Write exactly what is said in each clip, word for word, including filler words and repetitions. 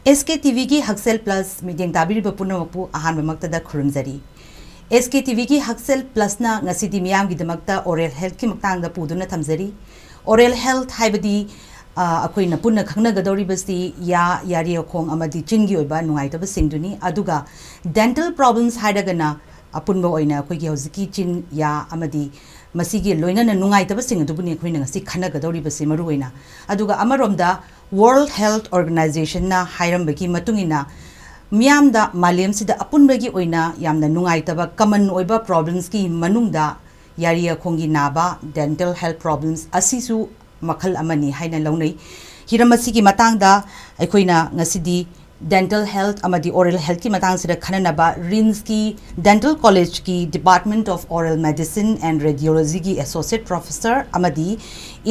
ꯑꯦꯁ ꯀꯦ T ꯚꯤꯒꯤ ꯍꯛꯁꯦꯜ plus ꯃꯤꯠꯌꯦꯡ ꯇꯥꯕꯤꯔꯤꯕ ꯄꯨꯝꯅꯃꯛꯄꯨ ꯑꯍꯥꯟꯕꯃꯛꯇꯗ ꯈꯨꯔꯨꯝꯖꯔꯤ꯫ ꯑꯦꯁ ꯀꯦ ꯇꯤ ꯚꯤꯒꯤ ꯍꯛꯁꯦꯜ ꯄ꯭ꯂꯁꯅ ꯉꯁꯤꯗꯤ ꯃꯤꯌꯥꯝꯒꯤꯗꯃꯛꯇ ꯑꯣꯔꯦꯜ ꯍꯦꯜꯠꯀꯤ ꯃꯇꯥꯡꯗ ꯄꯨꯗꯨꯅ ꯊꯝꯖꯔꯤ꯫ ꯑꯣꯔꯦꯜ ꯍꯦꯜꯠ ꯍꯥꯏꯕꯗꯤ, ꯑ, ꯑꯩꯈꯣꯏꯅ ꯄꯨꯟꯅ ꯈꯪꯅꯒꯗꯧꯔꯤꯕꯁꯤ ꯌꯥ, ꯌꯥꯔꯤ ꯑꯈꯣꯡ ꯑꯃꯗꯤ ꯆꯤꯟꯒꯤ ꯑꯣꯏꯕ ꯅꯨꯡꯉꯥꯏꯇꯕꯁꯤꯡꯗꯨꯅꯤ꯫ ꯑꯗꯨꯒ ꯗꯦꯟꯇꯜ ꯄ꯭ꯔꯣꯕ꯭ꯂꯦꯝꯁ ꯍꯥꯏꯔꯒꯅ ꯑꯄꯨꯟꯕ ꯑꯣꯏꯅ ꯑꯩꯈꯣꯏꯒꯤ ꯍꯧꯖꯤꯛꯀꯤ ꯆꯤꯟ, ꯌꯥ ꯑꯃꯗꯤ ꯃꯁꯤꯒꯤ ꯂꯣꯏꯅꯅ ꯅꯨꯡꯉꯥꯏꯇꯕꯁꯤꯡ ꯑꯗꯨꯕꯨꯅꯤ ꯑꯩꯈꯣꯏꯅ ꯉꯁꯤ ꯈꯟꯅꯒꯗꯧꯔꯤꯕꯁꯤ ꯃꯔꯨꯑꯣꯏꯅ꯫ ꯑꯗꯨꯒ ꯑꯃꯔꯣꯝꯗ World Health Organizationꯅ ꯍꯥꯏꯔꯝꯕꯒꯤ ꯃꯇꯨꯡ ꯏꯟꯅ, ꯃꯤꯌꯥꯝꯗ ꯃꯥꯂꯦꯝꯁꯤꯗ ꯑꯄꯨꯟꯕꯒꯤ ꯑꯣꯏꯅ ꯌꯥꯝꯅ ꯅꯨꯡꯉꯥꯏꯇꯕ ꯀꯃꯟ ꯑꯣꯏꯕ ꯄ꯭ꯔꯣꯕ꯭ꯂꯦꯝꯁꯀꯤ ꯃꯅꯨꯡꯗ ꯌꯥꯔꯤ ꯑꯈꯣꯡꯒꯤ ꯅꯥꯕ, ꯗꯦꯟꯇꯜ ꯍꯦꯜꯠ ꯄ꯭ꯔꯣꯕ꯭ꯂꯦꯝꯁ ꯑꯁꯤꯁꯨ ꯃꯈꯜ ꯑꯃꯅꯤ ꯍꯥꯏꯅ ꯂꯧꯅꯩ꯫ ꯍꯤꯔꯝ ꯑꯁꯤꯒꯤ ꯃꯇꯥꯡꯗ ꯑꯩꯈꯣꯏꯅ ꯉꯁꯤꯗꯤ ꯗꯦꯟꯇꯜ ꯍꯦꯜꯠ ꯑꯃꯗꯤ ꯑꯣꯔꯦꯜ ꯍꯦꯜꯠꯀꯤ ꯃꯇꯥꯡꯁꯤꯗ ꯈꯟꯅꯅꯕ ꯔꯤꯝꯁꯀꯤ ꯗꯦꯟꯇꯜ ꯀꯣꯂꯦꯖꯀꯤ Department of Oral Medicine and Radiologyꯒꯤ ꯑꯦꯁꯣꯁꯤꯌꯦꯠ ꯄ꯭ꯔꯣꯐꯦꯁꯔ ꯑꯃꯗꯤ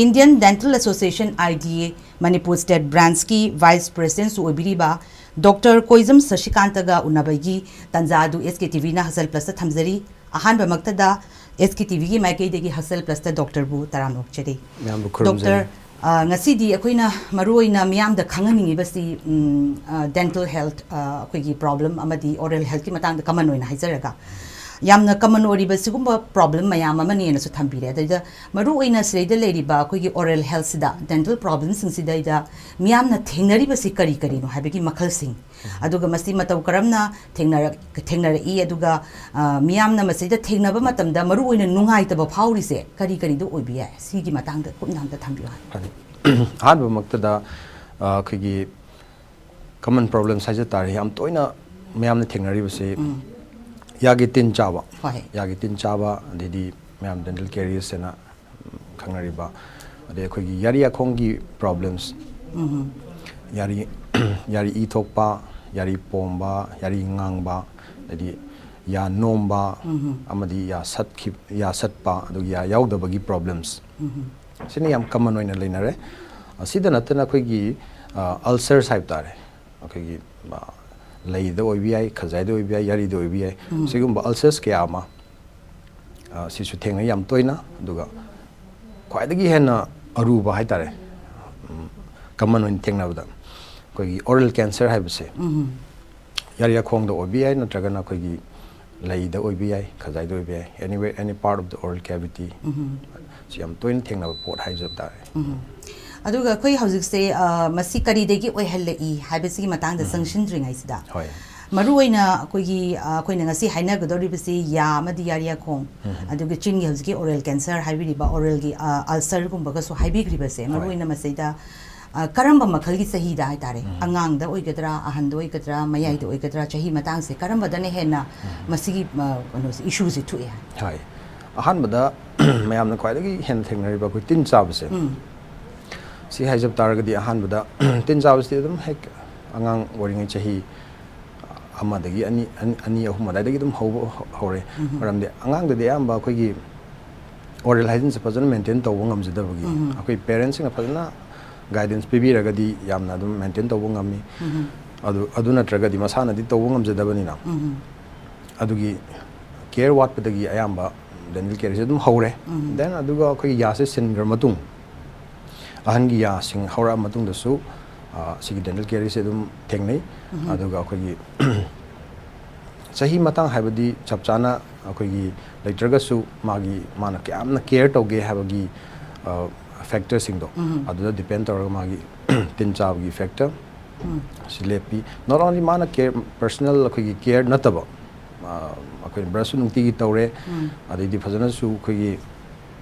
Indian Dental Association, I D A, Manipur state ꯕ꯭ꯔꯥꯟꯁꯀꯤ ꯚꯥꯏꯁ ꯄ꯭ꯔꯦꯁꯤꯗꯦꯟꯠꯁꯨ ꯑꯣꯏꯕꯤꯔꯤꯕ ꯗꯣꯛꯇꯔ ꯀꯣꯏꯖꯝ ꯁꯁꯤꯀꯥꯟꯇꯒ ꯎꯅꯕꯒꯤ ꯇꯥꯟꯖꯥ ꯑꯗꯨ ꯑꯦꯁ ꯀꯦ ꯇꯤ ꯚꯤꯅ ꯍꯛꯁꯦꯜ ꯄ꯭ꯂꯁꯇ ꯊꯝꯖꯔꯤ꯫ ꯑꯍꯥꯟꯕꯃꯛꯇꯗ ꯑꯦꯁ ꯀꯦ ꯇꯤ ꯚꯤꯒꯤ ꯃꯥꯏꯀꯩꯗꯒꯤ ꯍꯛꯁꯦꯜ ꯄ꯭ꯂꯁꯇ ꯗꯣꯛꯇꯔꯕꯨ ꯇꯔꯥꯝꯅ ꯑꯣꯛꯆꯔꯤ꯫ ꯃꯌꯥꯝꯕꯨ ꯈꯨꯔꯨꯝꯖꯔꯤ꯫ ꯗꯣꯛꯇꯔ, ꯑ, ꯉꯁꯤꯗꯤ ꯑꯩꯈꯣꯏꯅ ꯃꯔꯨꯑꯣꯏꯅ ꯃꯤꯌꯥꯝꯗ ꯈꯪꯍꯟꯅꯤꯡꯉꯤꯕꯁꯤ, ꯎꯝ, ꯑ, ꯗꯦꯟꯇꯜ ꯍꯦꯜꯠ, ꯑ, ꯑꯩꯈꯣꯏꯒꯤ ꯄ꯭ꯔꯣꯕ꯭ꯂꯦꯝ ꯑꯃꯗꯤ ꯑꯣꯔꯦꯜ ꯍꯦꯜꯠꯀꯤ ꯃꯇꯥꯡꯗ ꯀꯃꯟ ꯑꯣꯏꯅ ꯍꯥꯏꯖꯔꯒ, ꯌꯥꯝꯅ ꯀꯃꯟ ꯑꯣꯏꯔꯤꯕ ꯁꯤꯒꯨꯝꯕ ꯄ꯭ꯔꯣꯕ꯭ꯂꯦꯝ ꯃꯌꯥꯝ ꯑꯃꯅꯦꯅꯁꯨ ꯊꯝꯕꯤꯔꯦ꯫ ꯑꯗꯩꯗ ꯃꯔꯨꯑꯣꯏꯅ ꯁꯤꯗꯩꯗ ꯂꯩꯔꯤꯕ ꯑꯩꯈꯣꯏꯒꯤ ꯑꯣꯔꯦꯜ ꯍꯦꯜꯠꯁꯤꯗ, ꯗꯦꯟꯇꯜ ꯄ꯭ꯔꯣꯕ꯭ꯂꯦꯝꯁꯤꯡꯁꯤꯗꯩꯗ ꯃꯤꯌꯥꯝꯅ ꯊꯦꯡꯅꯔꯤꯕꯁꯤ ꯀꯔꯤ ꯀꯔꯤꯅꯣ ꯍꯥꯏꯕꯒꯤ ꯃꯈꯜꯁꯤꯡ, ꯑꯗꯨꯒ ꯃꯁꯤ ꯃꯇꯧ ꯀꯔꯝꯅ ꯊꯦꯡꯅꯔꯛ-, ꯊꯦꯡꯅꯔꯛꯏ, ꯑꯗꯨꯒ, ꯑ, ꯃꯤꯌꯥꯝꯅ ꯃꯁꯤꯗ ꯊꯦꯡꯅꯕ ꯃꯇꯝꯗ ꯃꯔꯨꯑꯣꯏꯅ ꯅꯨꯡꯉꯥꯏꯇꯕ ꯐꯥꯎꯔꯤꯁꯦ ꯀꯔꯤ ꯀꯔꯤꯗ ꯑꯣꯏꯕ ꯌꯥꯏ? ꯁꯤꯒꯤ ꯃꯇꯥꯡꯗ ꯀꯨꯞꯅ ꯑꯝꯇ ꯊꯝꯕꯤꯌꯨ ꯍꯥꯏ꯫ ꯐꯅꯤ꯫ ꯑꯍꯥꯟꯕꯃꯛꯇꯗ, ꯑ, ꯑꯩꯈꯣꯏꯒꯤ ꯀꯃꯟ ꯄ꯭ꯔꯣꯕ꯭ꯂꯦꯝꯁ ꯍꯥꯏꯖ ꯇꯥꯔꯦ, ꯌꯥꯝ ꯇꯣꯏꯅ ꯃꯌꯥꯝꯅ ꯊꯦꯡꯅꯔꯤꯕꯁꯤ ꯎꯝ꯫ ꯌꯥꯒꯤ ꯇꯤꯟ ꯆꯥꯕ, ꯍꯣꯏ꯫ ꯌꯥꯒꯤ ꯇꯤꯟ ꯆꯥꯕ, ꯑꯗꯩꯗꯤ ꯃꯌꯥꯝ ꯗꯦꯟꯇꯜ ꯀꯦꯔꯤꯌꯁ ꯍꯥꯏꯅ ꯈꯪꯅꯔꯤꯕ, ꯑꯗꯩ ꯑꯩꯈꯣꯏꯒꯤ ꯌꯥꯔꯤ ꯑꯈꯣꯡꯒꯤ ꯄ꯭ꯔꯣꯕ꯭ꯂꯦꯝꯁ, ꯎꯝ꯫ ꯌꯥꯔꯤ, ꯌꯥꯔꯤ ꯏ ꯊꯣꯛꯄ, ꯌꯥꯔꯤ ꯄꯣꯝꯕ, ꯌꯥꯔꯤ ꯉꯥꯡꯕ, ꯑꯗꯩꯗꯤ ꯌꯥ ꯅꯣꯝꯕ, ꯎꯝ꯫ ꯑꯃꯗꯤ ꯌꯥ ꯁꯠꯈꯤ-, ꯌꯥ ꯁꯠꯄ, ꯑꯗꯨꯒ ꯌꯥ ꯌꯥꯎꯗꯕꯒꯤ ꯄ꯭ꯔꯣꯕ꯭ꯂꯦꯝꯁ꯫ ꯎꯝ꯫ ꯁꯤꯅ ꯌꯥꯝ ꯀꯃꯟ ꯑꯣꯏꯅ ꯂꯩꯅꯔꯦ꯫ ꯑꯁꯤꯗ ꯅꯠꯇꯅ ꯑꯩꯈꯣꯏꯒꯤ, ꯑ, ꯑꯜꯁꯔꯁ ꯍꯥꯏꯕ ꯇꯥꯔꯦ, ꯑꯩꯈꯣꯏꯒꯤ, ꯑ, ꯂꯩꯗ ꯑꯣꯏꯕ ꯌꯥꯏ, ꯈꯖꯥꯏꯗ ꯑꯣꯏꯕ ꯌꯥꯏ, ꯌꯥꯔꯤꯗ ꯑꯣꯏꯕ ꯌꯥꯏ꯫ ꯎꯝ꯫ ꯁꯤꯒꯨꯝꯕ ꯑꯜꯁꯔꯁ ꯀꯌꯥ ꯑꯃ, ꯑ, ꯁꯤꯁꯨ ꯊꯦꯡꯅꯩ ꯌꯥꯝ ꯇꯣꯏꯅ꯫ ꯑꯗꯨꯒ ꯈ꯭ꯋꯥꯏꯗꯒꯤ ꯍꯦꯟꯅ ꯑꯔꯨꯕ ꯍꯥꯏ ꯇꯥꯔꯦ, ꯎꯝ, ꯀꯃꯟ ꯑꯣꯏꯅ ꯊꯦꯡꯅꯕꯗ, ꯑꯩꯈꯣꯏꯒꯤ oral cancer ꯍꯥꯏꯕꯁꯦ ꯌꯥꯔꯤꯌꯥꯈꯣꯡꯗ ꯑꯣꯏꯕ ꯌꯥꯏ, ꯅꯠꯇ꯭ꯔꯒꯅ ꯑꯩꯈꯣꯏꯒꯤ ꯂꯩꯗ ꯑꯣꯏꯕ ꯌꯥꯏ, ꯈꯖꯥꯏꯗ ꯑꯣꯏꯕ ꯌꯥꯏ, anywhere, any part of the oral cavity꯫ ꯁꯤ ꯌꯥꯝ ꯇꯣꯏꯅ ꯊꯦꯡꯅꯕ ꯄꯣꯠ ꯍꯥꯏꯖꯕ ꯇꯥꯔꯦ꯫ ꯑꯗꯨꯒ ꯑꯩꯈꯣꯏ ꯍꯧꯖꯤꯛꯁꯦ, ꯑ, ꯃꯁꯤ ꯀꯔꯤꯗꯒꯤ ꯑꯣꯏꯍꯜꯂꯛꯏ ꯍꯥꯏꯕꯁꯤꯒꯤ ꯃꯇꯥꯡꯗ ꯆꯪꯁꯤꯟꯗ꯭ꯔꯤꯉꯩꯁꯤꯗ, ꯍꯣꯏ꯫ ꯃꯔꯨꯑꯣꯏꯅ ꯑꯩꯈꯣꯏꯒꯤ, ꯑ, ꯑꯩꯈꯣꯏꯅ ꯉꯁꯤ ꯍꯥꯏꯅꯒꯗꯧꯔꯤꯕꯁꯤ ꯌꯥ ꯑꯃꯗꯤ ꯌꯥꯔꯤꯌꯥꯈꯣꯡ, ꯑꯗꯨꯒ ꯆꯤꯟꯒꯤ ꯍꯧꯖꯤꯛꯀꯤ oral cancer ꯍꯥꯏꯕꯤꯔꯤꯕ, oralꯒꯤ, ꯑ, ulcerꯒꯨꯝꯕꯒꯁꯨ ꯍꯥꯏꯕꯤꯈ꯭ꯔꯤꯕꯁꯦ, ꯃꯔꯨꯑꯣꯏꯅ ꯃꯁꯤꯗ, ꯑ, ꯀꯔꯝꯕ ꯃꯈꯜꯒꯤ ꯆꯍꯤꯗ ꯍꯥꯏꯇꯥꯔꯦ, ꯑꯉꯥꯡꯗ ꯑꯣꯏꯒꯗ꯭ꯔꯥ, ꯑꯍꯟꯗ ꯑꯣꯏꯒꯗ꯭ꯔꯥ, ꯃꯌꯥꯏꯗ ꯑꯣꯏꯒꯗ꯭ꯔꯥ, ꯆꯍꯤ ꯃꯇꯥꯡꯁꯦ ꯀꯔꯝꯕꯗꯅ ꯍꯦꯟꯅ ꯃꯁꯤꯒꯤ, ꯑ, ꯀꯩꯅꯣꯁꯦ, issueꯁꯦ ꯊꯣꯛꯑꯦ ꯍꯥꯏ? ꯍꯣꯏ꯫ ꯑꯍꯥꯟꯕꯗ ꯃꯌꯥꯝꯅ ꯈ꯭ꯋꯥꯏꯗꯒꯤ ꯍꯦꯟꯅ ꯊꯦꯡꯅꯔꯤꯕ ꯑꯩꯈꯣꯏ ꯇꯤꯟ ꯆꯥꯕꯁꯦ, ꯁꯤ ꯍꯥꯏꯖꯕ ꯇꯥꯔꯒꯗꯤ, ꯑꯍꯥꯟꯕꯗ ꯇꯤꯟ ꯆꯥꯕꯁꯤꯗꯤ ꯑꯗꯨꯝ ꯍꯦꯛ ꯑꯉꯥꯡ ꯑꯣꯏꯔꯤꯉꯩ ꯆꯍꯤ ꯑꯃꯗꯒꯤ ꯑꯅꯤ, ꯑꯅꯤ, ꯑꯅꯤ, ꯑꯍꯨꯝ ꯑꯗꯨꯋꯥꯏꯗꯒꯤ ꯑꯗꯨꯝ ꯍꯧꯕ ꯍꯧ-, ꯍꯧꯔꯦ꯫ ꯃꯔꯝꯗꯤ ꯑꯉꯥꯡꯗꯗꯤ ꯑꯌꯥꯝꯕ ꯑꯩꯈꯣꯏꯒꯤ oral hygiene ꯁꯦ ꯐꯖꯅ maintain ꯇꯧꯕ ꯉꯝꯖꯗꯕꯒꯤ, ꯑꯩꯈꯣꯏ parents ꯁꯤꯡꯅ ꯐꯖꯅ guidance ꯄꯤꯕꯤꯔꯒꯗꯤ ꯌꯥꯝꯅ ꯑꯗꯨꯝ maintain ꯇꯧꯕ ꯉꯝꯃꯤ꯫ ꯑꯗꯨ, ꯑꯗꯨ ꯅꯠꯇ꯭ꯔꯒꯗꯤ ꯃꯁꯥꯅꯗꯤ ꯇꯧꯕ ꯉꯝꯖꯗꯕꯅꯤꯅ꯫ ꯑꯗꯨꯒꯤ care ꯋꯥꯠꯄꯗꯒꯤ ꯑꯌꯥꯝꯕ dental caries ꯑꯗꯨꯝ ꯍꯧꯔꯦ꯫ Then ꯑꯗꯨꯒ ꯑꯩꯈꯣꯏꯒꯤ ꯌꯥꯁꯦ ꯁꯤꯟꯈ꯭ꯔ ꯃꯇꯨꯡ, ꯑꯍꯟꯒꯤ ꯌꯥꯁꯤꯡ ꯍꯧꯔꯛꯑ ꯃꯇꯨꯡꯗꯁꯨ, ꯑ, ꯁꯤꯒꯤ dental caries ꯁꯦ ꯑꯗꯨꯝ ꯊꯦꯡꯅꯩ꯫ ꯑꯗꯨꯒ ꯑꯩꯈꯣꯏꯒꯤ ꯆꯍꯤ ꯃꯇꯥꯡ ꯍꯥꯏꯕꯗꯤ ꯆꯞ ꯆꯥꯅ ꯑꯩꯈꯣꯏꯒꯤ ꯂꯩꯇ꯭ꯔꯒꯁꯨ, ꯃꯥꯒꯤ, ꯃꯥꯅ ꯀꯌꯥꯝꯅ care ꯇꯧꯒꯦ ꯍꯥꯏꯕꯒꯤ, ꯑ, factor ꯁꯤꯡꯗꯣ, ꯑꯗꯨꯗ depend ꯇꯧꯔꯒ ꯃꯥꯒꯤ ꯇꯤꯟ ꯆꯥꯕꯒꯤ factor ꯁꯤ ꯂꯦꯞꯄꯤ꯫ Not only ꯃꯥꯅ care, personal ꯑꯩꯈꯣꯏꯒꯤ care ꯅꯠꯇꯕ, ꯑ, ꯑꯩꯈꯣꯏꯅ brush ꯁꯨ ꯅꯨꯡꯇꯤꯒꯤ ꯇꯧꯔꯦ, ꯑꯗꯩꯗꯤ ꯐꯖꯅꯁꯨ ꯑꯩꯈꯣꯏꯒꯤ,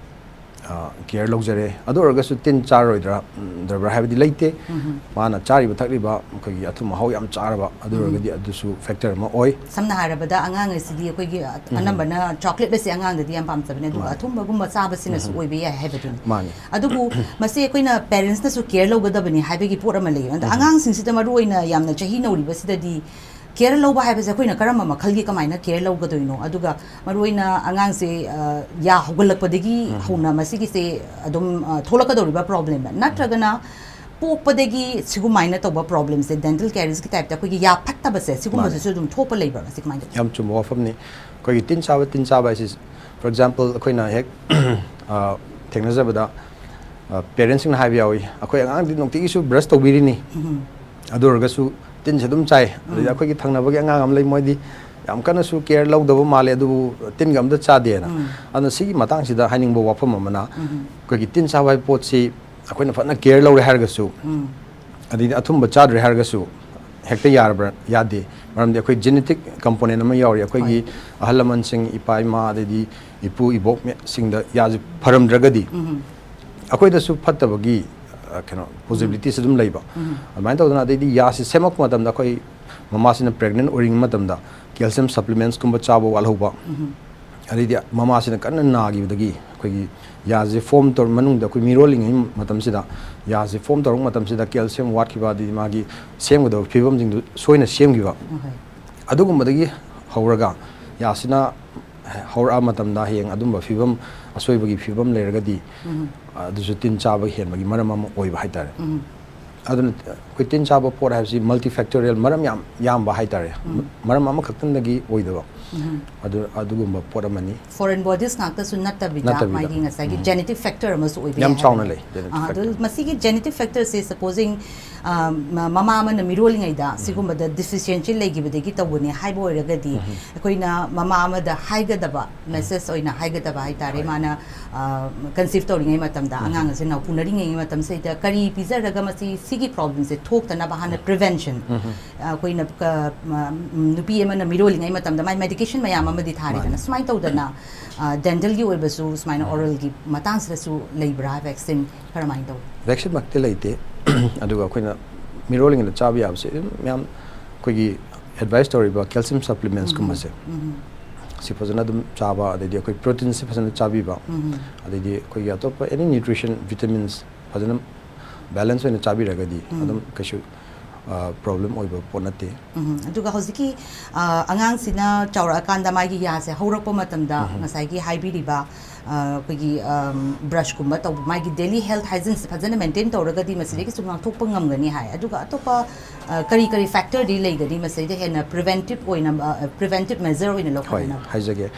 ꯑ, care ꯂꯧꯖꯔꯦ꯫ ꯑꯗꯨ ꯑꯣꯏꯔꯒꯁꯨ ꯇꯤꯟ ꯆꯥꯔꯣꯏꯗ꯭ꯔꯥ, ꯎꯝ, ꯗ꯭ꯔꯕ꯭ꯔꯥ ꯍꯥꯏꯕꯗꯤ ꯂꯩꯇꯦ꯫ ꯃꯥꯅ ꯆꯥꯔꯤꯕ ꯊꯛꯂꯤꯕ ꯑꯩꯈꯣꯏꯒꯤ ꯑꯊꯨꯝ ꯑꯍꯥꯎ ꯌꯥꯝ ꯆꯥꯔꯕ, ꯑꯗꯨ ꯑꯣꯏꯔꯒꯗꯤ ꯑꯗꯨꯁꯨ factor ꯑꯃ ꯑꯣꯏ꯫ ꯁꯝꯅ ꯍꯥꯏꯔꯕꯗ, ꯑꯉꯥꯡ ꯑꯁꯤꯗꯤ ꯑꯩꯈꯣꯏꯒꯤ, ꯑ, ꯑꯅꯝꯕꯅ chocolate ꯑꯁꯦ ꯑꯉꯥꯡꯗꯗꯤ ꯌꯥꯝ ꯄꯥꯝꯖꯕꯅꯦ, ꯑꯗꯨꯒ ꯃꯥꯅꯦ꯫ ꯑꯊꯨꯝꯕꯒꯨꯝꯕ ꯆꯥꯕꯁꯤꯅꯁꯨ ꯑꯣꯏꯕ ꯌꯥꯏ ꯍꯥꯏꯕꯗꯨꯅꯤ꯫ ꯃꯥꯅꯦ꯫ ꯑꯗꯨꯕꯨ ꯃꯁꯤ ꯑꯩꯈꯣꯏꯅ parents ꯅꯁꯨ care ꯂꯧꯒꯗꯕꯅꯤ ꯍꯥꯏꯕꯒꯤ ꯄꯣꯠ ꯑꯃ ꯂꯩꯌꯦ꯫ ꯑꯗ ꯑꯉꯥꯡꯁꯤꯡꯁꯤꯗ ꯃꯔꯨꯑꯣꯏꯅ ꯌꯥꯝꯅ ꯆꯍꯤ ꯅꯧꯔꯤꯕꯁꯤꯗꯗꯤ care ꯂꯧꯕ ꯍꯥꯏꯕꯁꯦ ꯑꯩꯈꯣꯏꯅ ꯀꯔꯝꯕ ꯃꯈꯜꯒꯤ ꯀꯃꯥꯏꯅ care ꯂꯧꯒꯗꯣꯏꯅꯣ? ꯑꯗꯨꯒ ꯃꯔꯨꯑꯣꯏꯅ ꯑꯉꯥꯡꯁꯦ, ꯑ, ꯌꯥ ꯍꯧꯒꯠꯂꯛꯄꯗꯒꯤ ꯍꯧꯅ ꯃꯁꯤꯒꯤꯁꯦ ꯑꯗꯨꯝ, ꯑ, ꯊꯣꯛꯂꯛꯀꯗꯧꯔꯤꯕ problem ꯅꯠꯇ꯭ꯔꯒꯅ ꯄꯣꯛꯄꯗꯒꯤ ꯁꯤꯒꯨꯃꯥꯏꯅ ꯇꯧꯕ problem ꯁꯦ, dental caries ꯀꯤ type ꯇ ꯑꯩꯈꯣꯏꯒꯤ ꯌꯥ ꯐꯠꯇꯕꯁꯦ, ꯁꯤꯒꯨꯝꯕꯁꯤꯁꯨ ꯑꯗꯨꯝ ꯊꯣꯛꯄ ꯂꯩꯕ꯭ꯔꯥ? ꯃꯁꯤ ꯀꯃꯥꯏꯅ ꯇꯧꯏ? ꯌꯥꯝ ꯆꯨꯝꯕ ꯋꯥꯐꯝꯅꯤ꯫ ꯑꯩꯈꯣꯏꯒꯤ ꯇꯤꯟ ꯆꯥꯕ, ꯇꯤꯟ ꯆꯥꯕ ꯍꯥꯏꯁꯤ, for example, ꯑꯩꯈꯣꯏꯅ ꯍꯦꯛ, ꯑ, ꯊꯦꯡꯅꯖꯕꯗ, ꯑ, parents ꯁꯤꯡꯅ ꯍꯥꯏꯕ ꯌꯥꯎꯏ, "ꯑꯩꯈꯣꯏ ꯑꯉꯥꯡꯗꯤ ꯅꯨꯡꯇꯤꯒꯤꯁꯨ brush ꯇꯧꯕꯤꯔꯤꯅꯤ, ꯑꯗꯨ ꯑꯣꯏꯔꯒꯁꯨ ꯇꯤꯟꯁꯦ ꯑꯗꯨꯝ ꯆꯥꯏ꯫ ꯑꯗꯩꯗꯤ ꯑꯩꯈꯣꯏꯒꯤ ꯊꯪꯅꯕꯒꯤ ꯑꯉꯥꯡ ꯑꯃ ꯂꯩ, ꯃꯣꯏꯗꯤ ꯌꯥꯝ ꯀꯟꯅꯁꯨ ꯀꯦꯌꯔ ꯂꯧꯗꯕ ꯃꯥꯜꯂꯦ, ꯑꯗꯨꯕꯨ ꯇꯤꯟꯒ ꯑꯝꯇ ꯆꯥꯗꯦꯅ꯫ ꯑꯗꯨꯅ ꯁꯤꯒꯤ ꯃꯇꯥꯡꯁꯤꯗ ꯍꯥꯏꯅꯤꯡꯕ ꯋꯥꯐꯝ ꯑꯃꯅ, ꯑꯩꯈꯣꯏꯒꯤ ꯇꯤꯟ ꯆꯥꯕ ꯍꯥꯏꯕ ꯄꯣꯠꯁꯤ ꯑꯩꯈꯣꯏꯅ ꯐꯖꯅ ꯀꯦꯌꯔ ꯂꯧꯔꯦ ꯍꯥꯏꯔꯒꯁꯨ, ꯑꯗꯩꯗꯤ ꯑꯊꯨꯝꯕ ꯆꯥꯗ꯭ꯔꯦ ꯍꯥꯏꯔꯒꯁꯨ ꯍꯦꯛꯇ ꯌꯥꯔꯕ꯭ꯔꯥ? ꯌꯥꯗꯦ꯫ ꯃꯔꯝꯗꯤ ꯑꯩꯈꯣꯏ ꯖꯦꯅꯦꯇꯤꯛ ꯀꯝꯄꯣꯅꯦꯟ ꯑꯃ ꯌꯥꯎꯔꯤ꯫ ꯑꯩꯈꯣꯏꯒꯤ ꯑꯍꯜ ꯂꯃꯟꯁꯤꯡ, ꯏꯄꯥ ꯏꯃꯥ, ꯑꯗꯩꯗꯤ ꯏꯄꯨ ꯏꯕꯣꯛꯁꯤꯡꯗ ꯌꯥꯁꯦ ꯐꯔꯝꯗ꯭ꯔꯒꯗꯤ ꯑꯩꯈꯣꯏꯗꯁꯨ ꯐꯠꯇꯕꯒꯤ, ꯑ, ꯀꯩꯅꯣ, ꯄꯣꯖꯤꯕꯤꯂꯤꯇꯤꯁꯦ ꯑꯗꯨꯝ ꯂꯩꯕ꯫ ꯑꯗꯨꯃꯥꯏꯅ ꯇꯧꯗꯅ, ꯑꯗꯩꯗꯤ ꯌꯥꯁꯦ ꯁꯦꯝꯃꯛꯄ ꯃꯇꯝꯗ ꯑꯩꯈꯣꯏ ꯃꯃꯥꯁꯤꯅ ꯄ꯭ꯔꯦꯒꯅꯦꯟ ꯑꯣꯏꯔꯤꯉꯩ ꯃꯇꯝꯗ ꯀꯦꯜꯁꯤꯌꯝ ꯁꯄ꯭ꯂꯤꯃꯦꯟꯁꯀꯨꯝꯕ ꯆꯥꯕ ꯋꯥꯠꯍꯧꯕ, ꯑꯗꯩꯗꯤ ꯃꯃꯥꯁꯤꯅ ꯀꯟꯅ ꯅꯥꯈꯤꯕꯗꯒꯤ ꯑꯩꯈꯣꯏꯒꯤ ꯌꯥꯁꯦ ꯐꯣꯝ ꯇꯧꯔ ꯃꯅꯨꯡꯗ ꯑꯩꯈꯣꯏ ꯃꯤꯔꯣꯜꯂꯤꯉꯩ ꯃꯇꯝꯁꯤꯗ, ꯌꯥꯁꯦ ꯐꯣꯝ ꯇꯧꯔꯛꯄ ꯃꯇꯝꯁꯤꯗ ꯀꯦꯜꯁꯤꯌꯝ ꯋꯥꯠꯈꯤꯕ, ꯑꯗꯩꯗꯤ ꯃꯥꯒꯤ ꯁꯦꯝꯒꯗꯕ ꯐꯤꯕꯝꯁꯤꯡꯗꯨ ꯁꯣꯏꯅ ꯁꯦꯝꯈꯤꯕ, ꯑꯗꯨꯒꯨꯝꯕꯗꯒꯤ ꯍꯧꯔꯒ ꯌꯥꯁꯤꯅ ꯍꯧꯔꯛꯑ ꯃꯇꯝꯗ ꯍꯌꯦꯡ ꯑꯗꯨꯝꯕ ꯐꯤꯕꯝ, ꯑꯁꯣꯏꯕꯒꯤ ꯐꯤꯕꯝ ꯂꯩꯔꯒꯗꯤ, ꯑꯗꯨꯁꯨ ꯇꯤꯟ ꯆꯥꯕ ꯍꯦꯟꯕꯒꯤ ꯃꯔꯝ ꯑꯃ ꯑꯣꯏꯕ ꯍꯥꯏꯇꯥꯔꯦ꯫ ꯑꯗꯨꯅ ꯑꯩꯈꯣꯏ ꯇꯤꯟ ꯆꯥꯕ ꯄꯣꯠ ꯍꯥꯏꯕꯁꯤ ꯃꯜꯇꯤ ꯐꯦꯛꯇꯣꯔꯤꯌꯦꯜ, ꯃꯔꯝ ꯌꯥꯝ ꯌꯥꯝꯕ ꯍꯥꯏꯇꯥꯔꯦ꯫ ꯃꯔꯝ ꯑꯃꯈꯛꯇꯪꯗꯒꯤ ꯑꯣꯏꯗꯕ꯫ ꯑꯗꯨ, ꯑꯗꯨꯒꯨꯝꯕ ꯄꯣꯠ ꯑꯃꯅꯤ꯫ ꯐꯣꯔꯦꯟ ꯕꯣꯗꯤꯁ ꯉꯥꯛꯇꯁꯨ ꯅꯠꯇꯕꯤꯗ, ꯅꯠꯇꯕꯤꯗ꯫ ꯃꯥꯒꯤ ꯉꯁꯥꯏꯒꯤ ꯖꯦꯅꯦꯇꯤꯛ ꯐꯦꯛꯇꯔ ꯑꯃꯁꯨ ꯑꯣꯏꯕ ꯌꯥꯝ ꯌꯥꯏ ꯆꯥꯎꯅ ꯍꯥꯏꯕꯅꯦ꯫ ꯂꯩ, ꯖꯦꯅꯦꯇꯤꯛ ꯑꯥ, ꯑꯗꯨ ꯐꯦꯛꯇꯔ꯫ ꯃꯁꯤꯒꯤ ꯖꯦꯅꯦꯇꯤꯛ ꯐꯦꯛꯇꯔꯁꯦ, ꯁꯄꯣꯖꯤꯡ, ꯑ, ꯃ-, ꯃꯃꯥ ꯑꯃꯅ ꯃꯤꯔꯣꯜꯂꯤꯉꯩꯗ ꯁꯤꯒꯨꯝꯕꯗ ꯗꯤꯐꯤꯁꯤꯌꯦꯟꯁꯤ ꯂꯩꯈꯤꯕꯗꯒꯤ ꯇꯧꯕꯅꯦ ꯍꯥꯏꯕ ꯑꯣꯏꯔꯒꯗꯤ, ꯑꯩꯈꯣꯏꯅ ꯃꯃꯥ ꯑꯃꯗ ꯍꯥꯏꯒꯗꯕ, ꯃꯦꯁꯦꯖ ꯑꯣꯏꯅ ꯍꯥꯏꯒꯗꯕ ꯍꯥꯏꯇꯥꯔꯦ, ꯃꯥꯅ, ꯑ, ꯀꯟꯁꯤꯞ ꯇꯧꯔꯤꯉꯩ ꯃꯇꯝꯗ, ꯑꯉꯥꯡ ꯑꯁꯤ ꯅꯧꯄꯨꯅꯔꯤꯉꯩ ꯃꯇꯝꯁꯤꯗ ꯀꯔꯤ ꯄꯤꯖꯔꯒ ꯃꯁꯤ, ꯁꯤꯒꯤ ꯄ꯭ꯔꯣꯕ꯭ꯂꯦꯝꯁꯦ ꯊꯣꯛꯇꯅꯕ ꯍꯥꯟꯅ ꯄ꯭ꯔꯤꯚꯦꯟꯁꯟ, ꯑꯩꯈꯣꯏꯅ ꯀ-, ꯃ-, ꯅꯨꯄꯤ ꯑꯃꯅ ꯃꯤꯔꯣꯜꯂꯤꯉꯩ ꯃꯇꯝꯗ ꯃꯥꯏ ꯃꯦꯗꯤꯀꯦꯁꯟ ꯃꯌꯥꯝ ꯑꯃꯗꯤ ꯊꯥꯔꯤꯗꯅ, ꯃꯥꯅꯦ꯫ ꯁꯨꯃꯥꯏꯅ ꯇꯧꯗꯅ, ꯑ, ꯗꯦꯟꯇꯜꯒꯤ ꯑꯣꯏꯕꯁꯨ ꯁꯨꯃꯥꯏꯅ ꯑꯣꯔꯦꯜꯒꯤ ꯃꯇꯥꯡꯁꯤꯗꯁꯨ ꯂꯩꯕ꯭ꯔꯥ, ꯚꯦꯛꯁꯤꯟ ꯀꯔꯝꯍꯥꯏꯅ ꯇꯧꯏ? ꯚꯦꯛꯁꯤꯟꯃꯛꯇꯤ ꯂꯩꯇꯦ꯫ ꯑꯗꯨꯒ ꯑꯩꯈꯣꯏꯅ ꯃꯤꯔꯣꯜꯂꯤꯉꯩꯗ ꯆꯥꯕ ꯌꯥꯕꯁꯦ ꯑꯗꯨꯝ ꯃꯌꯥꯝ, ꯑꯩꯈꯣꯏꯒꯤ ꯑꯦꯗꯚꯥꯏꯁ ꯇꯧꯔꯤꯕ ꯀꯦꯜꯁꯤꯌꯝ ꯁꯄ꯭ꯂꯤꯃꯦꯟꯁꯀꯨꯝꯕꯁꯦ, ꯁꯤ ꯐꯖꯅ ꯑꯗꯨꯝ ꯆꯥꯕ, ꯑꯗꯩꯗꯤ ꯑꯩꯈꯣꯏ ꯄ꯭ꯔꯣꯇꯤꯟꯁꯦ ꯐꯖꯅ ꯆꯥꯕꯤꯕ, ꯑꯗꯩꯗꯤ ꯑꯩꯈꯣꯏꯒꯤ ꯑꯇꯣꯞꯄ ꯑꯦꯅꯤ ꯅ꯭ꯌꯨꯇ꯭ꯔꯤꯁꯟ, ꯚꯤꯇꯥꯃꯤꯟꯁ ꯐꯖꯅ ꯕꯦꯂꯦꯟꯁ ꯑꯣꯏꯅ ꯆꯥꯕꯤꯔꯒꯗꯤ ꯑꯗꯨꯝ ꯀꯩꯁꯨ, ꯑ, ꯄ꯭ꯔꯣꯕ꯭ꯂꯦꯝ ꯑꯣꯏꯕ ꯄꯣꯠ ꯅꯠꯇꯦ꯫ ꯎꯝ, ꯑꯗꯨꯒ ꯍꯧꯖꯤꯛꯀꯤ, ꯑ, ꯑꯉꯥꯡꯁꯤꯅ ꯆꯥꯎꯔꯛꯑꯀꯥꯟꯗ ꯃꯥꯒꯤ ꯌꯥꯁꯦ ꯍꯧꯔꯛꯄ ꯃꯇꯝꯗ ꯉꯁꯥꯏꯒꯤ ꯍꯥꯏꯕꯤꯔꯤꯕ, ꯑ, ꯑꯩꯈꯣꯏꯒꯤ, ꯑꯝ, ꯕ꯭ꯔꯁꯀꯨꯝꯕ ꯇꯧꯕ, ꯃꯥꯒꯤ ꯗꯦꯂꯤ ꯍꯦꯜꯊ ꯍꯥꯏꯖꯤꯟꯁꯦ ꯐꯖꯅ ꯃꯦꯟꯇꯦꯟ ꯇꯧꯔꯒꯗꯤ ꯃꯁꯤꯗꯒꯤꯁꯨ ꯉꯥꯛꯊꯣꯛꯄ ꯉꯝꯒꯅꯤ ꯍꯥꯏ꯫ ꯑꯗꯨꯒ ꯑꯇꯣꯞꯄ, ꯑ, ꯀꯔꯤ ꯀꯔꯤ ꯐꯦꯛꯇꯔꯗꯤ ꯂꯩꯒꯅꯤ ꯃꯁꯤꯗ ꯍꯦꯟꯅ ꯄ꯭ꯔꯤꯚꯦꯟꯇꯤꯞ ꯑꯣꯏꯅ, ꯑ, ꯄ꯭ꯔꯤꯚꯦꯟꯇꯤꯞ ꯃꯦꯖꯔ ꯑꯣꯏꯅ ꯍꯣꯏ, ꯂꯧꯈꯠꯅꯕ? ꯍꯥꯏꯖꯒꯦ꯫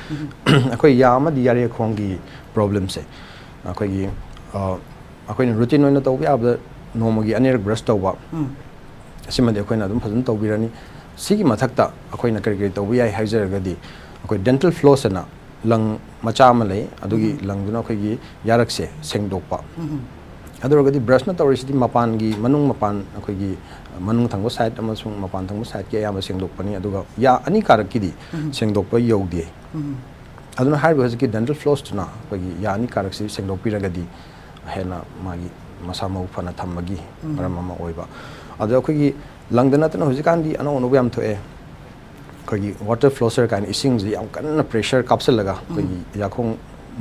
ꯑꯩꯈꯣꯏ ꯌꯥ ꯑꯃꯗꯤ ꯌꯥꯔꯦꯈꯣꯡꯒꯤ ꯄ꯭ꯔꯣꯕ꯭ꯂꯦꯝꯁꯦ, ꯑꯩꯈꯣꯏꯒꯤ, ꯑ, ꯑꯩꯈꯣꯏꯅ ꯔꯨꯇꯤꯟ ꯑꯣꯏꯅ ꯇꯧꯕ ꯌꯥꯕꯗ ꯅꯣꯡꯃꯒꯤ ꯑꯅꯤꯔꯛ ꯕ꯭ꯔꯁ ꯇꯧꯕ, ꯎꯝ꯫ ꯑꯁꯤꯃꯗꯤ ꯑꯩꯈꯣꯏꯅ ꯑꯗꯨꯝ ꯐꯖꯅ ꯇꯧꯕꯤꯔꯅꯤ꯫ ꯁꯤꯒꯤ ꯃꯊꯛꯇ ꯑꯩꯈꯣꯏꯅ ꯀꯔꯤ ꯀꯔꯤ ꯇꯧꯕ ꯌꯥꯏ ꯍꯥꯏꯖꯔꯒꯗꯤ, ꯑꯩꯈꯣꯏ dental floss ꯑꯅ ꯂꯪ ꯃꯆꯥ ꯑꯃ ꯂꯩ, ꯑꯗꯨꯒꯤ ꯎꯝ꯫ ꯂꯪꯗꯨꯅ ꯑꯩꯈꯣꯏꯒꯤ ꯌꯥꯔꯛꯁꯦ ꯁꯦꯡꯗꯣꯛꯄ꯫ ꯎꯝ꯫ ꯑꯗꯨ ꯑꯣꯏꯔꯒꯗꯤ brushꯅ ꯇꯧꯔꯤꯁꯤꯗꯤ ꯃꯄꯥꯟꯒꯤ, ꯃꯅꯨꯡ ꯃꯄꯥꯟ, ꯑꯩꯈꯣꯏꯒꯤ ꯃꯅꯨꯡ ꯊꯪꯕ side ꯑꯃꯁꯨꯡ ꯃꯄꯥꯟ ꯊꯪꯕ sideꯀꯤ ꯑꯌꯥꯝꯕ ꯁꯦꯡꯗꯣꯛꯄꯅꯤ, ꯑꯗꯨꯒ ꯌꯥ ꯑꯅꯤ ꯀꯥꯔꯛꯀꯤꯗꯤ ꯎꯝ꯫ ꯁꯦꯡꯗꯣꯛꯄ ꯌꯧꯗꯦ꯫ ꯎꯝ꯫ ꯑꯗꯨꯅ ꯍꯥꯏꯔꯤꯕ ꯍꯧꯖꯤꯛꯀꯤ dental flossꯇꯨꯅ ꯑꯩꯈꯣꯏꯒꯤ ꯌꯥ ꯑꯅꯤ ꯀꯥꯔꯛꯁꯤ ꯁꯦꯡꯗꯣꯛꯄꯤꯔꯒꯗꯤ ꯍꯦꯟꯅ ꯃꯥꯒꯤ ꯃꯁꯥ ꯃꯎ ꯐꯅ ꯊꯝꯕꯒꯤ ꯎꯝ꯫ ꯃꯔꯝ ꯑꯃ ꯑꯣꯏꯕ꯫ ꯑꯗꯣ ꯑꯩꯈꯣꯏꯒꯤ ꯂꯪꯗ ꯅꯠꯇꯅ ꯍꯧꯖꯤꯛꯀꯥꯟꯗꯤ ꯑꯅꯧ ꯑꯅꯧꯕ ꯌꯥꯝ ꯊꯣꯛꯑꯦ꯫ ꯑꯩꯈꯣꯏꯒꯤ water flosser ꯀꯥꯏꯅ ꯏꯁꯤꯡꯁꯤ ꯌꯥꯝ ꯀꯟꯅ pressure ꯀꯥꯞꯁꯤꯜꯂꯒ ꯎꯝ꯫ ꯑꯩꯈꯣꯏꯒꯤ ꯌꯥꯈꯣꯡ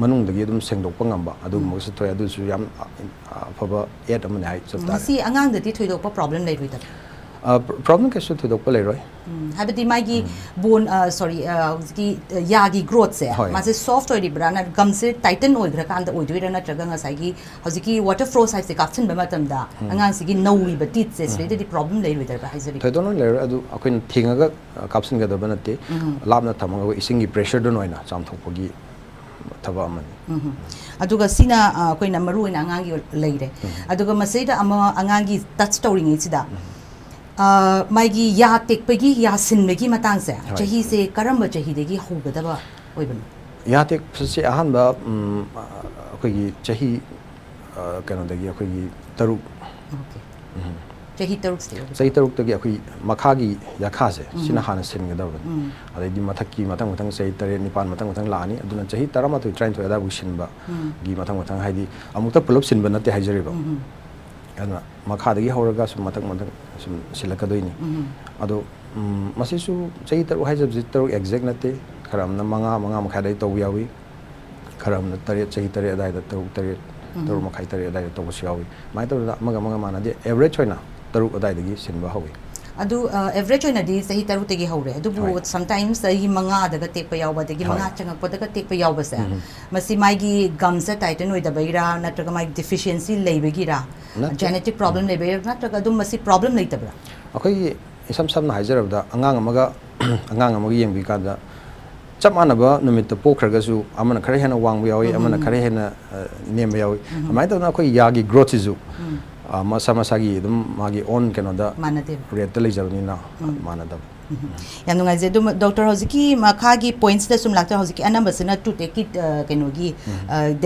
ꯃꯅꯨꯡꯗꯒꯤ ꯑꯗꯨꯝ ꯁꯦꯡꯗꯣꯛꯄ ꯉꯝꯕ ꯑꯗꯨꯒꯨꯝꯕꯒꯁꯨ ꯊꯣꯛꯑꯦ꯫ ꯑꯗꯨꯁꯨ ꯌꯥꯝ ꯑ-, ꯑꯐꯕ aid ꯑꯃꯅꯤ ꯍꯥꯏ ꯆꯞ ꯇꯥꯔꯦ꯫ ꯃꯁꯤ ꯑꯉꯥꯡꯗꯗꯤ ꯊꯣꯏꯗꯣꯛꯄ problem ꯂꯩꯔꯣꯏꯗꯕ꯭ꯔꯥ? ꯑ, problem ꯀꯩꯁꯨ ꯊꯣꯏꯗꯣꯛꯄ ꯂꯩꯔꯣꯏ꯫ ꯎꯝ, ꯍꯥꯏꯕꯗꯤ ꯃꯥꯒꯤ ꯎꯝ꯫ bone, ꯑ, sorry, ꯑ, ꯍꯧꯖꯤꯛꯀꯤ, ꯑ, ꯌꯥꯒꯤ growthꯁꯦ, ꯍꯣꯏ꯫ ꯃꯥꯁꯦ soft ꯑꯣꯏꯔꯤꯕ꯭ꯔꯥ, ꯅꯠ-, gumꯁꯦ tighten ꯑꯣꯏꯈ꯭ꯔꯀꯥꯟꯗ ꯑꯣꯏꯗꯣꯏꯔꯥ, ꯅꯠꯇ꯭ꯔꯒ ꯉꯁꯥꯏꯒꯤ ꯍꯧꯖꯤꯛꯀꯤ water floss ꯍꯥꯏꯕꯁꯦ ꯀꯥꯞꯁꯤꯟꯕ ꯃꯇꯝꯗ ꯎꯝ꯫ ꯑꯉꯥꯡꯁꯤꯒꯤ ꯅꯧꯔꯤꯕ teethꯁꯦ ꯎꯝ꯫ ꯁꯤꯗꯩꯗꯗꯤ problem ꯂꯩꯔꯣꯏꯗꯕ꯭ꯔꯥ ꯍꯥꯏꯖꯔꯤꯕ? ꯊꯣꯏꯗꯣꯛꯅ ꯂꯩꯔꯣꯏ꯫ ꯑꯗꯨ ꯑꯩꯈꯣꯏꯅ ꯊꯦꯡꯉꯒ, ꯑ, ꯀꯥꯞꯁꯤꯟꯒꯗꯕ ꯅꯠꯇꯦ꯫ ꯎꯝ꯫ ꯂꯥꯞꯅ ꯊꯝꯃꯒ ꯑꯩꯈꯣꯏ ꯏꯁꯤꯡꯒꯤ pressureꯗꯨꯅ ꯑꯣꯏꯅ ꯆꯥꯝꯊꯣꯛꯄꯒꯤ ꯊꯕꯛ ꯑꯃꯅꯤ꯫ ꯎꯝ꯫ ꯑꯗꯨꯒ ꯁꯤꯅ, ꯑ, ꯑꯩꯈꯣꯏꯅ ꯃꯔꯨ ꯑꯣꯏꯅ ꯑꯉꯥꯡꯒꯤ ꯂꯩꯔꯦ꯫ ꯎꯝ꯫ ꯑꯗꯨꯒ ꯃꯁꯤꯗ ꯑꯃ ꯑꯉꯥꯡꯒꯤ touch ꯇꯧꯔꯤꯉꯩꯁꯤꯗ, ꯎꯝ꯫ ꯑ, ꯃꯥꯒꯤ ꯌꯥ ꯇꯦꯛꯄꯒꯤ, ꯌꯥ ꯁꯤꯟꯕꯒꯤ ꯃꯇꯥꯡꯁꯦ, ꯍꯣꯏ꯫ ꯆꯍꯤꯁꯦ ꯀꯔꯝꯕ ꯆꯍꯤꯗꯒꯤ ꯍꯧꯒꯗꯕ ꯑꯣꯏꯕꯅꯣ? ꯌꯥ ꯇꯦꯛꯄꯁꯦ ꯑꯍꯥꯟꯕ, ꯎꯝ, ꯑ, ꯑꯩꯈꯣꯏꯒꯤ ꯆꯍꯤ, ꯑ, ꯀꯩꯅꯣꯗꯒꯤ, ꯑꯩꯈꯣꯏꯒꯤ ꯇꯔꯨꯛ꯫ Okay꯫ ꯎꯝ꯫ ꯆꯍꯤ ꯇꯔꯨꯛꯁꯤꯗꯒꯤ ꯑꯣꯏꯕ? ꯆꯍꯤ ꯇꯔꯨꯛꯇꯒꯤ ꯑꯩꯈꯣꯏ ꯃꯈꯥꯒꯤ ꯌꯥꯈꯥꯁꯦ, ꯎꯝ꯫ ꯁꯤꯅ ꯍꯥꯟꯅ ꯁꯤꯟꯒꯗꯕꯅꯤ꯫ ꯎꯝ꯫ ꯑꯗꯩꯗꯤ ꯃꯊꯛꯀꯤ ꯃꯊꯪ ꯃꯊꯪ ꯆꯍꯤ ꯇꯔꯦꯠ, ꯅꯤꯄꯥꯟ ꯃꯊꯪ ꯃꯊꯪ ꯂꯥꯛꯑꯅꯤ꯫ ꯑꯗꯨꯅ ꯆꯍꯤ ꯇꯔꯥꯃꯥꯊꯣꯏ, ꯇꯔꯥꯅꯤꯊꯣꯏ ꯑꯗꯥꯏꯕꯨꯛ ꯁꯤꯟꯕꯒꯤ ꯎꯝ꯫ ꯃꯊꯪ ꯃꯊꯪ, ꯍꯥꯏꯗꯤ ꯑꯃꯨꯛꯇ ꯄꯨꯂꯞ ꯁꯤꯟꯕ ꯅꯠꯇꯦ ꯍꯥꯏꯖꯔꯤꯕ꯫ ꯎꯝ꯫ ꯑꯗꯨꯅ ꯃꯈꯥꯗꯒꯤ ꯍꯧꯔꯒ ꯁꯨꯝ ꯃꯊꯪ ꯃꯊꯪ ꯁꯨꯝ ꯁꯤꯜꯂꯛꯀꯗꯣꯏꯅꯤ꯫ ꯎꯝ꯫ ꯑꯗꯣ, ꯎꯝ, ꯃꯁꯤꯁꯨ ꯆꯍꯤ ꯇꯔꯨꯛ ꯍꯥꯏꯖꯕꯁꯤ ꯇꯔꯨꯛ exact ꯅꯠꯇꯦ, ꯈꯔ ꯑꯃꯅ ꯃꯉꯥ, ꯃꯉꯥ ꯃꯈꯥꯏꯗꯒꯤ ꯇꯧꯕ ꯌꯥꯎꯏ, ꯈꯔ ꯑꯃꯅ ꯇꯔꯦꯠ, ꯆꯍꯤ ꯇꯔꯦꯠ ꯑꯗꯥꯏꯗ, ꯇꯔꯨꯛ, ꯇꯔꯦꯠ, ꯎꯝ꯫ ꯇꯔꯨꯛ ꯃꯈꯥꯏ, ꯇꯔꯦꯠ ꯑꯗꯥꯏꯗ ꯇꯧꯕꯁꯨ ꯌꯥꯎꯏ꯫ ꯑꯗꯨꯃꯥꯏꯅ ꯇꯧꯗꯅ ꯑꯃꯒ ꯑꯃꯒ ꯃꯥꯟꯅꯗꯦ, average ꯑꯣꯏꯅ ꯇꯔꯨꯛ ꯑꯗꯥꯏꯗꯒꯤ ꯁꯤꯟꯕ ꯍꯧꯏ꯫ ꯑꯗꯨ, ꯑ, average ꯑꯣꯏꯅꯗꯤ ꯆꯍꯤ ꯇꯔꯨꯛꯇꯒꯤ ꯍꯧꯔꯦ, ꯑꯗꯨꯕꯨ ꯍꯣꯏ꯫ Sometimes ꯆꯍꯤ ꯃꯉꯥꯗꯒ ꯇꯦꯛꯄ ꯌꯥꯎꯕ, ꯑꯗꯒꯤ ꯍꯣꯏ꯫ ꯃꯉꯥ ꯆꯪꯉꯛꯄꯗꯒ ꯇꯦꯛꯄ ꯌꯥꯎꯕꯁꯦ, ꯎꯝ꯫ ꯃꯁꯤ ꯃꯥꯒꯤ gumꯁꯦ tighten ꯑꯣꯏꯗꯕꯩꯔꯥ, ꯅꯠꯇ꯭ꯔꯒ ꯃꯥꯒꯤ deficiency ꯂꯩꯕꯒꯤꯔꯥ, ꯅꯠꯇꯦ꯫ Genetic problem ꯎꯝ꯫ ꯂꯩꯕꯩꯔꯥ, ꯅꯠꯇ꯭ꯔꯒ ꯑꯗꯨꯝ ꯃꯁꯤ problem ꯂꯩꯇꯕ꯭ꯔꯥ? ꯑꯩꯈꯣꯏꯒꯤ ꯏꯁꯝ ꯁꯝꯅ ꯍꯥꯏꯖꯔꯕꯗ, ꯑꯉꯥꯡ ꯑꯃꯒ, ꯑꯉꯥꯡ ꯑꯃꯒ ꯌꯦꯡꯕꯤꯀꯥꯟꯗ, ꯆꯞ ꯃꯥꯟꯅꯕ ꯅꯨꯃꯤꯠꯇ ꯄꯣꯛꯈ꯭ꯔꯒꯁꯨ, ꯑꯃꯅ ꯈꯔ ꯍꯦꯟꯅ ꯋꯥꯡꯕ ꯌꯥꯎꯏ, ꯎꯝ, ꯑꯃꯅ ꯎꯝ, ꯈꯔ ꯎꯝ꯫ ꯍꯦꯟꯅ, ꯑ, ꯅꯦꯝꯕ ꯌꯥꯎꯏ꯫ ꯎꯝ꯫ ꯑꯗꯨꯃꯥꯏꯅ ꯇꯧꯗꯅ ꯑꯩꯈꯣꯏ ꯌꯥꯒꯤ growthꯁꯤꯁꯨ, ꯎꯝ꯫ ꯑ, ꯃꯁꯥ ꯃꯁꯥꯒꯤ ꯑꯗꯨꯝ ꯃꯥꯒꯤ ꯑꯣꯟ ꯀꯩꯅꯣꯗ ꯃꯥꯟꯅꯗꯦꯕ꯫ ꯔꯦꯠꯇ ꯂꯩꯖꯕꯅꯤꯅ ꯃꯥꯟꯅꯗꯕ꯫ ꯌꯥꯝ ꯅꯨꯡꯉꯥꯏꯖꯩ꯫ ꯑꯗꯨꯝ ꯗꯣꯛꯇꯔ, ꯍꯧꯖꯤꯛꯀꯤ ꯃꯈꯥꯒꯤ ꯄꯣꯏꯟꯠꯁꯤꯗ ꯁꯨꯝ ꯂꯥꯛꯇꯣꯏꯔꯦ꯫ ꯍꯧꯖꯤꯛꯀꯤ ꯑꯅꯝꯕꯁꯤꯅ ꯇꯨꯠ ꯑꯦꯛꯀꯤ ꯀꯩꯅꯣꯒꯤ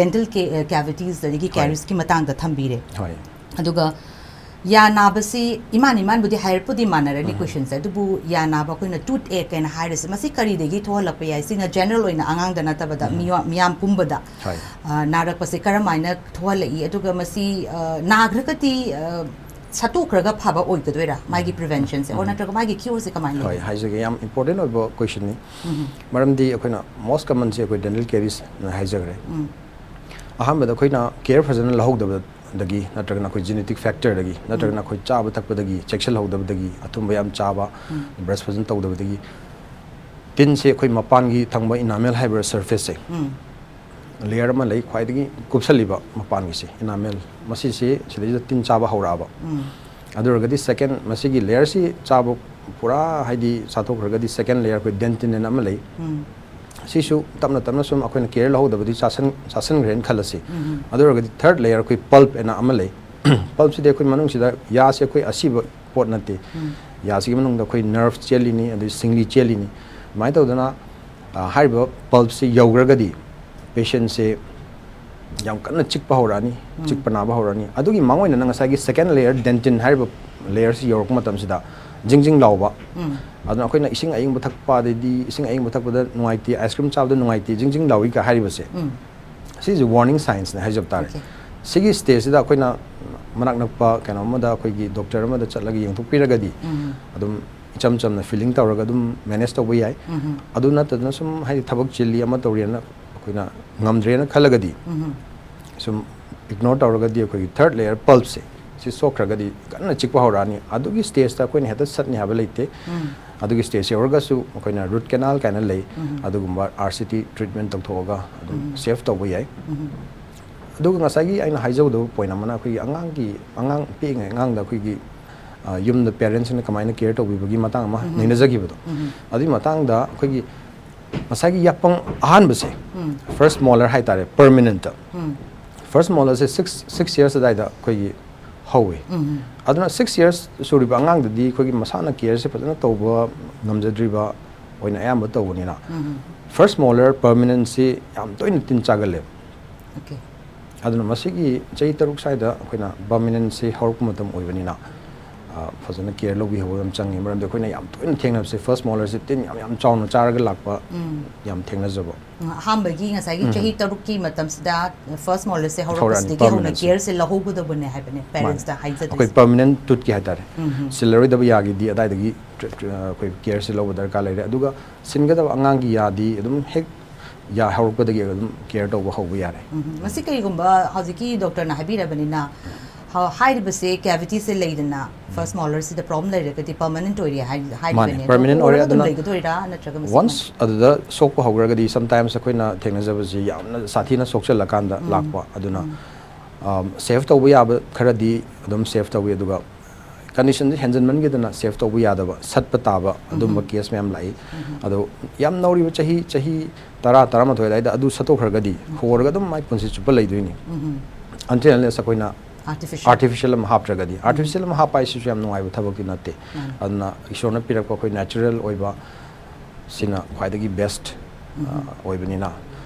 ꯗꯦꯟꯇꯦꯜ ꯀꯦꯚꯤꯇꯤꯁ ꯑꯗꯒꯤ ꯍꯣꯏ꯫ ꯀꯦꯔꯤꯌꯁꯀꯤ ꯃꯇꯥꯡꯗ ꯊꯝꯕꯤꯔꯦ꯫ ꯍꯣꯏ꯫ ꯑꯗꯨꯒ ꯌꯥ ꯅꯥꯕꯁꯤ ꯏꯃꯥꯟ ꯏꯃꯥꯟꯕꯨꯗꯤ ꯍꯥꯏꯔꯛꯄꯨꯗꯤ ꯃꯥꯟꯅꯔꯅꯤ ꯀꯣꯏꯁꯟꯁꯦ, ꯑꯗꯨꯕꯨ ꯌꯥ ꯅꯥꯕ ꯑꯩꯈꯣꯏꯅ ꯇꯨꯠ ꯑꯦꯛ ꯍꯥꯏꯅ ꯍꯥꯏꯔꯤꯁꯦ, ꯃꯁꯤ ꯀꯔꯤꯗꯒꯤ ꯊꯣꯛꯍꯜꯂꯛꯄ ꯌꯥꯏ? ꯁꯤꯅ ꯖꯦꯅꯔꯦꯜ ꯑꯣꯏꯅ ꯑꯉꯥꯡꯗ ꯅꯠꯇꯕꯗ ꯃꯤꯌꯥꯝ ꯄꯨꯝꯕꯗ ꯍꯣꯏ꯫ ꯑ, ꯅꯥꯔꯛꯄꯁꯦ ꯀꯔꯝꯍꯥꯏꯅ ꯊꯣꯛꯍꯜꯂꯛꯏ? ꯑꯗꯨꯒ ꯃꯁꯤ, ꯑ, ꯅꯥꯈ꯭ꯔꯒꯗꯤ, ꯑ, ꯁꯠꯇꯣꯛꯈ꯭ꯔꯒ ꯐꯕ ꯑꯣꯏꯒꯗꯣꯏꯔꯥ, ꯃꯥꯒꯤ ꯄ꯭ꯔꯤꯚꯦꯟꯁꯟꯁꯦ, ꯑꯣꯔ ꯅꯠꯇ꯭ꯔꯒ ꯃꯥꯒꯤ ꯀ꯭ꯌꯣꯔꯁꯦ ꯀꯃꯥꯏꯅ ꯍꯣꯏ, ꯂꯩ? ꯍꯥꯏꯖꯒꯦ꯫ ꯌꯥꯝ ꯏꯝꯄꯣꯔꯇꯦꯟ ꯑꯣꯏꯕ ꯀꯣꯏꯁꯟꯅꯤ꯫ ꯃꯔꯝꯗꯤ ꯑꯩꯈꯣꯏꯅ ꯃꯣꯁ ꯀꯃꯟꯁꯦ ꯑꯩꯈꯣꯏ ꯗꯦꯟꯇꯦꯜ ꯀꯦꯔꯤꯁꯅ ꯍꯥꯏꯖꯈ꯭ꯔꯦ꯫ ꯑꯍꯥꯟꯕꯗ ꯑꯩꯈꯣꯏꯅ ꯀꯦꯌꯔ ꯐꯖꯅ ꯂꯧꯍꯧꯗꯕꯗꯒꯤ, ꯅꯠꯇ꯭ꯔꯒꯅ ꯑꯩꯈꯣꯏ ꯖꯦꯅꯦꯇꯤꯛ ꯐꯦꯛꯇꯔꯗꯒꯤ, ꯅꯠꯇ꯭ꯔꯒꯅ ꯑꯩꯈꯣꯏ ꯆꯥꯕ ꯊꯛꯄꯗꯒꯤ ꯆꯦꯛꯁꯤꯜꯍꯧꯗꯕꯗꯒꯤ, ꯑꯊꯨꯝꯕ ꯌꯥꯝ ꯆꯥꯕ, ꯕ꯭ꯔꯁ ꯐꯖꯅ ꯇꯧꯗꯕꯗꯒꯤ, ꯇꯤꯟꯁꯦ ꯑꯩꯈꯣꯏ ꯃꯄꯥꯟꯒꯤ ꯊꯪꯕ ꯏꯅꯥꯃꯦꯜ ꯍꯥꯏꯕ ꯁꯔꯐꯦꯁꯁꯦ, ꯂꯦꯌꯔ ꯑꯃ ꯂꯩ, ꯈ꯭ꯋꯥꯏꯗꯒꯤ ꯀꯨꯞꯁꯜꯂꯤꯕ ꯃꯄꯥꯟꯒꯤꯁꯦ, ꯏꯅꯥꯃꯦꯜ, ꯃꯁꯤꯁꯦ ꯁꯤꯗꯩꯁꯤꯗ ꯇꯤꯟ ꯆꯥꯕ ꯍꯧꯔꯛꯑꯕ꯫ ꯑꯗꯨ ꯑꯣꯏꯔꯒꯗꯤ ꯁꯦꯀꯦꯟ, ꯃꯁꯤꯒꯤ ꯂꯦꯌꯔꯁꯤ ꯆꯥꯕ ꯄꯨꯔꯥ ꯍꯥꯏꯗꯤ ꯆꯥꯊꯣꯛꯈ꯭ꯔꯒꯗꯤ ꯁꯦꯀꯦꯟ ꯂꯦꯌꯔ ꯑꯩꯈꯣꯏ ꯗꯦꯟꯇꯤꯟ ꯑꯅ ꯑꯃ ꯂꯩ꯫ ꯁꯤꯁꯨ ꯇꯞꯅ ꯇꯞꯅ ꯁꯨꯝ ꯑꯩꯈꯣꯏꯅ ꯀꯦꯌꯔ ꯂꯧꯍꯧꯗꯕꯗꯤ ꯆꯥꯁꯟ ꯆꯥꯁꯟꯈ꯭ꯔꯦꯅ ꯈꯜꯂꯁꯤ꯫ ꯑꯗꯨ ꯑꯣꯏꯔꯒꯗꯤ ꯊꯔꯠ ꯂꯦꯌꯔ ꯑꯩꯈꯣꯏ ꯄꯜꯞ ꯑꯅ ꯑꯃ ꯂꯩ꯫ ꯄꯜꯞꯁꯤꯗꯤ ꯑꯩꯈꯣꯏ ꯃꯅꯨꯡꯁꯤꯗ, ꯌꯥꯁꯦ ꯑꯩꯈꯣꯏ ꯑꯁꯤꯕ ꯄꯣꯠ ꯅꯠꯇꯦ꯫ ꯌꯥꯁꯤꯒꯤ ꯃꯅꯨꯡꯗ ꯑꯩꯈꯣꯏ ꯅꯔꯚ ꯆꯦꯜꯂꯤꯅꯤ, ꯑꯗꯩ ꯁꯤꯡꯂꯤ ꯆꯦꯜꯂꯤꯅꯤ꯫ ꯑꯗꯨꯃꯥꯏꯅ ꯇꯧꯗꯅ, ꯑ, ꯍꯥꯏꯔꯤꯕ ꯄꯜꯞꯁꯤ ꯌꯧꯈ꯭ꯔꯒꯗꯤ ꯄꯦꯁꯦꯟꯁꯦ ꯌꯥꯝ ꯀꯟꯅ ꯆꯤꯛꯄ ꯍꯧꯔꯛꯑꯅꯤ, ꯆꯤꯛꯄ ꯅꯥꯕ ꯍꯧꯔꯛꯑꯅꯤ꯫ ꯑꯗꯨꯒꯤ ꯃꯥꯡ ꯑꯣꯏꯅ ꯅꯪ ꯉꯁꯥꯏꯒꯤ ꯁꯦꯀꯦꯟ ꯂꯦꯌꯔ, ꯗꯦꯟꯇꯤꯟ ꯍꯥꯏꯔꯤꯕ ꯂꯦꯌꯔꯁꯤ ꯌꯧꯔꯛꯄ ꯃꯇꯝꯁꯤꯗ ꯖꯤꯡ ꯖꯤꯡ ꯂꯥꯎꯕ, ꯑꯗꯨꯅ ꯑꯩꯈꯣꯏꯅ ꯏꯁꯤꯡ ꯑꯏꯪꯕ ꯊꯛꯄ, ꯑꯗꯩꯗꯤ ꯏꯁꯤꯡ ꯑꯏꯪꯕ ꯊꯛꯄꯗ ꯅꯨꯡꯉꯥꯏꯇꯦ, ꯑꯥꯏꯁ ꯀ꯭ꯔꯤꯝ ꯆꯥꯕꯗ ꯅꯨꯡꯉꯥꯏꯇꯦ, ꯖꯤꯡ ꯖꯤꯡ ꯂꯥꯎꯏꯒ ꯍꯥꯏꯔꯤꯕꯁꯦ, ꯁꯤꯁꯦ ꯋꯥꯔꯅꯤꯡ ꯁꯥꯏꯟꯁꯅꯦ ꯍꯥꯏꯖꯕ ꯇꯥꯔꯦ꯫ Okay. ꯁꯤꯒꯤ ꯁ꯭ꯇꯦꯖꯁꯤꯗ ꯑꯩꯈꯣꯏꯅ ꯃꯅꯥꯛ ꯅꯛꯄ ꯀꯩꯅꯣ ꯑꯃꯗ, ꯑꯩꯈꯣꯏꯒꯤ ꯗꯣꯛꯇꯔ ꯑꯃꯗ ꯆꯠꯂꯒ ꯌꯦꯡꯊꯣꯛꯄꯤꯔꯒꯗꯤ ꯑꯗꯨꯝ ꯏꯆꯝ ꯆꯝꯅ ꯐꯤꯂꯤꯡ ꯇꯧꯔꯒ ꯑꯗꯨꯝ ꯃꯦꯅꯦꯖ ꯇꯧꯕ ꯌꯥꯏ꯫ ꯑꯗꯨ ꯅꯠꯇꯗꯅ ꯁꯨꯝ ꯍꯥꯏꯗꯤ ꯊꯕꯛ ꯆꯤꯜꯂꯤ, ꯑꯃ ꯇꯧꯔꯤꯅ ꯑꯩꯈꯣꯏꯅ ꯉꯝꯗ꯭ꯔꯦꯅ ꯈꯜꯂꯒꯗꯤ, ꯁꯨꯝ ꯏꯒꯅꯣꯔ ꯇꯧꯔꯒꯗꯤ ꯑꯩꯈꯣꯏꯒꯤ ꯊꯔꯠ ꯂꯦꯌꯔ ꯄꯜꯞꯁꯦ ꯁꯤ ꯁꯣꯛꯈ꯭ꯔꯒꯗꯤ ꯀꯟꯅ ꯆꯤꯛꯄ ꯍꯧꯔꯛꯑꯅꯤ꯫ ꯑꯗꯨꯒꯤ ꯁ꯭ꯇꯦꯖꯇ ꯑꯩꯈꯣꯏꯅ ꯍꯦꯛꯇ ꯁꯠꯅꯤ ꯍꯥꯏꯕ ꯂꯩꯇꯦ꯫ ꯑꯗꯨꯒꯤ ꯁ꯭ꯇꯦꯖ ꯌꯧꯔꯒꯁꯨ ꯑꯩꯈꯣꯏꯅ ꯔꯨꯠ ꯀꯦꯅꯥꯜ ꯀꯥꯏꯅ ꯂꯩ, ꯑꯗꯨꯒꯨꯝꯕ ꯑꯥꯔ ꯁꯤ ꯇꯤ ꯇ꯭ꯔꯤꯠꯃꯦꯟ ꯇꯧꯊꯣꯛꯑꯒ ꯑꯗꯨꯝ ꯁꯦꯐ ꯇꯧꯕ ꯌꯥꯏ꯫ ꯑꯗꯨꯒ ꯉꯁꯥꯏꯒꯤ ꯑꯩꯅ ꯍꯥꯏꯖꯍꯧꯗꯕ ꯄꯣꯏꯟ ꯑꯃꯅ, ꯑꯩꯈꯣꯏꯒꯤ ꯑꯉꯥꯡꯒꯤ, ꯑꯉꯥꯡ ꯄꯤꯛꯏꯉꯩ ꯑꯉꯥꯡꯗ ꯑꯩꯈꯣꯏꯒꯤ, ꯑ, ꯌꯨꯝꯗ ꯄꯦꯔꯦꯟꯁꯁꯤꯡꯅ ꯀꯃꯥꯏꯅ ꯀꯦꯌꯔ ꯇꯧꯕꯤꯕꯒꯤ ꯃꯇꯥꯡ ꯑꯃ ꯅꯩꯅꯖꯈꯤꯕꯗꯣ, ꯑꯗꯨꯒꯤ ꯃꯇꯥꯡꯗ ꯑꯩꯈꯣꯏꯒꯤ ꯉꯁꯥꯏꯒꯤ ꯌꯥꯄꯪ ꯑꯍꯥꯟꯕꯁꯦ, ꯐꯥꯔꯁ ꯃꯣꯂꯔ ꯍꯥꯏꯇꯥꯔꯦ, ꯄꯔꯃꯤꯅꯦꯟꯇ, ꯐꯥꯔꯁ ꯃꯣꯂꯔꯁꯦ ꯁꯤꯛꯁ, ꯁꯤꯛꯁ ꯌꯔꯁ ꯑꯗꯨꯋꯥꯏꯗ ꯑꯩꯈꯣꯏꯒꯤ ꯍꯧꯋꯤ꯫ ꯑꯗꯨꯅ ꯁꯤꯛꯁ ꯌꯔꯁ ꯁꯨꯔꯤꯕ ꯑꯉꯥꯡꯗꯗꯤ ꯑꯩꯈꯣꯏꯒꯤ ꯃꯁꯥꯅ ꯀꯦꯌꯔꯁꯦ ꯐꯖꯅ ꯇꯧꯕ ꯉꯝꯖꯗ꯭ꯔꯤꯕ ꯑꯣꯏꯅ ꯑꯌꯥꯝꯕ ꯇꯧꯕꯅꯤꯅ, ꯐꯥꯔꯁ ꯃꯣꯂꯔ ꯄꯔꯃꯅꯦꯟꯁꯤ ꯌꯥꯝ ꯇꯣꯏꯅ ꯇꯤꯟ ꯆꯥꯒꯜꯂꯦꯕ꯫ ꯑꯣꯀꯦ꯫ ꯑꯗꯨꯅ ꯃꯁꯤꯒꯤ ꯆꯍꯤ ꯇꯔꯨꯛ ꯁ꯭ꯋꯥꯏꯗ ꯑꯩꯈꯣꯏꯅ ꯄꯔꯃꯅꯦꯟꯁꯤ ꯍꯧꯔꯛꯄ ꯃꯇꯝ ꯑꯣꯏꯕꯅꯤꯅ, ꯑ, ꯐꯖꯅ ꯀꯦꯌꯔ ꯂꯧꯕꯤꯍꯧꯕ ꯌꯥꯝ ꯆꯪꯉꯤ꯫ ꯃꯔꯝꯗꯤ ꯑꯩꯈꯣꯏꯅ ꯌꯥꯝ ꯇꯣꯏꯅ ꯊꯦꯡꯅꯕꯁꯦ ꯐꯥꯔꯁ ꯃꯣꯂꯔꯁꯤ ꯇꯤꯟ ꯌꯥꯝ ꯌꯥꯝ ꯆꯥꯎꯅ ꯆꯥꯔꯒ ꯂꯥꯛꯄ ꯌꯥꯝ ꯊꯦꯡꯅꯖꯕ꯫ ꯎꯝ, ꯑꯍꯥꯟꯕꯒꯤ ꯉꯁꯥꯏꯒꯤ ꯎꯝ꯫ ꯆꯍꯤ ꯇꯔꯨꯛꯀꯤ ꯃꯇꯝꯁꯤꯗ ꯐꯥꯔꯁ ꯃꯣꯂꯔꯁꯦ ꯍꯧꯔꯛꯑꯅꯤ, ꯍꯧꯔꯛꯄꯁꯤꯗꯒꯤ ꯍꯧꯅ permanent ꯁꯦ꯫ ꯀꯦꯌꯔꯁꯦ ꯂꯧꯍꯧꯒꯗꯕꯅꯦ ꯍꯥꯏꯕꯅꯦ ꯃꯥꯅꯦ꯫ ꯄꯦꯔꯦꯟꯁꯇ ꯍꯥꯏꯖꯗꯣꯏꯁꯦ꯫ ꯑꯩꯈꯣꯏ ꯄꯔꯃꯅꯦꯟ ꯇꯨꯠꯀꯤ ꯍꯥꯏꯇꯥꯔꯦ꯫ ꯎꯝ, ꯎꯝ꯫ ꯁꯤꯜꯂꯔꯣꯏꯗꯕ ꯌꯥꯒꯤꯗꯤ ꯑꯗꯥꯏꯗꯒꯤ ꯇ꯭ꯔ-, ꯇ꯭ꯔ-, ꯑꯩꯈꯣꯏ ꯀꯦꯌꯔꯁꯦ ꯂꯧꯕ ꯗꯔꯀꯥꯔ ꯂꯩꯔꯦ꯫ ꯑꯗꯨꯒ ꯁꯤꯟꯒꯗꯕ ꯑꯉꯥꯡꯒꯤ ꯌꯥꯗꯤ ꯑꯗꯨꯝ ꯍꯦꯛ ꯌꯥ ꯍꯧꯔꯛꯄꯗꯒꯤ ꯑꯗꯨꯝ ꯀꯦꯌꯔ ꯇꯧꯕ ꯍꯧꯕ ꯌꯥꯔꯦ꯫ ꯎꯝ, ꯃꯁꯤ ꯀꯔꯤꯒꯨꯝꯕ ꯍꯧꯖꯤꯛꯀꯤ ꯗꯣꯛꯇꯔꯅ ꯍꯥꯏꯕꯤꯔꯕꯅꯤꯅ, ꯍ-, ꯍꯥꯏꯔꯤꯕꯁꯦ ꯀꯦꯕꯤꯇꯤꯁꯦ ꯂꯩꯗꯅ ꯐꯥꯔꯁ ꯃꯣꯂꯔꯁꯤꯗ ꯄ꯭ꯔꯣꯕ꯭ꯂꯦꯝ ꯂꯩꯔꯒꯗꯤ ꯄꯔꯃꯅꯦꯟ ꯑꯣꯏꯔꯦ ꯍꯥꯏ-, ꯃꯥꯅꯦ, ꯍꯥꯏꯔꯤꯕꯅꯦ꯫ ꯄꯔꯃꯅꯦꯟ ꯑꯣꯏꯔꯦ꯫ ꯍꯧꯔꯒ ꯑꯗꯨꯝ ꯑꯗꯨꯅ ꯂꯩꯒꯗꯣꯏꯔꯥ ꯅꯠꯇ꯭ꯔꯒ ꯃꯁꯤ ꯋꯥꯟꯁ ꯑꯗꯨꯗ ꯁꯣꯛꯄ ꯍꯧꯈ꯭ꯔꯒꯗꯤ, ꯁꯝꯇꯥꯏꯝꯁ ꯑꯩꯈꯣꯏꯅ ꯊꯦꯡꯅꯖꯕꯁꯤ ꯌꯥꯝꯅ ꯁꯥꯊꯤꯅ ꯁꯣꯛꯆꯜꯂꯀꯥꯟꯗ ꯂꯥꯛꯄ꯫ ꯑꯗꯨꯅ ꯁꯦꯐ ꯇꯧꯕ ꯌꯥꯕ ꯈꯔꯗꯤ ꯑꯗꯨꯝ ꯁꯦꯐ ꯇꯧꯋꯤ, ꯑꯗꯨꯒ ꯀꯟꯗꯤꯁꯟꯁꯤ ꯍꯦꯟꯖꯟꯃꯟꯈꯤꯗꯅ ꯁꯦꯐ ꯇꯧꯕ ꯌꯥꯗꯕ, ꯁꯠꯄ ꯇꯥꯕ, ꯑꯗꯨꯝꯕ ꯀꯦꯁ ꯃꯌꯥꯝ ꯂꯥꯛꯏ꯫ ꯑꯗꯣ ꯌꯥꯝ ꯅꯧꯔꯤꯕ ꯆꯍꯤ, ꯆꯍꯤ ꯇꯔꯥ, ꯇꯔꯥꯃꯥꯊꯣꯏ ꯑꯗꯨꯋꯥꯏꯗ ꯑꯗꯨ ꯁꯠꯇꯣꯛꯈ꯭ꯔꯒꯗꯤ ꯍꯣꯔꯒ ꯑꯗꯨꯝ ꯃꯥꯏ ꯄꯨꯟꯁꯤ ꯆꯨꯞꯄ ꯂꯩꯗꯣꯏꯅꯤ꯫ ꯑꯟꯇꯤꯜ ꯑꯟꯂꯦꯁ ꯑꯩꯈꯣꯏꯅ ꯑꯥꯔꯇꯤꯐꯤꯁꯤꯌꯦꯜ꯫ ꯑꯥꯔꯇꯤꯐꯤꯁꯤꯌꯦꯜ ꯑꯃ ꯍꯥꯞꯇ꯭ꯔꯒꯗꯤ꯫ ꯑꯥꯔꯇꯤꯐꯤꯁꯤꯌꯦꯜ ꯑꯃ ꯍꯥꯞꯄ ꯍꯥꯏꯁꯤꯁꯨ ꯌꯥꯝ ꯅꯨꯡꯉꯥꯏꯕ ꯊꯕꯛꯇꯤ ꯅꯠꯇꯦ꯫ ꯃꯥꯅꯤ꯫ ꯑꯗꯨꯅ ꯏꯁꯣꯔꯅ ꯄꯤꯔꯛꯄ ꯑꯩꯈꯣꯏ ꯅꯦꯆꯔꯦꯜ ꯑꯣꯏꯕ ꯁꯤꯅ ꯈ꯭ꯋꯥꯏꯗꯒꯤ ꯕꯦꯁ ꯑꯣꯏꯕꯅꯤꯅ,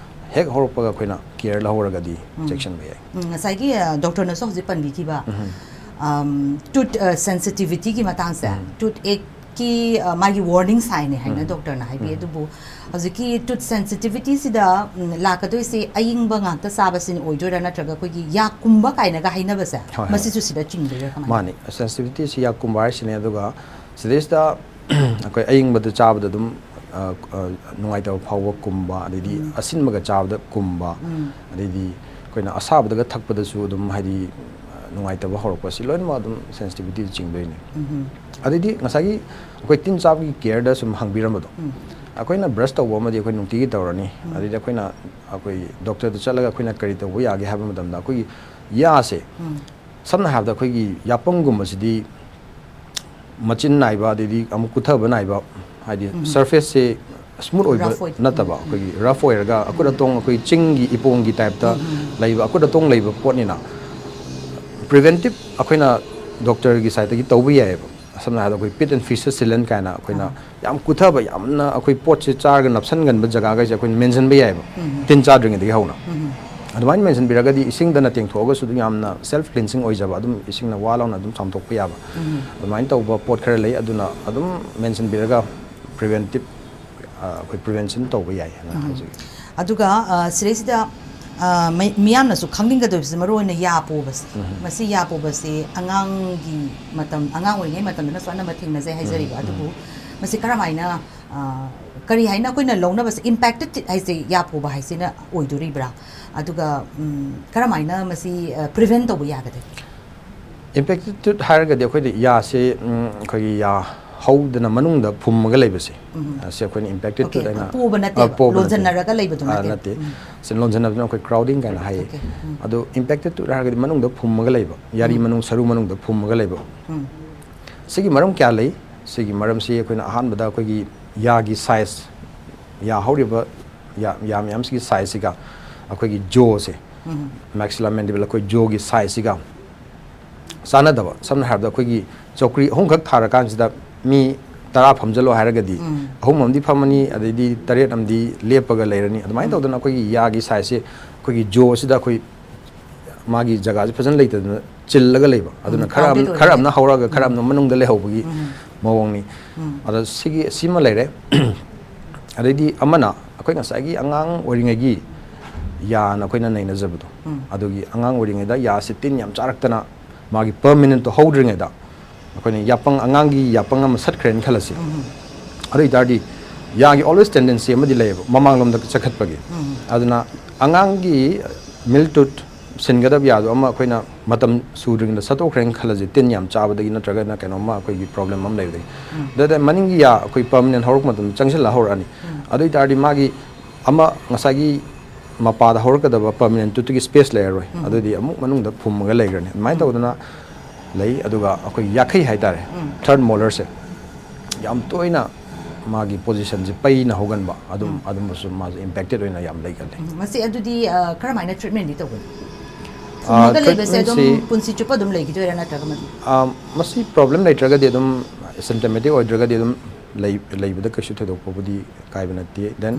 ꯍꯦꯛ ꯍꯧꯔꯛꯄꯒ ꯑꯩꯈꯣꯏꯅ ꯀꯦꯌꯔ ꯂꯧꯍꯧꯔꯒꯗꯤ ꯆꯦꯛꯁꯤꯟꯕ ꯌꯥꯏ꯫ ꯎꯝ, ꯉꯁꯥꯏꯒꯤ, ꯑ, ꯗꯣꯛꯇꯔꯅꯁꯨ ꯍꯧꯖꯤꯛ ꯄꯟꯕꯤꯈꯤꯕ, ꯑꯝ, ꯇꯨꯠ, ꯑ, ꯁꯦꯟꯁꯤꯇꯤꯚꯤꯇꯤꯒꯤ ꯃꯇꯥꯡꯁꯦ, ꯇꯨꯠ ꯑꯦꯛꯀꯤ, ꯑ, ꯃꯥꯒꯤ ꯋꯥꯔꯅꯤꯡ ꯁꯥꯏꯟꯅꯦ ꯍꯥꯏꯅ ꯗꯣꯛꯇꯔꯅ ꯍꯥꯏꯕꯤ꯫ ꯑꯗꯨꯕꯨ ꯍꯧꯖꯤꯛꯀꯤ ꯇꯨꯠ ꯁꯦꯟꯁꯤꯇꯤꯚꯤꯇꯤꯁꯤꯗ, ꯎꯝ, ꯂꯥꯛꯀꯗꯣꯏꯁꯦ ꯑꯏꯪꯕ ꯉꯥꯛꯇ ꯆꯥꯕꯁꯤꯅ ꯑꯣꯏꯗꯣꯏꯔꯥ, ꯅꯠꯇ꯭ꯔꯒ ꯑꯩꯈꯣꯏꯒꯤ ꯌꯥꯛꯀꯨꯝꯕ ꯀꯥꯏꯅꯒ ꯍꯥꯏꯅꯕꯁꯦ, ꯍꯣꯏ, ꯍꯣꯏ꯫ ꯃꯁꯤꯁꯨ ꯁꯤꯗ ꯆꯤꯡꯗꯣꯏꯔꯥ ꯀꯃꯥꯏꯅ? ꯃꯥꯅꯤ, ꯁꯦꯟꯁꯤꯇꯤꯚꯤꯇꯤꯁꯤ ꯌꯥꯛꯀꯨꯝꯕ ꯍꯥꯏꯁꯤꯅꯦ꯫ ꯑꯗꯨꯒ ꯁꯤꯗꯩꯁꯤꯗ ꯑꯩꯈꯣꯏ ꯑꯏꯪꯕꯗ ꯆꯥꯕꯗ ꯑꯗꯨꯝ, ꯑ, ꯑ, ꯅꯨꯡꯉꯥꯏꯇꯕ ꯐꯥꯎꯕ ꯀꯨꯝꯕ, ꯑꯗꯩꯗꯤ ꯑꯁꯤꯟꯕꯒ ꯆꯥꯕꯗ ꯀꯨꯝꯕ, ꯑꯗꯩꯗꯤ ꯑꯩꯈꯣꯏꯅ ꯑꯁꯥꯕꯗꯒ ꯊꯛꯄꯗꯁꯨ ꯑꯗꯨꯝ, ꯍꯥꯏꯗꯤ, ꯑ, ꯅꯨꯡꯉꯥꯏꯇꯕ ꯍꯧꯔꯛꯄ, ꯁꯤ ꯂꯣꯏꯅꯃꯛ ꯑꯗꯨꯝ ꯁꯦꯟꯁꯤꯇꯤꯚꯤꯇꯤꯗ ꯆꯤꯡꯗꯣꯏꯅꯦ꯫ ꯑꯗꯩꯗꯤ ꯉꯁꯥꯏꯒꯤ ꯑꯩꯈꯣꯏ ꯇꯤꯟ ꯆꯥꯕꯒꯤ ꯀꯦꯌꯔꯗ ꯁꯨꯝ ꯍꯪꯕꯤꯔꯝꯕꯗꯣ, ꯑꯩꯈꯣꯏꯅ ꯕ꯭ꯔꯁ ꯇꯧꯕ ꯑꯃꯗꯤ ꯑꯩꯈꯣꯏ ꯅꯨꯡꯇꯤꯒꯤ ꯇꯧꯔꯅꯤ꯫ ꯑꯗꯩꯗꯤ ꯑꯩꯈꯣꯏꯅ, ꯑꯩꯈꯣꯏ ꯗꯣꯛꯇꯔꯗ ꯆꯠꯂꯒ ꯑꯩꯈꯣꯏꯅ ꯀꯔꯤ ꯇꯧꯕ ꯌꯥꯒꯦ ꯍꯥꯏꯕ ꯃꯇꯝꯗ, ꯑꯩꯈꯣꯏꯒꯤ ꯌꯥꯁꯦ, ꯁꯝꯅ ꯍꯥꯏꯔꯕꯗ ꯑꯩꯈꯣꯏꯒꯤ ꯌꯥꯄꯪꯒꯨꯝꯕꯁꯤꯗꯤ ꯃꯆꯤꯟ ꯅꯥꯏꯕ, ꯑꯗꯩꯗꯤ ꯑꯃꯨꯛ ꯀꯨꯊꯕ ꯅꯥꯏꯕ, ꯍꯥꯏꯗꯤ ꯁꯔꯐꯦꯁꯁꯦ ꯁ꯭ꯃꯨꯠ ꯑꯣꯏꯕ ꯔꯐ ꯑꯣꯏ- ꯅꯠꯇꯕ, ꯑꯩꯈꯣꯏꯒꯤ ꯔꯐ ꯑꯣꯏꯔꯒ ꯑꯩꯈꯨꯠ ꯑꯇꯣꯡ, ꯑꯩꯈꯣꯏ ꯆꯤꯡꯒꯤ ꯏꯄꯣꯝꯒꯤ ꯇꯥꯏꯞꯇ ꯂꯩꯕ, ꯑꯩꯈꯨꯠ ꯑꯇꯣꯡ ꯂꯩꯕ ꯄꯣꯠꯅꯤꯅ, ꯄ꯭ꯔꯤꯚꯦꯟꯇꯤꯞ ꯑꯩꯈꯣꯏꯅ ꯗꯣꯛꯇꯔꯒꯤ ꯁꯥꯏꯠꯇꯒꯤ ꯇꯧꯕ ꯌꯥꯏꯑꯕ꯫ ꯁꯝꯅ ꯍꯥꯏꯔꯕꯗ ꯑꯩꯈꯣꯏ ꯄꯤꯠ ꯑꯦꯟ ꯐꯤꯁꯇ ꯁꯤꯂꯟ ꯀꯥꯏꯅ ꯑꯩꯈꯣꯏꯅ ꯌꯥꯝ ꯀꯨꯊꯕ, ꯌꯥꯝꯅ ꯑꯩꯈꯣꯏ ꯄꯣꯠꯁꯦ ꯆꯥꯔꯒ ꯅꯞꯁꯟꯒꯟꯕ ꯖꯒꯥꯈꯩꯁꯦ ꯑꯩꯈꯣꯏꯅ ꯃꯦꯟꯁꯤꯟꯕ ꯌꯥꯏꯑꯕ, ꯇꯤꯟ ꯆꯥꯗ꯭ꯔꯤꯉꯩꯗꯒꯤ ꯍꯧꯅ꯫ ꯑꯗꯨꯃꯥꯏꯅ ꯃꯦꯟꯁꯤꯟꯕꯤꯔꯒꯗꯤ ꯏꯁꯤꯡꯗꯅ ꯇꯦꯡꯊꯣꯛꯑꯒꯁꯨ ꯑꯗꯨꯝ ꯌꯥꯝꯅ ꯁꯦꯜꯐ ꯀ꯭ꯂꯤꯟꯁꯤꯡ ꯑꯣꯏꯖꯕ, ꯑꯗꯨꯝ ꯏꯁꯤꯡꯅ ꯋꯥ ꯂꯥꯎꯅ ꯑꯗꯨꯝ ꯆꯥꯝꯊꯣꯛꯄ ꯌꯥꯕ, ꯑꯗꯨꯃꯥꯏꯅ ꯇꯧꯕ ꯄꯣꯠ ꯈꯔ ꯂꯩ꯫ ꯑꯗꯨꯅ ꯑꯗꯨꯝ ꯃꯦꯟꯁꯤꯟꯕꯤꯔꯒ ꯄ꯭ꯔꯤꯚꯦꯟꯇꯤꯞ, ꯑꯩꯈꯣꯏ ꯄ꯭ꯔꯤꯚꯦꯟꯁꯟ ꯇꯧꯕ ꯌꯥꯏ ꯍꯥꯏꯅ ꯍꯥꯏꯖꯒꯦ꯫ ꯑꯗꯨꯒ ꯑ, ꯁꯤꯗꯩꯁꯤꯗ ꯑ, ꯃꯤ- ꯃꯤꯌꯥꯝꯅꯁꯨ ꯈꯪꯅꯤꯡꯒꯗꯣꯏꯕꯁꯦ ꯃꯔꯨ ꯑꯣꯏꯅ ꯌꯥ ꯄꯣꯕꯁꯦ꯫ ꯃꯁꯤ ꯌꯥ ꯄꯣꯕꯁꯦ ꯑꯉꯥꯡꯒꯤ ꯃꯇꯝ, ꯑꯉꯥꯡ ꯑꯣꯏꯔꯤꯉꯩ ꯃꯇꯝꯗꯅꯁꯨ ꯑꯅꯝꯕ ꯊꯦꯡꯅꯖꯩ ꯍꯥꯏꯖꯔꯤꯕ꯫ ꯑꯗꯨꯕꯨ ꯃꯁꯤ ꯀꯔꯝꯍꯥꯏꯅ, ꯑ, ꯀꯔꯤ ꯍꯥꯏꯅ ꯑꯩꯈꯣꯏꯅ ꯂꯧꯅꯕꯁꯦ? ꯏꯝꯄꯦꯛꯇꯦꯠ ꯍꯥꯏꯁꯦ, ꯌꯥ ꯄꯣꯕ ꯍꯥꯏꯁꯤꯅ ꯑꯣꯏꯗꯣꯔꯤꯕ꯭ꯔꯥ? ꯑꯗꯨꯒ ꯎꯝ, ꯀꯔꯝꯍꯥꯏꯅ ꯃꯁꯤ ꯄ꯭ꯔꯤꯚꯦꯟ ꯇꯧꯕ ꯌꯥꯒꯗꯒꯦ? ꯏꯝꯄꯦꯛꯇꯦꯠ ꯍꯥꯏꯔꯒꯗꯤ ꯑꯩꯈꯣꯏꯗꯤ ꯌꯥꯁꯦ, ꯎꯝ, ꯑꯩꯈꯣꯏꯒꯤ ꯌꯥ ꯍꯧꯗꯅ ꯃꯅꯨꯡꯗ ꯐꯨꯝꯃꯒ ꯂꯩꯕꯁꯦ, ꯑꯁꯤ ꯑꯩꯈꯣꯏꯅ ꯏꯝꯄꯦꯛꯇꯦꯠ ꯑꯣꯀꯦ, ꯍꯥꯏꯅ, ꯄꯣꯕ ꯑ, ꯅꯠꯇꯦꯕ, ꯄꯣꯕ ꯅꯠꯇꯦ꯫ ꯂꯣꯟꯁꯤꯟꯅꯔꯒ ꯂꯩꯕꯗꯨ ꯑ, ꯅꯠꯇꯦꯕ꯫ ꯅꯠꯇꯦ꯫ ꯁꯤ ꯂꯣꯟꯁꯤꯟꯅꯕꯗꯨꯅ ꯑꯩꯈꯣꯏ ꯀ꯭ꯔꯥꯎꯗꯤꯡ ꯀꯥꯏꯅ ꯍꯥꯏꯌꯦ꯫ ꯑꯣꯀꯦ, ꯎꯝ꯫ ꯑꯗꯣ ꯏꯝꯄꯦꯛꯇꯦꯠ ꯍꯥꯏꯔꯒꯗꯤ ꯃꯅꯨꯡꯗ ꯐꯨꯝꯃꯒ ꯂꯩꯕ, ꯌꯥꯔꯤ ꯃꯅꯨꯡ, ꯁꯔꯨ ꯃꯅꯨꯡꯗ ꯐꯨꯝꯃꯒ ꯂꯩꯕ꯫ ꯁꯤꯒꯤ ꯃꯔꯝ ꯀꯌꯥ ꯂꯩ꯫ ꯁꯤꯒꯤ ꯃꯔꯝꯁꯤ ꯑꯩꯈꯣꯏꯅ ꯑꯍꯥꯟꯕꯗ ꯑꯩꯈꯣꯏꯒꯤ ꯌꯥꯒꯤ ꯁꯥꯏꯖ, ꯌꯥ ꯍꯧꯔꯤꯕ ꯌꯥ, ꯌꯥ ꯃꯌꯥꯝꯁꯤꯒꯤ ꯁꯥꯏꯖꯁꯤꯒ ꯑꯩꯈꯣꯏꯒꯤ ꯖꯣꯁꯦ, ꯃꯦꯛꯁꯤꯂꯥ ꯃꯦꯟꯗꯤꯕꯜ, ꯑꯩꯈꯣꯏ ꯖꯣꯒꯤ ꯁꯥꯏꯖꯁꯤꯒ ꯆꯥꯟꯅꯗꯕ꯫ ꯁꯝꯅ ꯍꯥꯏꯔꯕꯗ ꯑꯩꯈꯣꯏꯒꯤ ꯆꯧꯀ꯭ꯔꯤ ꯑꯍꯨꯝꯈꯛ ꯊꯥꯔꯀꯥꯟꯁꯤꯗ ꯃꯤ ꯇꯔꯥ ꯐꯝꯖꯜꯂꯣ ꯍꯥꯏꯔꯒꯗꯤ ꯑꯍꯨꯝ ꯑꯃꯗꯤ ꯐꯝꯃꯅꯤ, ꯑꯗꯩꯗꯤ ꯇꯔꯦꯠ ꯑꯃꯗꯤ ꯂꯦꯞꯄꯒ ꯂꯩꯔꯅꯤ꯫ ꯑꯗꯨꯃꯥꯏꯅ ꯇꯧꯗꯅ ꯑꯩꯈꯣꯏꯒꯤ ꯌꯥꯒꯤ ꯁꯥꯏꯖꯁꯦ ꯑꯩꯈꯣꯏꯒꯤ ꯖꯣꯁꯤꯗ ꯑꯩꯈꯣꯏ ꯃꯥꯒꯤ ꯖꯒꯥꯁꯦ ꯐꯖꯅ ꯂꯩꯇꯗꯅ ꯆꯤꯜꯂꯒ ꯂꯩꯕ꯫ ꯑꯗꯨꯅ ꯈꯔ ꯑꯃ, crowded ꯈꯔ ꯑꯣꯏꯕ꯫ ꯑꯃꯅ ꯍꯧꯔꯛꯑꯒ ꯈꯔ ꯑꯃꯅ ꯃꯅꯨꯡꯗ ꯂꯩꯍꯧꯕꯒꯤ ꯃꯑꯣꯡꯅꯤ꯫ ꯑꯗ ꯁꯤꯒꯤ, ꯁꯤꯃ ꯂꯩꯔꯦ꯫ ꯑꯗꯩꯗꯤ ꯑꯃꯅ ꯑꯩꯈꯣꯏ ꯉꯁꯥꯏꯒꯤ ꯑꯉꯥꯡ ꯑꯣꯏꯔꯤꯉꯩꯒꯤ ꯌꯥꯅ ꯑꯩꯈꯣꯏꯅ ꯅꯩꯅꯖꯕꯗꯣ, ꯑꯗꯨꯒꯤ ꯑꯉꯥꯡ ꯑꯣꯏꯔꯤꯉꯩꯗ ꯌꯥꯁꯦ ꯇꯤꯟ ꯌꯥꯝ ꯆꯥꯔꯛꯇꯅ ꯃꯥꯒꯤ ꯄꯔꯃꯤꯅꯦꯟꯠꯇꯣ ꯍꯧꯗ꯭ꯔꯤꯉꯩꯗ ꯑꯩꯈꯣꯏꯅ ꯌꯥꯄꯪ, ꯑꯉꯥꯡꯒꯤ ꯌꯥꯄꯪ ꯑꯃ ꯁꯠꯈ꯭ꯔꯦꯅ ꯈꯜꯂꯁꯤ꯫ ꯑꯗꯨ ꯑꯣꯏꯇꯥꯔꯗꯤ ꯌꯥꯒꯤ always tendency ꯑꯃꯗꯤ ꯂꯩꯌꯦꯕ ꯃꯃꯥꯡꯂꯣꯝꯗ ꯆꯠꯈꯠꯄꯒꯤ꯫ ꯑꯗꯨꯅ ꯑꯉꯥꯡꯒꯤ ꯃꯤꯜ ꯇꯨꯠ ꯁꯤꯟꯒꯗꯕ ꯌꯥꯗꯣ ꯑꯃ ꯑꯩꯈꯣꯏꯅ ꯃꯇꯝ ꯁꯨꯗ꯭ꯔꯤꯉꯩꯗ ꯁꯠꯇꯣꯛꯈ꯭ꯔꯦꯅ ꯈꯜꯂꯁꯤ, ꯇꯤꯟ ꯌꯥꯝ ꯆꯥꯕꯗꯒꯤ ꯅꯠꯇ꯭ꯔꯒꯅ ꯀꯩꯅꯣꯝꯃ ꯑꯩꯈꯣꯏꯒꯤ ꯄ꯭ꯔꯣꯕ꯭ꯂꯦꯝ ꯑꯃ ꯂꯩꯕꯗꯒꯤ꯫ ꯑꯗꯨꯗ ꯃꯅꯤꯡꯒꯤ ꯌꯥ ꯑꯩꯈꯣꯏ ꯄꯔꯃꯤꯅꯦꯟꯠ ꯍꯧꯔꯛꯄ ꯃꯇꯝꯗ ꯆꯪꯁꯤꯜꯂ ꯍꯧꯔꯛꯑꯅꯤ꯫ ꯑꯗꯨ ꯑꯣꯏꯇꯥꯔꯗꯤ ꯃꯥꯒꯤ ꯑꯃ ꯉꯁꯥꯏꯒꯤ ꯃꯄꯥꯗ ꯍꯧꯔꯛꯀꯗꯕ ꯄꯔꯃꯤꯅꯦꯟꯠ ꯇꯨꯠꯇꯨꯒꯤ ꯁ꯭ꯄꯦꯁ ꯂꯩꯔꯔꯣꯏ꯫ ꯑꯗꯨꯗꯤ ꯑꯃꯨꯛ ꯃꯅꯨꯡꯗ ꯐꯨꯝꯃꯒ ꯂꯩꯈ꯭ꯔꯅꯤ꯫ ꯑꯗꯨꯃꯥꯏꯅ ꯇꯧꯗꯅ ꯂꯩ꯫ ꯑꯗꯨꯒ ꯑꯩꯈꯣꯏ ꯌꯥꯈꯩ ꯍꯥꯏꯇꯥꯔꯦ, ꯊꯔꯠ ꯃꯣꯂꯔꯁꯦ ꯌꯥꯝ ꯇꯣꯏꯅ ꯃꯥꯒꯤ ꯄꯣꯖꯤꯁꯟꯁꯦ ꯄꯩꯅ ꯍꯧꯒꯟꯕ, ꯑꯗꯨꯝ, ꯑꯗꯨꯝꯕꯁꯨ ꯃꯥꯁꯦ ꯏꯝꯄꯦꯛꯇꯦꯠ ꯑꯣꯏꯅ ꯌꯥꯝ ꯂꯩꯒꯜꯂꯤ꯫ ꯎꯝ, ꯃꯁꯤ ꯑꯗꯨꯗꯤ, ꯑ, ꯀꯔꯝꯍꯥꯏꯅ ꯇ꯭ꯔꯤꯠꯃꯦꯟꯗꯤ ꯇꯧꯒꯅꯤ? ꯐꯨꯝꯃꯒ ꯂꯩꯕꯁꯦ ꯑꯗꯨꯝ ꯇ꯭ꯔꯤꯠꯃꯦꯟꯁꯤ ꯄꯨꯟꯁꯤ ꯆꯨꯞꯄ ꯑꯗꯨꯝ ꯂꯩꯈꯤꯗꯣꯏꯔꯥ, ꯅꯠꯇ꯭ꯔꯒ ꯃꯗꯨ? ꯑꯥ, ꯃꯁꯤ ꯄ꯭ꯔꯣꯕ꯭ꯂꯦꯝ ꯂꯩꯇ꯭ꯔꯒꯗꯤ ꯑꯗꯨꯝ, ꯁꯤꯝꯇꯃꯦꯇꯤꯛ ꯑꯣꯏꯗ꯭ꯔꯒꯗꯤ ꯑꯗꯨꯝ ꯂꯩ-, ꯂꯩꯕꯗ ꯀꯩꯁꯨ ꯊꯣꯏꯗꯣꯛꯄꯕꯨꯗꯤ ꯀꯥꯏꯕ ꯅꯠꯇꯦ꯫ ꯗꯦꯟ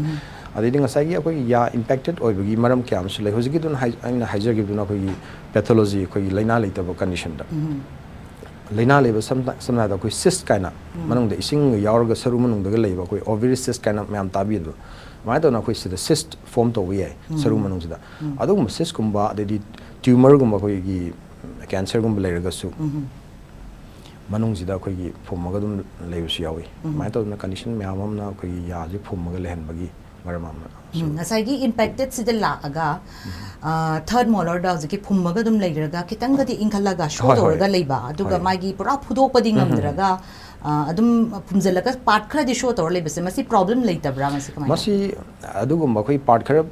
ꯑꯗꯩꯗꯤ ꯉꯁꯥꯏꯒꯤ ꯑꯩꯈꯣꯏꯒꯤ ꯌꯥ ꯏꯝꯄꯦꯛꯇꯦꯠ ꯑꯣꯏꯕꯒꯤ ꯃꯔꯝ ꯀꯌꯥ ꯑꯃꯁꯨ ꯂꯩ꯫ ꯍꯧꯖꯤꯛꯀꯤꯗꯨꯅ ꯍꯥꯏ-, ꯑꯩꯅ ꯍꯥꯏꯖꯈꯤꯕꯗꯨꯅ ꯑꯩꯈꯣꯏꯒꯤ ꯄꯦꯊꯣꯂꯣꯖꯤ, ꯑꯩꯈꯣꯏꯒꯤ ꯂꯥꯏꯅꯥ ꯂꯩꯇꯕ ꯀꯟꯗꯤꯁꯟꯗ꯫ ꯂꯥꯏꯅꯥ ꯂꯩꯕ ꯁꯝꯅ, ꯁꯝꯅ ꯍꯥꯏꯔꯕꯗ ꯑꯩꯈꯣꯏ ꯁꯤꯁ ꯀꯥꯏꯅ ꯃꯅꯨꯡꯗ ꯏꯁꯤꯡꯒ ꯌꯥꯎꯔꯒ ꯁꯔꯨ ꯃꯅꯨꯡꯗꯒ ꯂꯩꯕ ꯑꯩꯈꯣꯏ ꯑꯣꯚꯔꯤ ꯁꯤꯁ ꯀꯥꯏꯅ ꯃꯌꯥꯝ ꯇꯥꯕꯤꯕꯗꯣ, ꯑꯗꯨꯃꯥꯏꯅ ꯇꯧꯗꯅ ꯑꯩꯈꯣꯏ ꯁꯤꯗ ꯁꯤꯁ ꯐꯣꯝ ꯇꯧꯕ ꯌꯥꯏ ꯁꯔꯨ ꯃꯅꯨꯡꯁꯤꯗ꯫ ꯑꯗꯨꯒꯨꯝꯕ ꯁꯤꯁꯀꯨꯝꯕ, ꯑꯗꯩꯗꯤ ꯇ꯭ꯌꯨꯃꯔꯒꯨꯝꯕ, ꯑꯩꯈꯣꯏꯒꯤ ꯀꯦꯟꯁꯔꯒꯨꯝꯕ ꯂꯩꯔꯒꯁꯨ ꯃꯅꯨꯡꯁꯤꯗ ꯑꯩꯈꯣꯏꯒꯤ ꯐꯨꯝꯃꯒ ꯑꯗꯨꯝ ꯂꯩꯕꯁꯨ ꯌꯥꯎꯏ꯫ ꯑꯗꯨꯃꯥꯏꯅ ꯇꯧꯗꯅ ꯀꯟꯗꯤꯁꯟ ꯃꯌꯥꯝ ꯑꯃꯅ ꯑꯩꯈꯣꯏꯒꯤ ꯌꯥꯁꯦ ꯐꯨꯝꯃꯒ ꯂꯩꯍꯟꯕꯒꯤ ꯃꯔꯝ ꯑꯃ꯫ ꯎꯝ, ꯉꯁꯥꯏꯒꯤ ꯏꯝꯄꯦꯛꯇꯦꯠꯁꯤꯗ ꯂꯥꯛꯑꯒ, ꯎꯝ꯫ ꯑ, ꯊꯔꯗ ꯃꯣꯂꯔꯗ ꯍꯧꯖꯤꯛꯀꯤ ꯐꯨꯝꯃꯒ ꯑꯗꯨꯝ ꯂꯩꯔꯒ ꯈꯤꯇꯪꯒꯗꯤ ꯏꯟꯈꯠꯂꯒ ꯁꯣ ꯍꯣꯏ, ꯍꯣꯏ꯫ ꯇꯧꯔꯒ ꯂꯩꯕ, ꯑꯗꯨꯒ ꯍꯣꯏ꯫ ꯃꯥꯒꯤ ꯄꯨꯔꯥ ꯐꯨꯗꯣꯛꯄꯗꯤ ꯎꯝ, ꯎꯝ꯫ ꯉꯝꯗ꯭ꯔꯒ, ꯑ, ꯑꯗꯨꯝ ꯐꯨꯝꯖꯤꯜꯂꯒ ꯄꯥꯔꯠ ꯈꯔꯗꯤ ꯁꯣ ꯇꯧꯔ ꯂꯩꯕꯁꯦ, ꯃꯁꯤ ꯄ꯭ꯔꯣꯕ꯭ꯂꯦꯝ ꯂꯩꯇꯕ꯭ꯔꯥ? ꯃꯁꯤ ꯀꯃꯥꯏꯅ? ꯃꯁꯤ ꯑꯗꯨꯒꯨꯝꯕ ꯑꯩꯈꯣꯏ ꯄꯥꯔꯠ ꯈꯔ,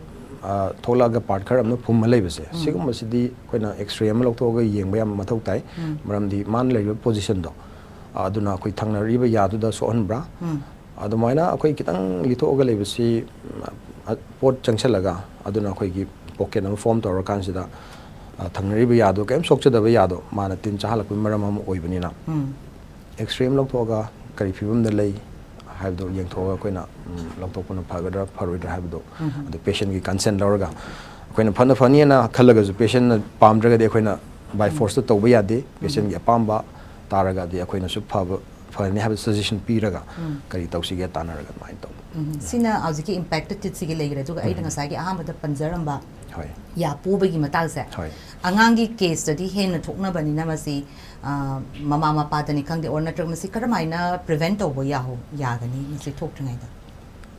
ꯑ, ꯊꯣꯛꯂꯛꯑꯒ ꯄꯥꯔꯠ ꯈꯔ ꯑꯃꯅ ꯐꯨꯝꯃ ꯂꯩꯕꯁꯦ, ꯎꯝ꯫ ꯁꯤꯒꯨꯝꯕꯁꯤꯗꯤ ꯑꯩꯈꯣꯏꯅ ꯑꯦꯛꯁꯔꯦ ꯑꯃ ꯂꯧꯊꯣꯛꯑꯒ ꯌꯦꯡꯕ ꯌꯥꯝ ꯃꯊꯧ ꯇꯥꯏ꯫ ꯎꯝ꯫ ꯃꯔꯝꯗꯤ ꯃꯥꯅ ꯂꯩꯔꯤꯕ ꯄꯣꯖꯤꯁꯟꯗꯣ, ꯑꯗꯨꯅ ꯑꯩꯈꯣꯏ ꯊꯪꯅꯔꯤꯕ ꯌꯥꯗꯨꯗ ꯁꯣꯛꯍꯟꯕ꯭ꯔꯥ? ꯎꯝ꯫ ꯑꯗꯨꯃꯥꯏꯅ ꯑꯩꯈꯣꯏ ꯈꯤꯇꯪ ꯂꯤꯊꯣꯛꯑꯒ ꯂꯩꯕꯁꯤ, ꯎꯝ, ꯄꯣꯠ ꯆꯪꯁꯜꯂꯒ, ꯑꯗꯨꯅ ꯑꯩꯈꯣꯏꯒꯤ ꯄꯣꯀꯦꯠ ꯑꯃ ꯐꯣꯝ ꯇꯧꯔꯀꯥꯟꯁꯤꯗ, ꯑ, ꯊꯪꯅꯔꯤꯕ ꯌꯥꯗꯣ ꯀꯔꯤꯝ ꯁꯣꯛꯆꯗꯕ ꯌꯥꯗꯣ ꯃꯥꯅ ꯇꯤꯟ ꯆꯥꯍꯜꯂꯛꯄꯒꯤ ꯃꯔꯝ ꯑꯃ ꯑꯣꯏꯕꯅꯤꯅ, ꯎꯝ꯫ ꯑꯦꯛꯁꯔꯦ ꯑꯃ ꯂꯧꯊꯣꯛꯑꯒ ꯀꯔꯤ ꯐꯤꯕꯝꯗ ꯂꯩ ꯍꯥꯏꯕꯗꯣ ꯌꯦꯡꯊꯣꯛꯑꯒ ꯑꯩꯈꯣꯏꯅ, ꯎꯝ, ꯂꯧꯊꯣꯛꯄꯅ ꯐꯒꯗ꯭ꯔꯥ ꯐꯔꯣꯏꯗ꯭ꯔꯥ ꯍꯥꯏꯕꯗꯣ, ꯎꯝ꯫ ꯑꯗꯨ ꯄꯦꯁꯦꯟꯒꯤ ꯀꯟꯁꯦꯟ ꯂꯧꯔꯒ, ꯑꯩꯈꯣꯏꯅ ꯐꯅ ꯐꯅꯤꯅ ꯈꯜꯂꯒꯁꯨ ꯄꯦꯁꯦꯟꯅ ꯄꯥꯝꯗ꯭ꯔꯒꯗꯤ ꯑꯩꯈꯣꯏꯅ ꯕꯥꯏ ꯎꯝ꯫ ꯐꯣꯔꯁꯇ ꯇꯧꯕ ꯌꯥꯗꯦ꯫ ꯎꯝ꯫ ꯄꯦꯁꯦꯟꯒꯤ ꯑꯄꯥꯝꯕ ꯇꯥꯔꯒꯗꯤ ꯑꯩꯈꯣꯏꯅꯁꯨ ꯐꯕ, ꯐꯅꯤ ꯍꯥꯏꯕ ꯁꯖꯦꯁꯟ ꯄꯤꯔꯒ ꯎꯝ꯫ ꯀꯔꯤ ꯇꯧꯁꯤꯒꯦ ꯇꯥꯟꯅꯔꯒ ꯑꯗꯨꯃꯥꯏꯅ ꯇꯧꯕ꯫ ꯎꯝ꯫ ꯁꯤꯅ ꯍꯧꯖꯤꯛꯀꯤ ꯏꯝꯄꯦꯛꯇꯦꯠ ꯇꯤꯠꯁꯤꯒꯤ ꯂꯩꯈ꯭ꯔꯦ꯫ ꯑꯗꯨꯒ ꯑꯩꯅ ꯎꯝ꯫ ꯉꯁꯥꯏꯒꯤ ꯑꯍꯥꯟꯕꯗ ꯄꯟꯖꯔꯝꯕ ꯍꯣꯏ꯫ ꯌꯥ ꯄꯣꯕꯒꯤ ꯃꯇꯥꯡꯁꯦ, ꯍꯣꯏ꯫ ꯑꯉꯥꯡꯒꯤ ꯀꯦꯁꯇꯗꯤ ꯍꯦꯟꯅ ꯊꯣꯛꯅꯕꯅꯤꯅ ꯃꯁꯤ, ꯑ, ꯃꯃꯥ ꯃꯄꯥꯗꯅꯤ ꯈꯪꯗꯦ, ꯑꯣꯔ ꯅꯠꯇ꯭ꯔꯒ ꯃꯁꯤ ꯀꯔꯝꯍꯥꯏꯅ ꯄ꯭ꯔꯤꯚꯦꯟ ꯇꯧꯕ ꯌꯥꯍꯧ-, ꯌꯥꯒꯅꯤ ꯃꯁꯤ ꯊꯣꯛꯇ꯭ꯔꯤꯉꯩꯗ?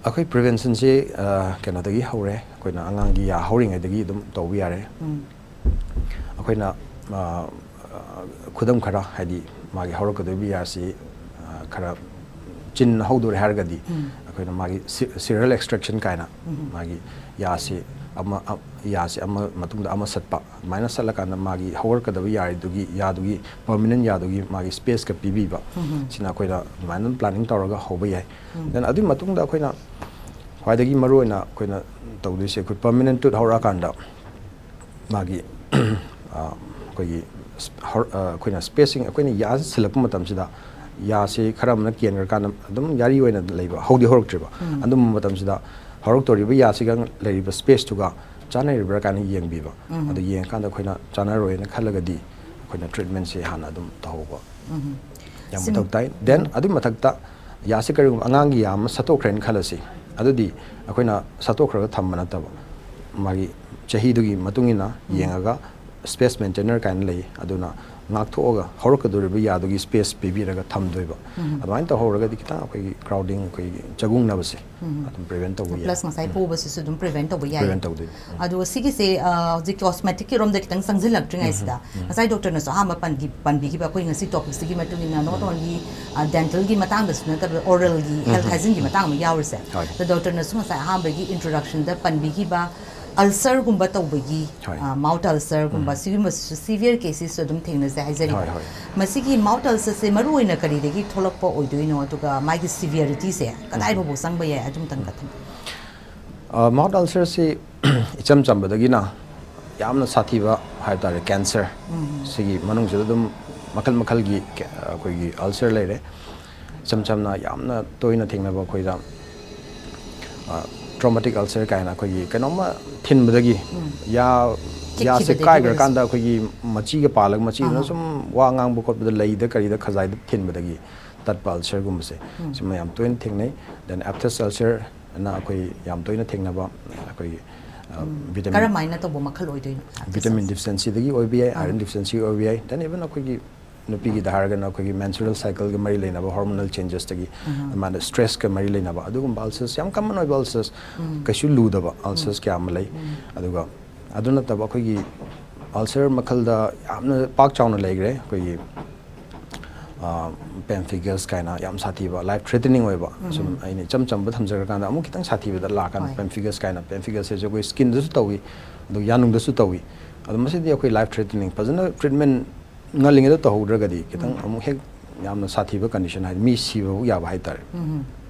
ꯑꯩꯈꯣꯏ ꯄ꯭ꯔꯤꯚꯦꯟꯁꯟꯁꯤ, ꯑ, ꯀꯩꯅꯣꯗꯒꯤ ꯍꯧꯔꯦ꯫ ꯑꯩꯈꯣꯏꯅ ꯑꯉꯥꯡꯒꯤ ꯌꯥ ꯍꯧꯔꯤꯉꯩꯗꯒꯤ ꯑꯗꯨꯝ ꯇꯧꯕ ꯌꯥꯔꯦ꯫ ꯎꯝ꯫ ꯑꯩꯈꯣꯏꯅ, ꯑ, ꯑ, ꯈꯨꯗꯝ ꯈꯔ, ꯍꯥꯏꯗꯤ ꯃꯥꯒꯤ ꯍꯧꯔꯛꯀꯗꯧꯔꯤꯕ ꯌꯥꯁꯤ, ꯑ, ꯈꯔ ꯆꯤꯟ ꯍꯧꯗꯣꯔꯦ ꯍꯥꯏꯔꯒꯗꯤ, ꯎꯝ꯫ ꯑꯩꯈꯣꯏꯅ ꯃꯥꯒꯤ ꯁꯤ-, ꯁꯤꯔꯦꯜ ꯑꯦꯛꯁꯇ꯭ꯔꯦꯛꯁꯟ ꯀꯥꯏꯅ, ꯎꯝ꯫ ꯃꯥꯒꯤ ꯌꯥꯁꯤ ꯑꯃ, ꯑ-, ꯌꯥꯁꯤ ꯑꯃ ꯃꯇꯨꯡꯗ ꯑꯃ ꯁꯠꯄ, ꯑꯗꯨꯃꯥꯏꯅ ꯁꯠꯂꯀꯥꯟꯗ ꯃꯥꯒꯤ ꯍꯧꯔꯛꯀꯗꯕ ꯌꯥꯗꯨꯒꯤ, ꯌꯥꯗꯨꯒꯤ, ꯄꯔꯃꯤꯅꯦꯟ ꯌꯥꯗꯨꯒꯤ ꯃꯥꯒꯤ ꯁ꯭ꯄꯦꯁꯀ ꯄꯤꯕꯤꯕ, ꯎꯝ꯫ ꯁꯤꯅ ꯑꯩꯈꯣꯏꯅ ꯑꯗꯨꯃꯥꯏꯅ ꯑꯗꯨꯝ ꯄ꯭ꯂꯥꯅꯤꯡ ꯇꯧꯔꯒ ꯍꯧꯕ ꯌꯥꯏ꯫ ꯎꯝ꯫ Then ꯑꯗꯨꯒꯤ ꯃꯇꯨꯡꯗ ꯑꯩꯈꯣꯏꯅ ꯈ꯭ꯋꯥꯏꯗꯒꯤ ꯃꯔꯨꯑꯣꯏꯅ ꯑꯩꯈꯣꯏꯅ ꯇꯧꯗꯣꯏꯁꯦ, ꯑꯩꯈꯣꯏ ꯄꯔꯃꯤꯅꯦꯟ ꯇꯨꯠ ꯍꯧꯔꯛꯑꯀꯥꯟꯗ ꯃꯥꯒꯤ ꯑꯩꯈꯣꯏꯒꯤ ꯑꯩꯈꯣꯏꯅ ꯁ꯭ꯄꯦꯁꯁꯤꯡ, ꯑꯩꯈꯣꯏꯅ ꯌꯥꯁꯤ ꯁꯤꯜꯂꯛꯄ ꯃꯇꯝꯁꯤꯗ ꯌꯥꯁꯤ ꯈꯔ ꯑꯃꯅ ꯀꯦꯟꯈ꯭ꯔꯀꯥꯟꯗ ꯑꯗꯨꯝ ꯌꯥꯔꯤ ꯑꯣꯏꯅ ꯂꯩꯕ, ꯍꯧꯗꯤ ꯍꯧꯔꯛꯇ꯭ꯔꯤꯕ꯫ ꯑꯗꯨꯝꯕ ꯃꯇꯝꯁꯤꯗ ꯍꯧꯔꯛꯇꯧꯔꯤꯕ ꯌꯥꯁꯤꯒ ꯂꯩꯔꯤꯕ ꯁ꯭ꯄꯦꯁꯇꯨꯒ ꯆꯥꯟꯅꯔꯤꯕ꯭ꯔꯥ ꯀꯥꯏꯅ ꯌꯦꯡꯕꯤꯕ꯫ ꯑꯗꯨ ꯌꯦꯡꯉꯀꯥꯟꯗ ꯑꯩꯈꯣꯏꯅ ꯆꯥꯟꯅꯔꯣꯏꯅ ꯈꯜꯂꯒꯗꯤ ꯑꯩꯈꯣꯏꯅ ꯇ꯭ꯔꯤꯠꯃꯦꯟꯁꯦ ꯍꯥꯟꯅ ꯑꯗꯨꯝ ꯇꯧꯍꯧꯕ ꯌꯥꯝ ꯃꯊꯧ ꯇꯥꯏ꯫ ꯗꯦꯟ ꯑꯗꯨꯒꯤ ꯃꯊꯛꯇ ꯌꯥꯁꯤ ꯀꯔꯤꯒꯨꯝꯕ ꯑꯉꯥꯡꯒꯤ ꯌꯥ ꯑꯃ ꯁꯠꯇꯣꯛꯈ꯭ꯔꯦꯅ ꯈꯜꯂꯁꯤ, ꯑꯗꯨꯗꯤ ꯑꯩꯈꯣꯏꯅ ꯁꯠꯇꯣꯛꯈ꯭ꯔꯒ ꯊꯝꯕ ꯅꯠꯇꯕ, ꯃꯥꯒꯤ ꯆꯍꯤꯗꯨꯒꯤ ꯃꯇꯨꯡ ꯏꯟꯅ ꯌꯦꯡꯉꯒ ꯁ꯭ꯄꯦꯁ ꯃꯦꯟꯇꯦꯅꯔ ꯀꯥꯏꯅ ꯂꯩ, ꯑꯗꯨꯅ ꯉꯥꯛꯊꯣꯛꯑꯒ ꯍꯧꯔꯛꯀꯗꯧꯔꯤꯕ ꯌꯥꯗꯨꯒꯤ ꯁ꯭ꯄꯦꯁ ꯄꯤꯕꯤꯔꯒ ꯊꯝꯗꯣꯏꯕ꯫ ꯑꯗꯨꯃꯥꯏꯅ ꯇꯧꯍꯧꯔꯒꯗꯤ ꯈꯤꯇꯪ ꯑꯩꯈꯣꯏꯒꯤ ꯀ꯭ꯔꯥꯎꯗꯤꯡ, ꯑꯩꯈꯣꯏꯒꯤ ꯆꯒꯨꯡꯅꯕꯁꯦ ꯑꯗꯨꯝ ꯄ꯭ꯔꯤꯚꯦꯟ ꯇꯧꯕ ꯌꯥꯏ꯫ ꯄ꯭ꯂꯁ ꯉꯁꯥꯏ ꯄꯣꯕꯁꯤꯁꯨ ꯑꯗꯨꯝ ꯄ꯭ꯔꯤꯚꯦꯟ ꯇꯧꯕ ꯌꯥꯏ꯫ ꯄ꯭ꯔꯤꯚꯦꯟ ꯇꯧꯗꯣꯏꯅꯤ꯫ ꯑꯗꯣ ꯁꯤꯒꯤꯁꯦ ꯑ, ꯍꯧꯖꯤꯛ ꯀꯣꯁꯃꯦꯇꯤꯛꯀꯤ ꯔꯣꯝꯗ ꯈꯤꯇꯪ ꯆꯪꯁꯤꯜꯂꯛꯇ꯭ꯔꯤꯉꯩꯁꯤꯗ ꯉꯁꯥꯏ ꯗꯣꯛꯇꯔꯅꯁꯨ ꯑꯍꯥꯟꯕ ꯄꯟꯈꯤ- ꯄꯟꯕꯤꯈꯤꯕ ꯑꯩꯈꯣꯏ ꯉꯁꯤ ꯇꯣꯄꯤꯛꯁꯤꯒꯤ ꯃꯇꯨꯡ ꯏꯟꯅ not only ꯗꯦꯟꯇꯜꯒꯤ ꯃꯇꯥꯡꯗꯁꯨ ꯅꯠꯇꯕ ꯑꯣꯔꯦꯜꯒꯤ ꯍꯦꯜꯊ ꯍꯥꯏꯖꯤꯟꯒꯤ ꯃꯇꯥꯡ ꯑꯃ ꯌꯥꯎꯔꯤꯁꯦ꯫ ꯍꯣꯏ꯫ ꯑꯗꯣ ꯗꯣꯛꯇꯔꯅꯁꯨ ꯉꯁꯥꯏ ꯑꯍꯥꯟꯕꯒꯤ ꯏꯟꯇ꯭ꯔꯣꯗꯛꯁꯟꯗ ꯄꯟꯕꯤꯈꯤꯕ ꯑꯜꯁꯔꯒꯨꯝꯕ ꯇꯧꯕꯒꯤ ꯍꯣꯏ꯫ ꯃꯥꯎꯠ ꯑꯜꯁꯔꯒꯨꯝꯕ ꯁꯤꯒꯨꯝꯕꯁꯨ ꯁꯤꯚꯤꯌꯔ ꯀꯦꯁꯦꯁꯁꯨ ꯑꯗꯨꯝ ꯊꯦꯡꯅꯖꯩ ꯍꯥꯏꯖꯔꯤꯕ꯫ ꯍꯣꯏ, ꯍꯣꯏ꯫ ꯃꯁꯤꯒꯤ ꯃꯥꯎꯠ ꯑꯜꯁꯔꯁꯦ ꯃꯔꯨꯑꯣꯏꯅ ꯀꯔꯤꯗꯒꯤ ꯊꯣꯛꯂꯛꯄ ꯑꯣꯏꯗꯣꯏꯅꯣ, ꯑꯗꯨꯒ ꯃꯥꯒꯤ ꯁꯤꯚꯤꯌꯔꯤꯇꯤꯁꯦ ꯀꯗꯥꯏ ꯐꯥꯎꯕ ꯆꯪꯕ ꯌꯥꯏ, ꯑꯗꯨꯝꯇꯪꯒ ꯊꯝꯕꯤꯌꯨ꯫ ꯃꯥꯎꯠ ꯑꯜꯁꯔꯁꯤ ꯏꯆꯝ ꯆꯝꯕꯗꯒꯤꯅ ꯌꯥꯝꯅ ꯁꯥꯊꯤꯕ ꯍꯥꯏꯕ ꯇꯥꯔꯦ, ꯀꯦꯟꯁꯔ꯫ ꯁꯤꯒꯤ ꯃꯅꯨꯡꯁꯤꯗ ꯑꯗꯨꯝ ꯃꯈꯜ ꯃꯈꯜꯒꯤ ꯀꯦ- ꯑꯩꯈꯣꯏꯒꯤ ꯑꯜꯁꯔ ꯂꯩꯔꯦ꯫ ꯏꯆꯝ ꯆꯝꯅ ꯌꯥꯝꯅ ꯇꯣꯏꯅ ꯊꯦꯡꯅꯕ ꯑꯩꯈꯣꯏꯗ ꯇ꯭ꯔꯣꯃꯥꯇꯤꯛ ꯑꯜꯁꯔ ꯀꯥꯏꯅ ꯑꯩꯈꯣꯏꯒꯤ ꯀꯩꯅꯣꯝꯃ ꯊꯤꯟꯕꯗꯒꯤ ꯌꯥ- ꯌꯥꯁꯦ ꯇꯠꯈꯤꯕꯗꯒꯤ ꯀꯥꯏꯈ꯭ꯔꯀꯥꯟꯗ ꯑꯩꯈꯣꯏꯒꯤ ꯃꯆꯤꯒ ꯄꯥꯜꯂꯒ ꯃꯆꯤꯗꯨꯅ ꯑꯍꯥ꯫ ꯁꯨꯝ ꯋꯥ ꯉꯥꯡꯕ ꯈꯣꯠꯄꯗ ꯂꯩꯗ ꯀꯔꯤꯗ ꯈꯖꯥꯏꯗ ꯊꯤꯟꯕꯗꯒꯤ ꯇꯠꯄ ꯑꯜꯁꯔꯒꯨꯝꯕꯁꯦ ꯁꯤꯃ ꯌꯥꯝ ꯇꯣꯏꯅ ꯊꯦꯡꯅꯩ꯫ ꯗꯦꯟ ꯑꯦꯞꯊꯁ ꯑꯜꯁꯔꯅ ꯑꯩꯈꯣꯏ ꯌꯥꯝ ꯇꯣꯏꯅ ꯊꯦꯡꯅꯕ ꯑꯩꯈꯣꯏꯒꯤ ꯚꯤꯇꯥꯃꯤꯟ ꯀꯔꯝꯍꯥꯏꯅ ꯇꯧꯕ ꯃꯈꯜ ꯑꯣꯏꯗꯣꯏꯅꯣ? ꯚꯤꯇꯥꯃꯤꯟ ꯗꯤꯐꯤꯁꯦꯟꯁꯤꯗꯒꯤ ꯑꯣꯏꯕ ꯌꯥꯏ, ꯑꯥꯏꯔꯟ ꯗꯤꯐꯤꯁꯦꯟꯁꯤ ꯑꯣꯏꯕ ꯌꯥꯏ꯫ ꯗꯦꯟ ꯏꯚꯟ ꯑꯩꯈꯣꯏꯒꯤ ꯅꯨꯄꯤꯒꯤꯗ ꯍꯥꯏꯔꯒꯅ ꯑꯩꯈꯣꯏꯒꯤ ꯃꯦꯟꯁꯨꯔꯦꯜ ꯁꯥꯏꯀꯜꯒ ꯃꯔꯤ ꯂꯩꯅꯕ ꯍꯣꯔꯃꯣꯅꯦꯜ ꯆꯦꯟꯖꯦꯁꯇꯒꯤ ꯑꯗꯨꯃꯥꯏꯅ ꯁ꯭ꯇ꯭ꯔꯦꯁꯀ ꯃꯔꯤ ꯂꯩꯅꯕ ꯑꯗꯨꯒꯨꯝꯕ ꯑꯜꯁꯔꯁ ꯌꯥꯝ ꯀꯃꯟ ꯑꯣꯏꯕ ꯑꯜꯁꯔꯁ ꯀꯩꯁꯨ ꯂꯨꯗꯕ ꯑꯜꯁꯔꯁ ꯀꯌꯥ ꯑꯃ ꯂꯩ꯫ ꯑꯗꯨꯒ ꯑꯗꯨ ꯅꯠꯇꯕ ꯑꯩꯈꯣꯏꯒꯤ ꯑꯜꯁꯔ ꯃꯈꯜꯗ ꯌꯥꯝꯅ ꯄꯥꯛ ꯆꯥꯎꯅ ꯂꯩꯈ꯭ꯔꯦ꯫ ꯑꯩꯈꯣꯏꯒꯤ ꯄꯦꯝꯐꯤꯒꯁ ꯀꯥꯏꯅ ꯌꯥꯝ ꯁꯥꯊꯤꯕ, ꯂꯥꯏꯐ ꯊ꯭ꯔꯦꯇꯅꯤꯡ ꯑꯣꯏꯕ꯫ ꯁꯨꯝ ꯑꯩꯅ ꯏꯆꯝ ꯆꯝꯕ ꯊꯝꯖꯈ꯭ꯔꯀꯥꯟꯗ ꯑꯃꯨꯛ ꯈꯤꯇꯪ ꯁꯥꯊꯤꯕꯗ ꯂꯥꯛꯀꯥꯟꯗ ꯍꯣꯏ꯫ ꯄꯦꯝꯐꯤꯒꯁ ꯀꯥꯏꯅ, ꯄꯦꯝꯐꯤꯒꯁ ꯍꯥꯏꯁꯦ ꯑꯩꯈꯣꯏ ꯁ꯭ꯀꯤꯟꯗꯁꯨ ꯇꯧꯏ, ꯑꯗꯨꯒ ꯌꯥꯅꯨꯡꯗꯁꯨ ꯇꯧꯏ꯫ ꯑꯗꯣ ꯃꯁꯤꯗꯤ ꯑꯩꯈꯣꯏ ꯂꯥꯏꯐ ꯊ꯭ꯔꯦꯇꯅꯤꯡ, ꯐꯖꯅ ꯇ꯭ꯔꯤꯠꯃꯦꯟ ꯉꯜꯂꯤꯉꯩꯗ ꯇꯧꯍꯧꯗ꯭ꯔꯒꯗꯤ ꯈꯤꯇꯪ ꯑꯃꯨꯛ ꯍꯦꯛ ꯌꯥꯝꯅ ꯁꯥꯊꯤꯕ ꯀꯟꯗꯤꯁꯟ ꯍꯥꯏꯗꯤ ꯃꯤ ꯁꯤꯕ ꯐꯥꯎ ꯌꯥꯕ ꯍꯥꯏꯇꯥꯔꯦ꯫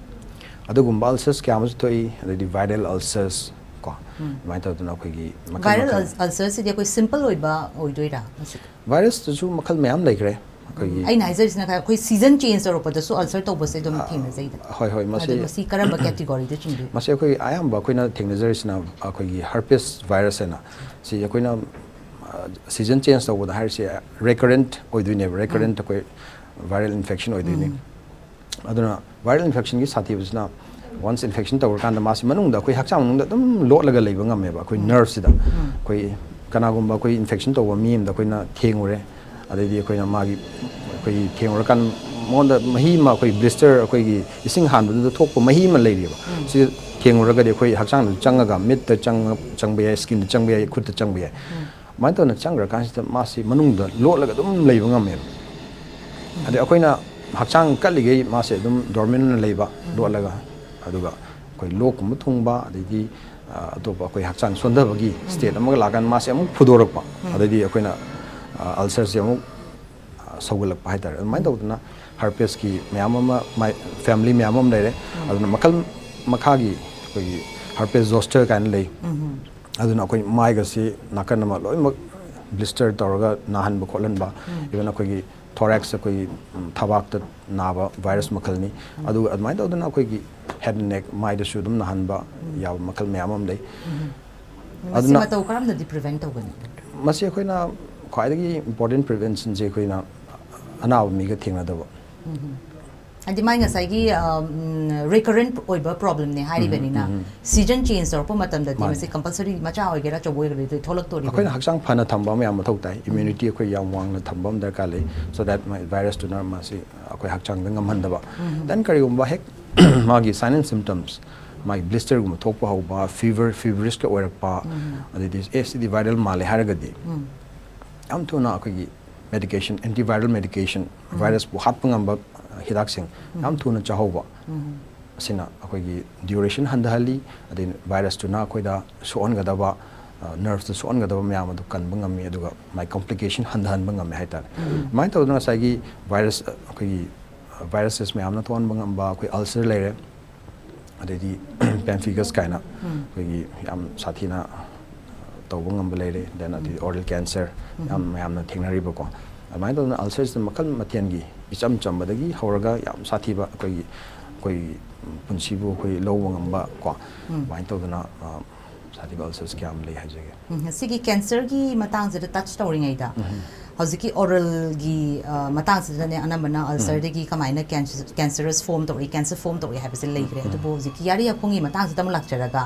ꯑꯗꯨꯒꯨꯝꯕ ꯑꯜꯁꯔꯁ ꯀꯌꯥ ꯑꯃꯁꯨ ꯊꯣꯛꯏ꯫ ꯑꯗꯩꯗꯤ ꯚꯥꯏꯔꯦꯜ ꯑꯜꯁꯔꯁ, ꯀꯣ ꯑꯗꯨꯃꯥꯏꯅ ꯇꯧꯗꯅ ꯑꯩꯈꯣꯏꯒꯤ ꯃꯈꯜ ꯚꯥꯏꯔꯦꯜ ꯃꯈꯜ ꯑꯜꯁꯔꯁꯤꯗꯤ ꯑꯩꯈꯣꯏ ꯁꯤꯝꯄꯜ ꯑꯣꯏꯕ ꯑꯣꯏꯗꯣꯏꯔꯥ ꯃꯁꯤ? ꯚꯥꯏꯔꯁꯇꯁꯨ ꯃꯈꯜ ꯃꯌꯥꯝ ꯂꯩꯈ꯭ꯔꯦ ꯑꯩꯈꯣꯏꯒꯤ꯫ ꯑꯩꯅ ꯍꯥꯏꯖꯔꯤꯁꯤꯅ ꯈꯔ ꯑꯩꯈꯣꯏ ꯁꯤꯖꯟ ꯆꯦꯟꯖ ꯇꯧꯔꯛꯄꯗꯁꯨ ꯑꯜꯁꯔ ꯇꯧꯕꯁꯦ ꯑꯗꯨꯝ ꯊꯦꯡꯅꯖꯩꯗ꯫ ꯍꯣꯏ ꯍꯣꯏ ꯃꯁꯤ ꯑꯗꯣ ꯃꯁꯤ ꯀꯔꯝꯕ ꯀꯦꯇꯤꯒꯣꯔꯤꯗ ꯆꯤꯡꯗꯣꯏꯅꯣ? ꯃꯁꯤ ꯑꯩꯈꯣꯏ ꯑꯌꯥꯝꯕ ꯑꯩꯈꯣꯏꯅ ꯊꯦꯡꯅꯖꯔꯤꯁꯤꯅ ꯑꯩꯈꯣꯏꯒꯤ ꯍꯔꯄꯤꯁ ꯚꯥꯏꯔꯁ ꯍꯥꯏꯅ꯫ ꯁꯤ ꯑꯩꯈꯣꯏꯅ ꯁꯤꯖꯟ ꯆꯦꯟꯖ ꯇꯧꯕꯗ ꯍꯥꯏꯔꯤꯁꯦ ꯔꯦꯀꯔꯦꯟꯠ ꯑꯣꯏꯗꯣꯏꯅꯦꯕ꯫ ꯔꯦꯀꯔꯦꯟꯠ ꯑꯩꯈꯣꯏ ꯚꯥꯏꯔꯦꯜ ꯏꯟꯐꯦꯛꯁꯟ ꯑꯣꯏꯗꯣꯏꯅꯤ꯫ ꯑꯗꯨꯅ ꯚꯥꯏꯔꯦꯜ ꯏꯟꯐꯦꯛꯁꯟꯒꯤ ꯁꯥꯊꯤꯕꯁꯤꯅ ꯋꯥꯟꯁ ꯏꯟꯐꯦꯛꯁꯟ ꯇꯧꯔꯀꯥꯟꯗ ꯃꯥꯁꯤ ꯃꯅꯨꯡꯗ ꯑꯩꯈꯣꯏ ꯍꯛꯆꯥꯡ ꯃꯅꯨꯡꯗ ꯑꯗꯨꯝ ꯂꯣꯠꯂꯒ ꯂꯩꯕ ꯉꯝꯃꯦꯕ ꯑꯩꯈꯣꯏ ꯅꯔꯚꯁꯤꯗ꯫ ꯑꯩꯈꯣꯏ ꯀꯅꯥꯒꯨꯝꯕ ꯑꯩꯈꯣꯏ ꯏꯟꯐꯦꯛꯁꯟ ꯇꯧꯕ ꯃꯤ ꯑꯃꯗ ꯑꯩꯈꯣꯏꯅ ꯊꯦꯡꯉꯨꯔꯦ, ꯑꯗꯩꯗꯤ ꯑꯩꯈꯣꯏꯅ ꯃꯥꯒꯤ ꯑꯩꯈꯣꯏꯒꯤ ꯊꯦꯡꯉꯨꯔꯀꯥꯟꯗ ꯃꯉꯣꯟꯗ ꯃꯍꯤ ꯑꯃ ꯑꯩꯈꯣꯏ ꯕ꯭ꯂꯤꯁꯇꯔ ꯑꯩꯈꯣꯏꯒꯤ ꯏꯁꯤꯡ ꯍꯥꯟꯕꯗꯨꯗ ꯊꯣꯛꯄ ꯃꯍꯤ ꯑꯃ ꯂꯩꯔꯤꯕ꯫ ꯁꯤ ꯊꯦꯡꯉꯨꯔꯒꯗꯤ ꯑꯩꯈꯣꯏ ꯍꯛꯆꯥꯡꯗ ꯆꯪꯉꯒ ꯃꯤꯠꯇ ꯆꯪꯉ ꯆꯪꯕ ꯌꯥꯏ, ꯁ꯭ꯀꯤꯟꯗ ꯆꯪꯕ ꯌꯥꯏ, ꯈꯨꯠꯇ ꯆꯪꯕ ꯌꯥꯏ꯫ ꯑꯗꯨꯃꯥꯏꯅ ꯇꯧꯅ ꯆꯪꯈ꯭ꯔꯀꯥꯟꯁꯤꯗ ꯃꯥꯁꯤ ꯃꯅꯨꯡꯗ ꯂꯣꯠꯂꯒ ꯑꯗꯨꯝ ꯂꯩꯕ ꯉꯝꯃꯦꯕ꯫ ꯑꯗꯩ ꯑꯩꯈꯣꯏꯅ ꯍꯛꯆꯥꯡ ꯀꯠꯂꯤꯈꯩ ꯃꯥꯁꯦ ꯑꯗꯨꯝ ꯗꯣꯔꯃꯦꯟ ꯑꯣꯏꯅ ꯂꯩꯕ, ꯂꯣꯠꯂꯒ꯫ ꯑꯗꯨꯒ ꯑꯩꯈꯣꯏ ꯂꯣꯛꯀꯨꯝꯕ ꯊꯨꯡꯕ, ꯑꯗꯩꯗꯤ ꯑ, ꯑꯇꯣꯞꯄ ꯑꯩꯈꯣꯏ ꯍꯛꯆꯥꯡ ꯁꯣꯟꯊꯕꯒꯤ ꯁ꯭ꯇꯦꯠ ꯑꯃꯒ ꯂꯥꯛꯀꯥꯟꯗ ꯃꯥꯁꯦ ꯑꯃꯨꯛ ꯐꯨꯗꯣꯔꯛꯄ꯫ ꯑꯗꯩꯗꯤ ꯑꯩꯈꯣꯏꯅ ꯑꯜꯁꯔꯁꯦ ꯑꯃꯨꯛ ꯑ, ꯁꯧꯒꯠꯂꯛꯄ ꯍꯥꯏꯇꯥꯔꯦ꯫ ꯑꯗꯨꯃꯥꯏꯅ ꯇꯧꯗꯅ ꯍꯔꯄꯤꯁꯀꯤ ꯃꯌꯥꯝ ꯑꯃ, ꯃꯥꯏ ꯐꯦꯃꯤꯂꯤ ꯃꯌꯥꯝ ꯑꯃ ꯂꯩꯔꯦ꯫ ꯑꯗꯨꯅ ꯃꯈꯜ ꯃꯈꯥꯒꯤ ꯑꯩꯈꯣꯏꯒꯤ ꯍꯔꯄꯤꯁ ꯖꯣꯁꯇꯔ ꯀꯥꯏꯅ ꯂꯩ꯫ ꯑꯗꯨꯅ ꯑꯩꯈꯣꯏ ꯃꯥꯏꯒꯁꯤ ꯅꯥꯀꯟ ꯑꯃ ꯂꯣꯏꯅꯃꯛ ꯕ꯭ꯂꯤꯁꯇꯔ ꯇꯧꯔꯒ ꯅꯥꯍꯟꯕ ꯈꯣꯠꯍꯟꯕ, ꯏꯚꯟ ꯑꯩꯈꯣꯏꯒꯤ ꯊꯣꯔꯦꯛꯁ, ꯑꯩꯈꯣꯏꯒꯤ ꯎꯝ, ꯊꯕꯥꯛꯇ ꯅꯥꯕ ꯚꯥꯏꯔꯁ ꯃꯈꯜꯅꯤ꯫ ꯑꯗꯨꯒ ꯑꯗꯨꯃꯥꯏꯅ ꯇꯧꯗꯅ ꯑꯩꯈꯣꯏꯒꯤ ꯍꯦꯗ ꯅꯦꯛ, ꯃꯥꯏꯗꯁꯨ ꯑꯗꯨꯝ ꯅꯥꯍꯟꯕ ꯌꯥꯕ ꯃꯈꯜ ꯃꯌꯥꯝ ꯑꯃ ꯂꯩ꯫ ꯃꯁꯤ ꯑꯗꯨꯅ ꯃꯇꯧ ꯀꯔꯝꯅ ꯗꯤ ꯄ꯭ꯔꯤꯚꯦꯟ ꯇꯧꯒꯅꯤ? ꯃꯁꯤ ꯑꯩꯈꯣꯏꯅ ꯈ꯭ꯋꯥꯏꯗꯒꯤ ꯏꯝꯄꯣꯔꯇꯦꯟ ꯄ꯭ꯔꯤꯚꯦꯟꯁꯟꯁꯦ ꯑꯩꯈꯣꯏꯅ ꯑꯅꯥꯕ ꯃꯤꯒ ꯊꯦꯡꯅꯗꯕ꯫ ꯍꯥꯏꯗꯤ ꯃꯥꯏ ꯉꯁꯥꯏꯒꯤ ꯔꯤꯀꯔꯦꯟꯠ ꯑꯣꯏꯕ ꯄ꯭ꯔꯣꯕ꯭ꯂꯦꯝꯅꯦ ꯍꯥꯏꯔꯤꯕꯅꯤꯅ, ꯁꯤꯖꯟ ꯆꯦꯟꯖ ꯇꯧꯔꯛꯄ ꯃꯇꯝꯗꯗꯤ ꯃꯥꯅꯦ꯫ ꯃꯁꯤ ꯀꯝꯄꯜꯁꯔꯤ ꯃꯆꯥ ꯑꯣꯏꯒꯦꯔꯥ ꯑꯆꯧꯕ ꯑꯣꯏꯒꯦꯔꯥ ꯊꯣꯛꯂꯛꯇꯣꯔꯤꯕꯅꯤ꯫ ꯑꯩꯈꯣꯏꯅ ꯍꯛꯆꯥꯡ ꯐꯅ ꯊꯝꯕ ꯑꯃ ꯌꯥꯝ ꯃꯊꯧ ꯇꯥꯏ꯫ ꯏꯝꯌꯨꯅꯤꯇꯤ ꯑꯩꯈꯣꯏ ꯌꯥꯝ ꯋꯥꯡꯅ ꯊꯝꯕ ꯑꯃ ꯗꯔꯀꯥꯔ ꯂꯩ, ꯁꯣ ꯗꯦꯠ ꯃꯥꯏ ꯚꯥꯏꯔꯁꯇꯨꯅ ꯃꯥꯁꯤ ꯑꯩꯈꯣꯏ ꯍꯛꯆꯥꯡꯗ ꯉꯝꯍꯟꯗꯕ꯫ ꯗꯦꯟ ꯀꯔꯤꯒꯨꯝꯕ ꯍꯦꯛ ꯃꯥꯒꯤ ꯁꯥꯏꯟ ꯑꯦꯟ ꯁꯤꯝꯇꯝꯁ, ꯃꯥꯒꯤ ꯕ꯭ꯂꯤꯁꯇꯔꯒꯨꯝꯕ ꯊꯣꯛꯄ ꯍꯧꯕ, ꯐꯤꯚꯔ, ꯐꯤꯚꯔꯤꯁꯀ ꯑꯣꯏꯔꯛꯄ, ꯑꯗꯩꯗꯤ ꯑꯦ ꯁꯤꯗꯤ ꯚꯥꯏꯔꯦꯜ ꯃꯥꯜꯂꯦ ꯍꯥꯏꯔꯒꯗꯤ ꯌꯥꯝ ꯊꯨꯅ ꯑꯩꯈꯣꯏꯒꯤ ꯃꯦꯗꯤꯀꯦꯁꯟ, ꯑꯦꯟꯇꯤꯚꯥꯏꯔꯦꯜ ꯃꯦꯗꯤꯀꯦꯁꯟ, ꯚꯥꯏꯔꯁꯄꯨ ꯍꯥꯠꯄ ꯉꯝꯕ ꯍꯤꯗꯥꯛꯁꯤꯡ ꯌꯥꯝ ꯊꯨꯅ ꯆꯥꯍꯧꯕ ꯑꯁꯤꯅ ꯑꯩꯈꯣꯏꯒꯤ ꯗ꯭ꯌꯨꯔꯦꯁꯟ ꯍꯟꯊꯍꯜꯂꯤ, ꯑꯗꯩ ꯚꯥꯏꯔꯁꯇꯨꯅ ꯑꯩꯈꯣꯏꯗ ꯁꯣꯛꯍꯟꯒꯗꯕ, ꯅꯔꯚꯁꯇ ꯁꯣꯛꯍꯟꯒꯗꯕ ꯃꯌꯥꯝ ꯑꯗꯨ ꯀꯟꯕ ꯉꯝꯃꯤ, ꯑꯗꯨꯒ ꯃꯥꯏ ꯀꯣꯝꯄ꯭ꯂꯤꯀꯦꯁꯟ ꯍꯟꯊꯍꯟꯕ ꯉꯝꯃꯤ ꯍꯥꯏꯇꯥꯔꯦ꯫ ꯑꯗꯨꯃꯥꯏꯅ ꯇꯧꯗꯅ ꯉꯁꯥꯏꯒꯤ ꯚꯥꯏꯔꯁ, ꯑꯩꯈꯣꯏꯒꯤ ꯚꯥꯏꯔꯁꯦꯁ ꯃꯌꯥꯝꯅ ꯊꯣꯛꯍꯟꯕ ꯉꯝꯕ ꯑꯩꯈꯣꯏ ꯑꯜꯁꯔ ꯂꯩꯔꯦ, ꯑꯗꯩꯗꯤ ꯄꯦꯝꯐꯤꯒꯁ ꯀꯥꯏꯅ ꯑꯩꯈꯣꯏꯒꯤ ꯌꯥꯝ ꯁꯥꯊꯤꯅ ꯇꯧꯕ ꯉꯝꯕ ꯂꯩꯔꯦ꯫ Then ꯑꯗꯩꯗꯤ oral cancer, ꯌꯥꯝ ꯃꯌꯥꯝꯅ ꯊꯦꯡꯅꯔꯤꯕꯀꯣ꯫ ꯑꯗꯨꯃꯥꯏꯅ ꯇꯧꯗꯅ ꯑꯜꯁꯔꯁꯤꯗ ꯃꯈꯜ ꯃꯊꯦꯜꯒꯤ, ꯏꯆꯝ ꯆꯝꯕꯗꯒꯤ ꯍꯧꯔꯒ ꯌꯥꯝ ꯁꯥꯊꯤꯕ, ꯑꯩꯈꯣꯏꯒꯤ ꯑꯩꯈꯣꯏꯒꯤ ꯄꯨꯟꯁꯤꯕꯨ ꯑꯩꯈꯣꯏ ꯂꯧꯕ ꯉꯝꯕ ꯀꯣ, ꯑꯗꯨꯃꯥꯏꯅ ꯇꯧꯗꯅ ꯁꯥꯊꯤꯕ ꯑꯜꯁꯔꯁ ꯀꯌꯥ ꯑꯃ ꯂꯩ ꯍꯥꯏꯖꯒꯦ꯫ ꯎꯝ, ꯁꯤꯒꯤ ꯀꯦꯟꯁꯔꯒꯤ ꯃꯇꯥꯡꯁꯤꯗ ꯇꯆ ꯇꯧꯔꯤꯉꯩꯗ, ꯍꯧꯖꯤꯛꯀꯤ ꯑꯣꯔꯦꯜꯒꯤ ꯃꯇꯥꯡꯁꯤꯗꯅꯦ, ꯑꯅꯝꯕꯅ ꯑꯜꯁꯔꯗꯒꯤ ꯀꯃꯥꯏꯅ ꯀꯦꯟꯁꯔꯁ ꯐꯣꯔꯝ ꯇꯧꯔꯛꯏ, ꯀꯦꯟꯁꯔ ꯐꯣꯔꯝ ꯇꯧꯔꯛꯏ ꯍꯥꯏꯕꯁꯦ ꯂꯩꯈ꯭ꯔꯦ꯫ ꯑꯗꯨꯕꯨ ꯍꯧꯖꯤꯛꯀꯤ ꯌꯥꯔꯤ ꯌꯥꯈꯣꯡꯒꯤ ꯃꯇꯥꯡꯁꯤꯗ ꯑꯃꯨꯛ ꯂꯥꯛꯆꯔꯒ,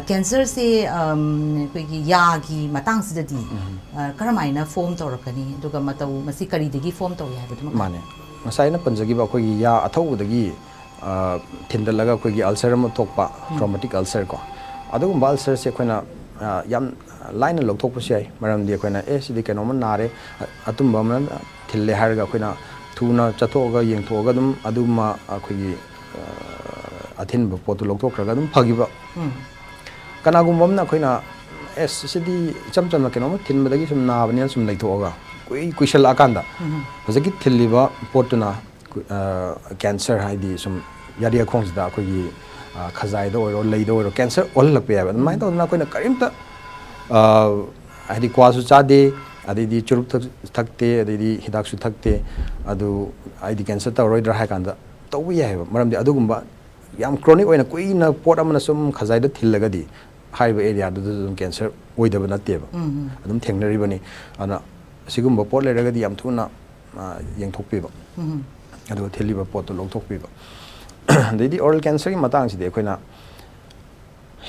ꯀꯦꯟꯁꯔꯁꯦ ꯑꯩꯈꯣꯏꯒꯤ ꯌꯥꯒꯤ ꯃꯇꯥꯡꯁꯤꯗꯗꯤ ꯀꯔꯝꯍꯥꯏꯅ ꯐꯣꯔꯝ ꯇꯧꯔꯛꯀꯅꯤ, ꯑꯗꯨꯒ ꯃꯇꯧ ꯃꯁꯤ ꯀꯔꯤꯗꯒꯤ ꯐꯣꯔꯝ ꯇꯧꯏ ꯍꯥꯏꯕꯗꯨꯃ? ꯃꯥꯅꯦ, ꯉꯁꯥꯏ ꯑꯩꯅ ꯄꯟꯖꯈꯤꯕ ꯑꯩꯈꯣꯏꯒꯤ ꯌꯥ ꯑꯊꯧꯕꯗꯒꯤ ꯊꯤꯟꯗꯠꯂꯒ ꯑꯩꯈꯣꯏꯒꯤ ꯑꯜꯁꯔ ꯑꯃ ꯊꯣꯛꯄ, ꯇ꯭ꯔꯣꯃꯥꯇꯤꯛ ꯑꯜꯁꯔ ꯀꯣ, ꯑꯗꯨꯒꯨꯝꯕ ꯑꯜꯁꯔꯁꯦ ꯑꯩꯈꯣꯏꯅ ꯌꯥꯝ ꯂꯥꯏꯅ ꯂꯧꯊꯣꯛꯄꯁꯨ ꯌꯥꯏ꯫ ꯃꯔꯝꯗꯤ ꯑꯩꯈꯣꯏꯅ, ꯑꯦ, ꯁꯤꯗꯤ ꯀꯩꯅꯣꯝꯃ ꯅꯥꯔꯦ, ꯑꯇꯨꯝꯕ ꯑꯃꯅ ꯊꯤꯜꯂꯦ ꯍꯥꯏꯔꯒ ꯑꯩꯈꯣꯏꯅ ꯊꯨꯅ ꯆꯠꯊꯣꯛꯑꯒ ꯌꯦꯡꯊꯣꯛꯑꯒ ꯑꯗꯨꯝ ꯑꯗꯨꯃ ꯑꯩꯈꯣꯏꯒꯤ ꯑꯊꯤꯟꯕ ꯄꯣꯠꯇꯨ ꯂꯧꯊꯣꯛꯈ꯭ꯔꯒ ꯑꯗꯨꯝ ꯐꯈꯤꯕ꯫ ꯀꯅꯥꯒꯨꯝꯕ ꯑꯃꯅ ꯑꯩꯈꯣꯏꯅ, ꯑꯦꯁ, ꯁꯤꯗꯤ ꯏꯆꯝ ꯆꯝꯅ ꯀꯩꯅꯣꯝꯃ ꯊꯤꯟꯕꯗꯒꯤ ꯁꯨꯝ ꯅꯥꯕꯅꯤꯅ ꯁꯨꯝ ꯂꯩꯊꯣꯛꯑꯒ ꯀꯨꯏ ꯀꯨꯏꯁꯜꯂꯛꯑꯀꯥꯟꯗ ꯍꯧꯖꯤꯛꯀꯤ ꯊꯤꯜꯂꯤꯕ ꯄꯣꯠꯇꯨꯅ ꯀꯦꯟꯁꯔ, ꯍꯥꯏꯗꯤ ꯁꯨꯝ ꯌꯥꯔꯤꯌꯥꯈꯣꯡꯁꯤꯗ ꯑꯩꯈꯣꯏꯒꯤ ꯈꯖꯥꯏꯗ ꯑꯣꯏꯔꯣ, ꯂꯩꯗ ꯑꯣꯏꯔꯣ, ꯀꯦꯟꯁꯔ ꯑꯣꯜꯍꯜꯂꯛꯄ ꯌꯥꯏꯕ꯫ ꯑꯗꯨꯃꯥꯏꯅ ꯇꯧꯗꯅ ꯑꯩꯈꯣꯏꯅ ꯀꯔꯤꯝꯇ ꯍꯥꯏꯗꯤ ꯀ꯭ꯋꯥꯁꯨ ꯆꯥꯗꯦ, ꯑꯗꯩꯗꯤ ꯆꯨꯔꯨꯞ ꯊꯛꯇꯦ, ꯑꯗꯩꯗꯤ ꯍꯤꯗꯥꯛꯁꯨ ꯊꯛꯇꯦ, ꯑꯗꯨ ꯑꯩꯗꯤ ꯀꯦꯟꯁꯔ ꯇꯧꯔꯣꯏꯗ꯭ꯔꯥ ꯍꯥꯏ ꯀꯥꯟꯗ ꯇꯧꯕ ꯌꯥꯏꯑꯕ꯫ ꯃꯔꯝꯗꯤ ꯑꯗꯨꯒꯨꯝꯕ ꯌꯥꯝ ꯀ꯭ꯔꯣꯅꯤꯛ ꯑꯣꯏꯅ ꯀꯨꯏꯅ ꯄꯣꯠ ꯑꯃꯅ ꯁꯨꯝ ꯈꯖꯥꯏꯗ ꯊꯤꯜꯂꯒꯗꯤ ꯍꯥꯏꯔꯤꯕ ꯑꯦꯔꯤꯌꯥꯗꯨꯗꯁꯨ ꯑꯗꯨꯝ ꯀꯦꯟꯁꯔ ꯑꯣꯏꯗꯕ ꯅꯠꯇꯦꯕ꯫ ꯑꯗꯨꯝ ꯊꯦꯡꯅꯔꯤꯕꯅꯤ꯫ ꯑꯗꯨꯅ ꯑꯁꯤꯒꯨꯝꯕ ꯄꯣꯠ ꯂꯩꯔꯒꯗꯤ ꯌꯥꯝ ꯊꯨꯅ ꯌꯦꯡꯊꯣꯛꯄꯤꯕ, ꯑꯗꯨꯒ ꯊꯤꯜꯂꯤꯕ ꯄꯣꯠꯇꯨ ꯂꯧꯊꯣꯛꯄꯤꯕ꯫ ꯑꯗꯩꯗꯤ ꯑꯣꯔꯦꯜ ꯀꯦꯟꯁꯔꯒꯤ ꯃꯇꯥꯡꯁꯤꯗꯤ ꯑꯩꯈꯣꯏꯅ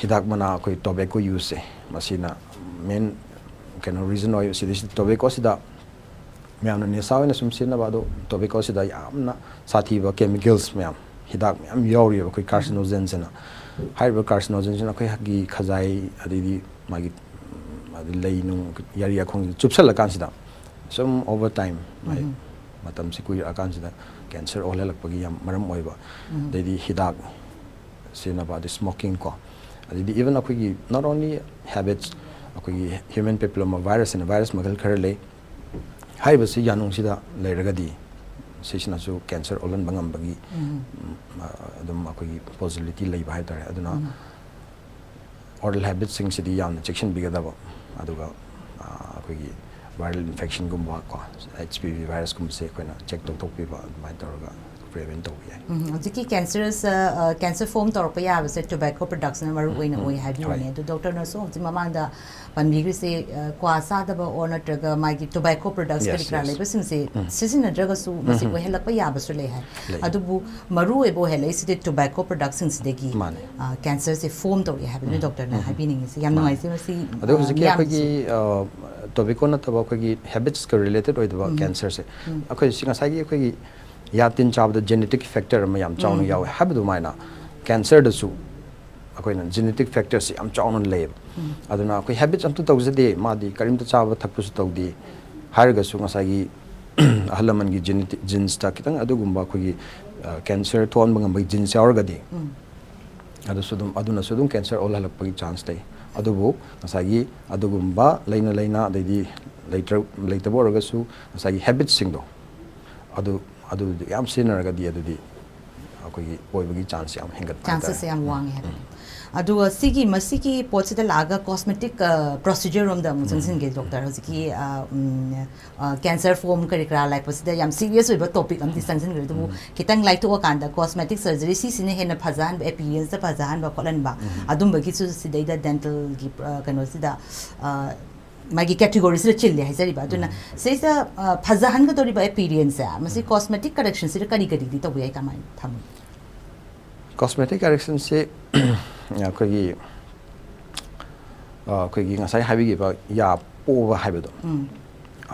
ꯍꯤꯗꯥꯛ ꯃꯅꯥ, ꯑꯩꯈꯣꯏ ꯇꯣꯕꯦꯀꯣ ꯌꯨꯁꯁꯦ, ꯃꯁꯤꯅ ꯃꯦꯟ ꯀꯩꯅꯣ ꯔꯤꯖꯟ ꯑꯣꯏ꯫ ꯁꯤꯗꯩꯁꯤꯗ ꯇꯣꯕꯦꯀꯣꯁꯤꯗ ꯃꯌꯥꯝꯅ ꯅꯤꯁꯥ ꯑꯣꯏꯅ ꯁꯨꯝ ꯁꯤꯖꯤꯟꯅꯕ, ꯑꯗꯣ ꯇꯣꯕꯦꯀꯣꯁꯤꯗ ꯌꯥꯝꯅ ꯁꯥꯊꯤꯕ ꯀꯦꯃꯤꯀꯦꯜꯁ ꯃꯌꯥꯝ, ꯍꯤꯗꯥꯛ ꯃꯌꯥꯝ ꯌꯥꯎꯔꯤꯑꯕ, ꯑꯩꯈꯣꯏ ꯀꯥꯔꯁꯤꯅꯣꯖꯦꯟꯁꯤꯅ꯫ ꯍꯥꯏꯔꯤꯕ ꯀꯥꯔꯁꯤꯅꯣꯖꯦꯟꯁꯤꯅ ꯑꯩꯈꯣꯏꯒꯤ ꯈꯖꯥꯏ, ꯑꯗꯩꯗꯤ ꯃꯥꯒꯤ ꯑꯗꯩ ꯂꯩ ꯅꯨꯡ, ꯌꯥꯔꯤ ꯌꯥꯈꯣꯡꯁꯤꯗ ꯆꯨꯞꯁꯜꯂꯀꯥꯟꯁꯤꯗ ꯁꯨꯝ ꯑꯣꯚꯔ ꯇꯥꯏꯝ ꯃꯥꯏ ꯃꯇꯝꯁꯤ ꯀꯨꯏꯔꯛꯑꯀꯥꯟꯁꯤꯗ ꯀꯦꯟꯁꯔ ꯑꯣꯜꯍꯜꯂꯛꯄꯒꯤ ꯌꯥꯝ ꯃꯔꯝ ꯑꯣꯏꯕ꯫ ꯑꯗꯩꯗꯤ ꯍꯤꯗꯥꯛ ꯁꯤꯖꯤꯟꯅꯕ, ꯑꯗꯩ ꯁ꯭ꯃꯣꯀꯤꯡ ꯀꯣ, ꯑꯗꯩꯗꯤ ꯏꯚꯟ ꯑꯩꯈꯣꯏꯒꯤ not only habits, ꯑꯩꯈꯣꯏꯒꯤ human papilloma virus ꯍꯥꯏꯅ ꯚꯥꯏꯔꯁ ꯃꯈꯜ ꯈꯔ ꯂꯩ꯫ ꯍꯥꯏꯔꯤꯕꯁꯤ ꯌꯥꯅꯨꯡꯁꯤꯗ ꯂꯩꯔꯒꯗꯤ ꯁꯤꯁꯤꯅꯁꯨ ꯀꯦꯟꯁꯔ ꯑꯣꯜꯍꯟꯕ ꯉꯝꯕꯒꯤ ꯎꯝ, ꯑ, ꯑꯗꯨꯝ ꯑꯩꯈꯣꯏꯒꯤ ꯄꯣꯁꯤꯕꯤꯂꯤꯇꯤ ꯂꯩꯕ ꯍꯥꯏꯇꯥꯔꯦ꯫ ꯑꯗꯨꯅ ꯑꯣꯔꯦꯜ ꯍꯦꯕꯤꯠꯁꯤꯡꯁꯤꯗꯤ ꯌꯥꯝꯅ ꯆꯦꯛꯁꯤꯟꯕꯤꯒꯗꯕ, ꯑꯗꯨꯒ ꯑ, ꯑꯩꯈꯣꯏꯒꯤ ꯚꯥꯏꯔꯦꯜ ꯏꯟꯐꯦꯛꯁꯟꯒꯨꯝꯕ ꯀꯣ, ꯑꯩꯆ ꯄꯤ ꯚꯤ ꯚꯥꯏꯔꯁꯀꯨꯝꯕꯁꯦ ꯑꯩꯈꯣꯏꯅ ꯆꯦꯛ ꯇꯧꯊꯣꯛꯄꯤꯕ, ꯑꯗꯨꯃꯥꯏꯅ ꯇꯧꯔꯒ ꯄ꯭ꯔꯤꯚꯦꯟ ꯇꯧꯕ ꯌꯥꯏ꯫ ꯎꯝ, ꯍꯧꯖꯤꯛꯀꯤ ꯀꯦꯟꯁꯔꯁ ꯀꯦꯟꯁꯔ ꯐꯣꯝ ꯇꯧꯔꯛꯄ ꯌꯥꯕꯁꯦ ꯇꯣꯕꯦꯀꯣ ꯄ꯭ꯔꯗꯛꯁꯅ ꯃꯔꯨ ꯑꯣꯏꯅ ꯎꯝ, ꯑꯣꯏ ꯍꯥꯏꯕꯤꯕꯅꯦ꯫ ꯍꯣꯏ꯫ ꯑꯗꯣ ꯗꯣꯛꯇꯔꯅꯁꯨ ꯍꯧꯖꯤꯛ ꯃꯃꯥꯡꯗ ꯄꯟꯕꯤꯈ꯭ꯔꯤꯁꯦ, ꯑ, ꯀ꯭ꯋꯥ ꯆꯥꯗꯕ ꯑꯣꯔ ꯅꯠꯇ꯭ꯔꯒ ꯃꯥꯒꯤ ꯇꯣꯕꯦꯀꯣ ꯄ꯭ꯔꯗꯛꯁ ꯀꯔꯤ ꯌꯦꯁ, ꯀꯔꯥ ꯌꯦꯁ꯫ ꯂꯩꯕꯁꯤꯡꯁꯦ ꯎꯝ꯫ ꯁꯤꯖꯤꯟꯅꯗ꯭ꯔꯒꯁꯨ ꯃꯁꯤ ꯎꯝ꯫ ꯑꯣꯏꯍꯜꯂꯛꯄ ꯌꯥꯕꯁꯨ ꯂꯩ ꯍꯥꯏ꯫ ꯂꯩ꯫ ꯑꯗꯨꯕꯨ ꯃꯔꯨ ꯑꯣꯏꯕ ꯑꯣꯏꯍꯜꯂꯛꯏꯁꯤꯗꯤ ꯇꯣꯕꯦꯀꯣ ꯄ꯭ꯔꯗꯛꯁꯤꯡꯁꯤꯗꯒꯤ, ꯃꯥꯅꯦ꯫ ꯑ, ꯀꯦꯟꯁꯔꯁꯦ ꯐꯣꯝ ꯇꯧꯔꯛꯑꯦ ꯍꯥꯏꯕꯗꯨꯅ ꯎꯝ꯫ ꯗꯣꯛꯇꯔꯅ ꯎꯝ꯫ ꯍꯥꯏꯕꯤꯅꯤꯡꯉꯤꯁꯦ꯫ ꯌꯥꯝ ꯃꯥꯅꯦ꯫ ꯅꯨꯡꯉꯥꯏꯖꯩ ꯃꯁꯤ, ꯑꯗꯣ ꯑ, ꯍꯧꯖꯤꯛꯀꯤ ꯃꯤꯌꯥꯝꯒꯤꯁꯨ꯫ ꯑꯩꯈꯣꯏꯒꯤ, ꯑ, ꯇꯣꯕꯦꯀꯣ ꯅꯠꯇꯕ ꯑꯩꯈꯣꯏꯒꯤ ꯍꯦꯕꯤꯠꯁꯀ ꯔꯤꯂꯦꯇꯦꯠ ꯑꯣꯏꯗꯕ ꯎꯝ꯫ ꯀꯦꯟꯁꯔꯁꯦ, ꯎꯝ꯫ ꯑꯩꯈꯣꯏ ꯁꯤ ꯉꯁꯥꯏꯒꯤ ꯑꯩꯈꯣꯏꯒꯤ ꯌꯥ ꯇꯤꯟ ꯆꯥꯕꯗ ꯖꯦꯅꯦꯇꯤꯛ ꯐꯦꯛꯇꯔ ꯑꯃ ꯌꯥꯝ ꯆꯥꯎꯅ ꯎꯝ꯫ ꯌꯥꯎꯋꯦ ꯍꯥꯏꯕ ꯑꯗꯨꯃꯥꯏꯅ ꯀꯦꯟꯁꯔꯗꯁꯨ ꯑꯩꯈꯣꯏꯅ ꯖꯦꯅꯦꯇꯤꯛ ꯐꯦꯛꯇꯔꯁꯤ ꯌꯥꯝ ꯆꯥꯎꯅ ꯂꯩꯌꯦꯕ꯫ ꯎꯝ꯫ ꯑꯗꯨꯅ ꯑꯩꯈꯣꯏ ꯍꯦꯕꯤꯠꯁ ꯑꯝꯇ ꯇꯧꯖꯗꯦ, ꯃꯥꯗꯤ ꯀꯔꯤꯝꯇ ꯆꯥꯕ ꯊꯛꯄꯁꯨ ꯇꯧꯗꯦ ꯍꯥꯏꯔꯒꯁꯨ ꯉꯁꯥꯏꯒꯤ ꯑꯍꯜ ꯂꯃꯟꯒꯤ ꯖꯦꯅꯦꯇꯤꯛ ꯖꯤꯟꯁꯇ ꯈꯤꯇꯪ ꯑꯗꯨꯒꯨꯝꯕ ꯑꯩꯈꯣꯏꯒꯤ, ꯑ, ꯀꯦꯟꯁꯔ ꯊꯣꯛꯍꯟꯕ ꯉꯝꯕꯒꯤ ꯖꯤꯟꯁ ꯌꯥꯎꯔꯒꯗꯤ ꯎꯝ꯫ ꯑꯗꯨꯁꯨ ꯑꯗꯨꯝ, ꯑꯗꯨꯅꯁꯨ ꯑꯗꯨꯝ ꯀꯦꯟꯁꯔ ꯑꯣꯜꯍꯜꯂꯛꯄꯒꯤ ꯆꯥꯟꯁ ꯂꯩ꯫ ꯑꯗꯨꯕꯨ ꯉꯁꯥꯏꯒꯤ ꯑꯗꯨꯒꯨꯝꯕ ꯂꯩꯅ ꯂꯩꯅ, ꯑꯗꯩꯗꯤ ꯂꯩꯇ꯭ꯔ-, ꯂꯩꯇꯕ ꯑꯣꯏꯔꯒꯁꯨ ꯉꯁꯥꯏꯒꯤ ꯍꯦꯕꯤꯠꯁꯤꯡꯗꯣ ꯑꯗꯨ, ꯑꯗꯨ ꯌꯥꯝ ꯁꯤꯖꯤꯟꯅꯔꯒꯗꯤ ꯑꯗꯨꯗꯤ ꯑꯩꯈꯣꯏꯒꯤ ꯑꯣꯏꯕꯒꯤ ꯆꯥꯟꯁꯁꯦ ꯌꯥꯝ ꯍꯦꯟꯒꯠꯄ ꯍꯥꯏꯇꯥꯔꯦ꯫ ꯆꯥꯟꯁꯦꯁꯁꯦ ꯌꯥꯝ ꯋꯥꯡꯉꯦ ꯍꯥꯏꯕ꯫ ꯎꯝ꯫ ꯑꯗꯨꯒ ꯁꯤꯒꯤ, ꯃꯁꯤꯒꯤ ꯄꯣꯠꯁꯤꯗ ꯂꯥꯛꯑꯒ ꯀꯣꯁꯃꯦꯇꯤꯛ, ꯑ, ꯄ꯭ꯔꯣꯁꯤꯖꯔ ꯔꯣꯝꯗ ꯑꯃꯨꯛ ꯎꯝ꯫ ꯆꯪꯁꯤꯟꯒꯦ ꯗꯣꯛꯇꯔ꯫ ꯍꯧꯖꯤꯛꯀꯤ, ꯑ, ꯎꯝ, ꯑ, ꯀꯦꯟꯁꯔ ꯐꯣꯝ ꯀꯔꯤ ꯀꯔꯥ ꯂꯥꯛꯄꯁꯤꯗ ꯌꯥꯝ ꯁꯤꯔꯤꯌꯁ ꯑꯣꯏꯕ ꯇꯣꯄꯤꯛ ꯑꯃꯗꯤ ꯎꯝ꯫ ꯆꯪꯁꯤꯟꯈ꯭ꯔꯦ꯫ ꯑꯗꯨꯕꯨ ꯎꯝ꯫ ꯈꯤꯇꯪ ꯂꯥꯏꯊꯣꯛꯑꯀꯥꯟꯗ ꯀꯣꯁꯃꯦꯇꯤꯛ ꯁꯔꯖꯔꯤ ꯁꯤꯁꯤꯅ ꯍꯦꯟꯅ ꯐꯖꯍꯟꯕ, ꯑꯦꯄꯤꯌꯔꯦꯟꯁꯇ ꯐꯖꯍꯟꯕ ꯈꯣꯠꯍꯟꯕ ꯎꯝ꯫ ꯑꯗꯨꯝꯕꯒꯤꯁꯨ ꯁꯤꯗꯩꯗ ꯗꯦꯟꯇꯜꯒꯤ, ꯑ, ꯀꯩꯅꯣꯁꯤꯗ, ꯑ, ꯃꯥꯒꯤ ꯀꯦꯇꯦꯒꯣꯔꯤꯁꯤꯗ ꯆꯤꯜꯂꯦ ꯍꯥꯏꯖꯔꯤꯕ꯫ ꯑꯗꯨꯅ ꯎꯝ꯫ ꯁꯤꯁꯤꯗ, ꯑ, ꯐꯖꯍꯟꯒꯗꯧꯔꯤꯕ ꯑꯦꯄꯤꯌꯔꯦꯟꯁꯁꯦ ꯃꯁꯤ ꯎꯝ꯫ ꯀꯣꯁꯃꯦꯇꯤꯛ ꯀꯔꯦꯛꯁꯟꯁꯤꯗ ꯀꯔꯤ ꯀꯔꯤꯗꯤ ꯇꯧꯕ ꯌꯥꯏ, ꯀꯃꯥꯏꯅ ꯊꯝꯃꯤ? ꯀꯣꯁꯃꯦꯇꯤꯛ ꯀꯔꯦꯛꯁꯟꯁꯤ ꯑꯩꯈꯣꯏꯒꯤ, ꯑ, ꯑꯩꯈꯣꯏꯒꯤ ꯉꯁꯥꯏ ꯍꯥꯏꯕꯤꯈꯤꯕ ꯌꯥ ꯄꯣꯕ ꯍꯥꯏꯕꯗꯣ, ꯎꯝ꯫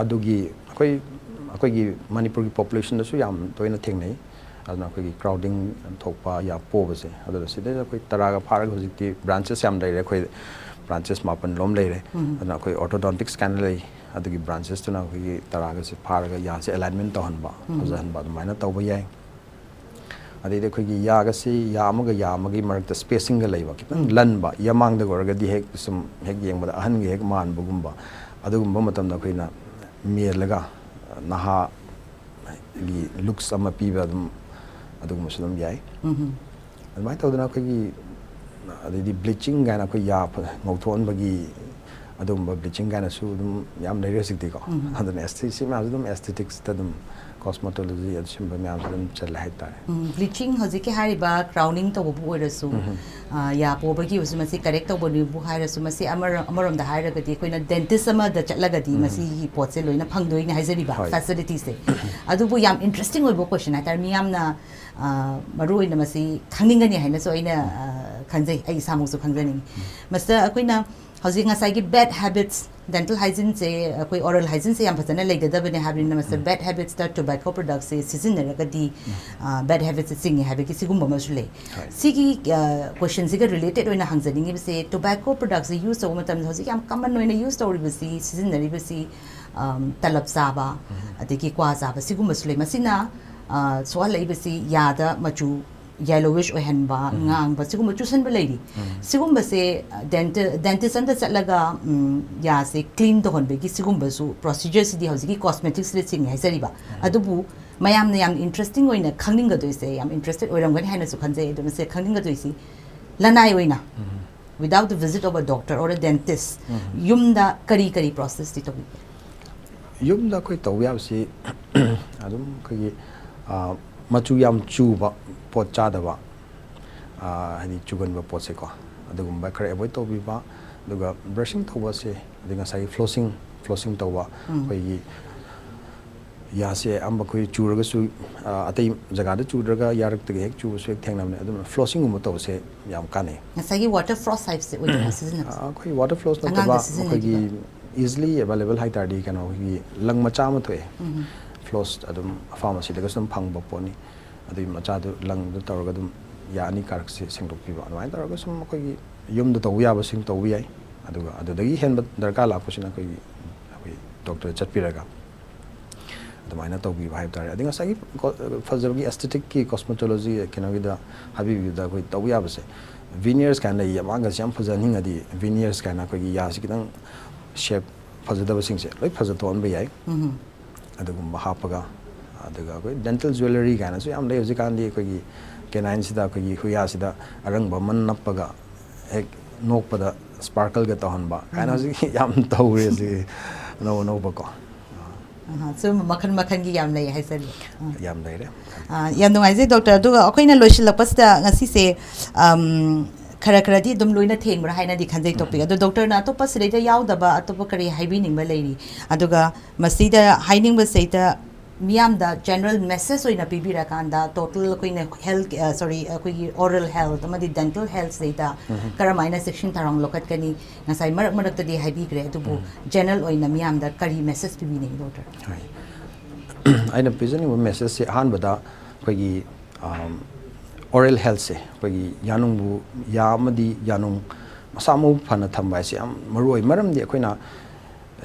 ꯑꯗꯨꯒꯤ ꯑꯩꯈꯣꯏ, ꯑꯩꯈꯣꯏꯒꯤ ꯃꯅꯤꯄꯨꯔꯒꯤ ꯄꯣꯄꯨꯂꯦꯁꯟꯗꯁꯨ ꯌꯥꯝ ꯇꯣꯏꯅ ꯊꯦꯡꯅꯩ꯫ ꯑꯗꯨꯅ ꯑꯩꯈꯣꯏꯒꯤ ꯀ꯭ꯔꯥꯎꯗꯤꯡ ꯊꯣꯛꯄ, ꯌꯥ ꯄꯣꯕꯁꯦ, ꯑꯗꯨꯅ ꯁꯤꯗꯩꯗ ꯑꯩꯈꯣꯏ ꯇꯔꯥꯒ ꯐꯥꯔꯒ ꯍꯧꯖꯤꯛꯇꯤ ꯕ꯭ꯔꯥꯟꯆꯦꯁ ꯌꯥꯝ ꯂꯩꯔꯦ꯫ ꯑꯩꯈꯣꯏ ꯕ꯭ꯔꯥꯟꯆꯦꯁ ꯃꯥꯄꯟ ꯂꯣꯝ ꯂꯩꯔꯦ꯫ ꯎꯝ꯫ ꯑꯗꯨꯅ ꯑꯩꯈꯣꯏ ꯑꯣꯔꯊꯣꯗꯣꯟꯇꯤꯛꯁ ꯀꯥꯏꯅ ꯂꯩ, ꯑꯗꯨꯒꯤ ꯕ꯭ꯔꯥꯟꯆꯦꯁꯇꯨꯅ ꯑꯩꯈꯣꯏꯒꯤ ꯇꯔꯥꯒꯁꯦ ꯐꯥꯔꯒ ꯌꯥꯁꯦ ꯑꯦꯂꯥꯏꯟꯃꯦꯟ ꯇꯧꯍꯟꯕ, ꯎꯝ꯫ ꯐꯖꯍꯟꯕ ꯑꯗꯨꯃꯥꯏꯅ ꯇꯧꯕ ꯌꯥꯏ꯫ ꯑꯗꯩꯗꯤ ꯑꯩꯈꯣꯏꯒꯤ ꯌꯥꯒꯁꯤ, ꯌꯥ ꯑꯃꯒ ꯌꯥ ꯑꯃꯒꯤ ꯃꯔꯛꯇ ꯁ꯭ꯄꯦꯁꯤꯡꯒ ꯂꯩꯕ, ꯈꯤꯇꯪ ꯎꯝ꯫ ꯂꯟꯕ, ꯌꯃꯥꯡꯗꯒ ꯑꯣꯏꯔꯒꯗꯤ ꯍꯦꯛ ꯁꯨꯝ ꯍꯦꯛ ꯌꯦꯡꯕꯗ ꯑꯍꯟꯒ ꯍꯦꯛ ꯃꯥꯟꯕꯒꯨꯝꯕ, ꯑꯗꯨꯒꯨꯝꯕ ꯃꯇꯝꯗ ꯑꯩꯈꯣꯏꯅ ꯃꯦꯜꯂꯒ ꯅꯍꯥ ꯒꯤ ꯂꯨꯛꯁ ꯑꯃ ꯄꯤꯕ ꯑꯗꯨꯝ ꯑꯗꯨꯒꯨꯝꯕꯁꯨ ꯑꯗꯨꯝ ꯌꯥꯏ꯫ ꯑꯗꯨꯃꯥꯏꯅ ꯇꯧꯗꯅ ꯑꯩꯈꯣꯏꯒꯤ ꯑꯗꯩꯗꯤ ꯕ꯭ꯂꯤꯆꯤꯡ ꯀꯥꯏꯅ ꯑꯩꯈꯣꯏ ꯌꯥ ꯐ- ꯉꯧꯊꯣꯛꯍꯟꯕꯒꯤ ꯑꯗꯨꯒꯨꯝꯕ ꯕ꯭ꯂꯤꯆꯤꯡ ꯀꯥꯏꯅꯁꯨ ꯑꯗꯨꯝ ꯌꯥꯝ ꯂꯩꯔꯦ ꯍꯧꯖꯤꯛꯇꯤꯀꯣ꯫ ꯑꯗꯨꯅ ꯑꯦꯁꯊꯦ- ꯁꯤ ꯃꯌꯥꯝꯁꯨ ꯑꯗꯨꯝ ꯑꯦꯁꯊꯦꯇꯤꯛꯁꯇ ꯑꯗꯨꯝ ꯀꯣꯁꯃꯣꯇꯣꯂꯣꯖꯤ ꯑꯁꯤꯒꯨꯝꯕ ꯃꯌꯥꯝꯁꯨ ꯑꯗꯨꯝ ꯆꯜꯂꯦ ꯍꯥꯏꯇꯥꯔꯦ꯫ ꯕ꯭ꯂꯤꯆꯤꯡ ꯍꯧꯖꯤꯛꯀꯤ ꯍꯥꯏꯔꯤꯕ ꯀ꯭ꯔꯥꯎꯅꯤꯡ ꯇꯧꯕꯕꯨ ꯑꯣꯏꯔꯁꯨ, ꯑ, ꯌꯥ ꯄꯣꯕꯒꯤ ꯑꯣꯏꯔꯁꯨ, ꯃꯁꯤ ꯀꯔꯦꯛ ꯇꯧꯕꯅꯤꯕꯨ ꯍꯥꯏꯔꯁꯨ, ꯃꯁꯤ ꯑꯃꯔꯣꯝꯗ ꯍꯥꯏꯔꯒꯗꯤ ꯑꯩꯈꯣꯏꯅ ꯗꯦꯟꯇꯤꯁ ꯑꯃꯗ ꯆꯠꯂꯒꯗꯤ ꯃꯁꯤꯒꯤ ꯄꯣꯠꯁꯦ ꯂꯣꯏꯅ ꯐꯪꯗꯣꯏꯅꯦ ꯍꯥꯏꯖꯔꯤꯕ ꯐꯦꯁꯤꯂꯤꯇꯤꯁꯦ꯫ ꯑꯗꯨꯕꯨ ꯌꯥꯝ ꯏꯟꯇꯔꯦꯁꯇꯤꯡ ꯑꯣꯏꯕ ꯀꯣꯏꯁꯟ ꯍꯥꯏꯇꯥꯔꯦ, ꯃꯤꯌꯥꯝꯅ, ꯑ, ꯃꯔꯨ ꯑꯣꯏꯅ ꯃꯁꯤ ꯈꯪꯅꯤꯡꯒꯅꯤ ꯍꯥꯏꯅꯁꯨ ꯑꯩꯅ, ꯑ, ꯈꯟꯖꯩ, ꯑꯩ ꯏꯁꯥꯃꯛꯁꯨ ꯈꯪꯖꯅꯤꯡꯉꯤ꯫ ꯃꯁꯤꯗ ꯑꯩꯈꯣꯏꯅ ꯍꯧꯖꯤꯛ ꯉꯁꯥꯏꯒꯤ ꯕꯦꯗ ꯍꯦꯕꯤꯠꯁ, ꯗꯦꯟꯇꯜ ꯍꯥꯏꯖꯤꯟꯁꯦ, ꯑꯩꯈꯣꯏ ꯑꯣꯔꯦꯜ ꯍꯥꯏꯖꯤꯟꯁꯦ ꯌꯥꯝ ꯐꯖꯅ ꯂꯩꯒꯗꯕꯅꯦ ꯍꯥꯏꯕꯅꯤꯅ, ꯃꯁꯤꯗ ꯕꯦꯗ ꯍꯦꯕꯤꯠꯁꯇ ꯇꯣꯕꯦꯀꯣ ꯄ꯭ꯔꯗꯛꯁꯦ ꯁꯤꯖꯤꯟꯅꯔꯒꯗꯤ ꯕꯦꯗ ꯍꯦꯕꯤꯠꯁꯦ ꯆꯤꯡꯉꯦ ꯍꯥꯏꯕꯒꯤ ꯁꯤꯒꯨꯝꯕ ꯑꯃꯁꯨ ꯂꯩ꯫ ꯁꯤꯒꯤ ꯀꯣꯏꯁꯟꯁꯤꯒ ꯔꯤꯂꯦꯇꯦꯗ ꯑꯣꯏꯅ ꯍꯪꯖꯅꯤꯡꯉꯤꯕꯁꯦ, ꯇꯣꯕꯦꯀꯣ ꯄ꯭ꯔꯗꯛꯁꯦ ꯌꯨꯁ ꯇꯧꯕ ꯃꯇꯝꯗ ꯍꯧꯖꯤꯛ ꯌꯥꯝ ꯀꯃꯟ ꯑꯣꯏꯅ ꯌꯨꯁ ꯇꯧꯔꯤꯕꯁꯤ, ꯁꯤꯖꯤꯟꯅꯔꯤꯕꯁꯤ, ꯇꯂꯕ ꯆꯥꯕ, ꯑꯗꯒꯤ ꯀ꯭ꯋꯥ ꯆꯥꯕ, ꯁꯤꯒꯨꯝꯕꯁꯨ ꯂꯩ꯫ ꯃꯁꯤꯅ ꯁꯣꯛꯍꯜꯂꯛꯏꯕꯁꯤ ꯌꯥꯗ ꯃꯆꯨ ꯌꯦꯂꯣꯋꯤꯁ ꯑꯣꯏꯍꯟꯕ, ꯉꯥꯡꯕ, ꯁꯤꯒꯨꯝꯕ ꯆꯨꯁꯟꯕ ꯂꯩꯔꯤ꯫ ꯁꯤꯒꯨꯝꯕꯁꯦ ꯗꯦꯟꯇꯤꯁ ꯑꯃꯗ ꯆꯠꯂꯒ ꯌꯥꯁꯦ ꯀ꯭ꯂꯤꯟ ꯇꯧꯍꯟꯕꯒꯤ ꯁꯤꯒꯨꯝꯕꯁꯨ ꯄ꯭ꯔꯣꯁꯤꯖꯔꯁꯤꯗꯤ ꯍꯧꯖꯤꯛꯀꯤ ꯀꯣꯁꯃꯦꯇꯤꯛꯁꯤꯗ ꯆꯤꯡꯉꯦ ꯍꯥꯏꯖꯔꯤꯕ꯫ ꯑꯗꯨꯕꯨ ꯃꯌꯥꯝꯅ ꯌꯥꯝ ꯏꯟꯇꯔꯦꯁꯇꯤꯡ ꯑꯣꯏꯅ ꯈꯪꯅꯤꯡꯒꯗꯣꯏꯁꯦ, ꯌꯥꯝ ꯏꯟꯇꯔꯦꯁꯇꯦꯗ ꯑꯣꯏꯔꯝꯒꯅꯤ ꯍꯥꯏꯅꯁꯨ ꯈꯟꯖꯩ꯫ ꯑꯗꯣ ꯃꯁꯤ ꯈꯪꯅꯤꯡꯒꯗꯣꯏꯁꯤ ꯂꯅꯥꯏ ꯑꯣꯏꯅ, without the visit of a doctor or a dentist, ꯌꯨꯝꯗ ꯀꯔꯤ ꯀꯔꯤ ꯄ꯭ꯔꯣꯁꯦꯁꯇꯤ ꯇꯧꯕꯤꯒꯦ? ꯌꯨꯝꯗ ꯑꯩꯈꯣꯏ ꯇꯧꯕ ꯌꯥꯕꯁꯤ ꯑꯗꯨꯝ ꯑꯩꯈꯣꯏꯒꯤ ꯃꯆꯨ ꯌꯥꯝ ꯆꯨꯕ ꯄꯣꯠ ꯆꯥꯗꯕ, ꯍꯥꯏꯗꯤ ꯆꯨꯒꯟꯕ ꯄꯣꯠꯁꯦꯀꯣ, ꯑꯗꯨꯒꯨꯝꯕ ꯈꯔ ꯑꯦꯕꯣꯏꯗ ꯇꯧꯕꯤꯕ꯫ ꯑꯗꯨꯒ ꯕ꯭ꯔꯁꯤꯡ ꯇꯧꯕꯁꯦ, ꯑꯗꯩ ꯉꯁꯥꯏꯒꯤ ꯐ꯭ꯂꯣꯁꯤꯡ, ꯐ꯭ꯂꯣꯁꯤꯡ ꯇꯧꯕ, ꯑꯩꯈꯣꯏꯒꯤ ꯌꯥꯁꯦ ꯑꯌꯥꯝꯕ ꯑꯩꯈꯣꯏ ꯆꯨꯔꯒꯁꯨ, ꯑꯇꯩ ꯖꯒꯥꯗ ꯆꯨꯗ꯭ꯔꯒ ꯌꯥꯔꯛꯇꯒꯤ ꯍꯦꯛ ꯆꯨꯕꯁꯨ ꯍꯦꯛ ꯊꯦꯡꯅꯕꯅꯦ꯫ ꯑꯗꯨꯅ ꯐ꯭ꯂꯣꯁꯤꯡꯒꯨꯝꯕ ꯇꯧꯕꯁꯦ ꯌꯥꯝ ꯀꯥꯟꯅꯩ꯫ ꯉꯁꯥꯏꯒꯤ ꯋꯥꯇꯔ ꯐ꯭ꯂꯣꯁ ꯍꯥꯏꯕꯁꯦ ꯑꯣꯏꯗꯣꯏꯔꯥ ꯁꯤꯖꯤꯟꯅꯕꯁꯦ? ꯑꯩꯈꯣꯏ ꯋꯥꯇꯔ ꯐ꯭ꯂꯣꯁ ꯅꯠꯇꯕ ꯑꯉꯥꯡꯗ ꯑꯩꯈꯣꯏꯒꯤ ꯁꯤꯖꯤꯟꯅꯈꯤꯕ? Easily available ꯍꯥꯏ ꯇꯥꯔꯗꯤ ꯀꯩꯅꯣ, ꯑꯩꯈꯣꯏꯒꯤ ꯂꯪ ꯃꯆꯥ ꯑꯃ ꯊꯣꯛꯑꯦ, ꯐ꯭ꯂꯣꯁ ꯑꯗꯨꯝ ꯐꯥꯔꯃꯥꯁꯤꯗꯒꯁꯨ ꯑꯗꯨꯝ ꯐꯪꯕ ꯄꯣꯠꯅꯤ꯫ ꯑꯗꯨꯒꯤ ꯃꯆꯥꯗꯨ ꯂꯪꯗꯨ ꯇꯧꯔꯒ ꯑꯗꯨꯝ ꯌꯥ ꯑꯅꯤ ꯀꯥꯔꯛꯁꯦ ꯁꯦꯡꯗꯣꯛꯄꯤꯕ꯫ ꯑꯗꯨꯃꯥꯏꯅ ꯇꯧꯔꯒ ꯁꯨꯝ ꯑꯩꯈꯣꯏꯒꯤ ꯌꯨꯝꯗ ꯇꯧꯕ ꯌꯥꯕꯁꯤꯡ ꯇꯧꯕ ꯌꯥꯏ꯫ ꯑꯗꯨꯒ ꯑꯗꯨꯗꯒꯤ ꯍꯦꯟꯕ ꯗꯔꯀꯥꯔ ꯂꯥꯛꯄꯁꯤꯅ ꯑꯩꯈꯣꯏꯒꯤ, ꯑꯩꯈꯣꯏ ꯗꯣꯛꯇꯔ ꯆꯠꯄꯤꯔꯒ ꯑꯗꯨꯃꯥꯏꯅ ꯇꯧꯕꯤꯕ ꯍꯥꯏꯕ ꯇꯥꯔꯦ꯫ ꯑꯗꯩ ꯉꯁꯥꯏꯒꯤ ꯀꯣ-, ꯐꯖꯕꯒꯤ ꯑꯦꯁꯊꯦꯇꯤꯛꯀꯤ ꯀꯣꯁꯃꯦꯇꯣꯂꯣꯖꯤ ꯀꯩꯅꯣꯒꯤꯗ ꯍꯥꯏꯕꯤꯕꯗ ꯑꯩꯈꯣꯏ ꯇꯧꯕ ꯌꯥꯕꯁꯦ, ꯚꯤꯅꯤꯌꯔꯁ ꯀꯥꯏꯅ ꯂꯩꯌꯦ, ꯃꯥꯒꯁꯦ ꯌꯥꯝ ꯐꯖꯍꯟꯅꯤꯡꯉꯗꯤ ꯚꯤꯅꯤꯌꯔꯁ ꯀꯥꯏꯅ ꯑꯩꯈꯣꯏꯒꯤ ꯌꯥꯁꯤ ꯈꯤꯇꯪ ꯁꯦꯞ ꯐꯖꯗꯕꯁꯤꯡꯁꯦ ꯂꯣꯏ ꯐꯖꯊꯣꯛꯍꯟꯕ ꯌꯥꯏ꯫ ꯑꯗꯨꯒꯨꯝꯕ ꯍꯥꯞꯄꯒ, ꯑꯗꯨꯒ ꯑꯩꯈꯣꯏ dental jewellery ꯀꯥꯏꯅꯁꯨ ꯌꯥꯝ ꯂꯩ ꯍꯧꯖꯤꯛꯀꯥꯟꯗꯤ꯫ ꯑꯩꯈꯣꯏꯒꯤ canineꯁꯤꯗ ꯑꯩꯈꯣꯏꯒꯤ ꯍꯨꯏꯌꯥꯁꯤꯗ ꯑꯔꯪꯕ ꯑꯃ ꯅꯞꯄꯒ ꯍꯦꯛ ꯅꯣꯛꯄꯗ sparkleꯒ ꯇꯧꯍꯟꯕ ꯀꯥꯏꯅ ꯍꯧꯖꯤꯛ ꯌꯥꯝ ꯇꯧꯔꯦ ꯁꯤ ꯑꯅꯧ ꯑꯅꯧꯕꯀꯣ꯫ ꯑꯍꯥ, ꯁꯨꯝ ꯃꯈꯜ ꯃꯈꯜꯒꯤ ꯌꯥꯝ ꯂꯩ ꯍꯥꯏꯖꯔꯤ꯫ ꯑꯥ꯫ ꯌꯥꯝ ꯂꯩꯔꯦ꯫ ꯑꯥ, ꯌꯥꯝ ꯅꯨꯡꯉꯥꯏꯖꯩ ꯗꯣꯛꯇꯔ꯫ ꯑꯗꯨꯒ ꯑꯩꯈꯣꯏꯅ ꯂꯣꯏꯁꯤꯜꯂꯛꯄꯁꯤꯗ ꯉꯁꯤꯁꯦ, ꯑꯝ, ꯈꯔ ꯈꯔꯗꯤ ꯑꯗꯨꯝ ꯂꯣꯏꯅ ꯊꯦꯡꯕ꯭ꯔꯥ ꯍꯥꯏꯅꯗꯤ ꯈꯟꯖꯩ topic꯫ ꯑꯗꯣ ꯗꯣꯛꯇꯔꯅ ꯑꯇꯣꯞꯄ ꯁꯤꯗꯩꯗ ꯌꯥꯎꯗꯕ ꯑꯇꯣꯞꯄ ꯀꯔꯤ ꯍꯥꯏꯕꯤꯅꯤꯡꯕ ꯂꯩꯔꯤ? ꯑꯗꯨꯒ ꯃꯁꯤꯗ ꯍꯥꯏꯅꯤꯡꯕꯁꯤꯗ ꯃꯤꯌꯥꯝꯗ general message ꯑꯣꯏꯅ ꯄꯤꯕꯤꯔꯀꯥꯟꯗ total ꯑꯩꯈꯣꯏꯅ health, ꯑ, sorry, ꯑꯩꯈꯣꯏꯒꯤ oral health ꯑꯃꯗꯤ dental health ꯁꯤꯗꯩꯗ ꯀꯔꯝꯍꯥꯏꯅ ꯆꯦꯛꯁꯤꯟ ꯊꯧꯔꯥꯡ ꯂꯧꯈꯠꯀꯅꯤ? ꯉꯁꯥꯏ ꯃꯔꯛ ꯃꯔꯛꯇꯗꯤ ꯍꯥꯏꯕꯤꯈ꯭ꯔꯦ, ꯑꯗꯨꯕꯨ general ꯑꯣꯏꯅ ꯃꯤꯌꯥꯝꯗ ꯀꯔꯤ message ꯄꯤꯕꯤꯅꯤꯡꯉꯤ ꯗꯣꯛꯇꯔ? ꯍꯣꯏ꯫ ꯑꯩꯅ ꯄꯤꯖꯅꯤꯡꯕ messageꯁꯦ ꯑꯍꯥꯟꯕꯗ ꯑꯩꯈꯣꯏꯒꯤ, ꯑꯝ, oral healthꯁꯦ, ꯑꯩꯈꯣꯏꯒꯤ ꯌꯥꯅꯨꯡꯕꯨ, ꯌꯥ ꯑꯃꯗꯤ ꯌꯥꯅꯨꯡ ꯃꯁꯥ ꯃꯎ ꯐꯅ ꯊꯝꯕ ꯍꯥꯏꯁꯦ ꯌꯥꯝ ꯃꯔꯨ ꯑꯣꯏ꯫ ꯃꯔꯝꯗꯤ ꯑꯩꯈꯣꯏꯅ,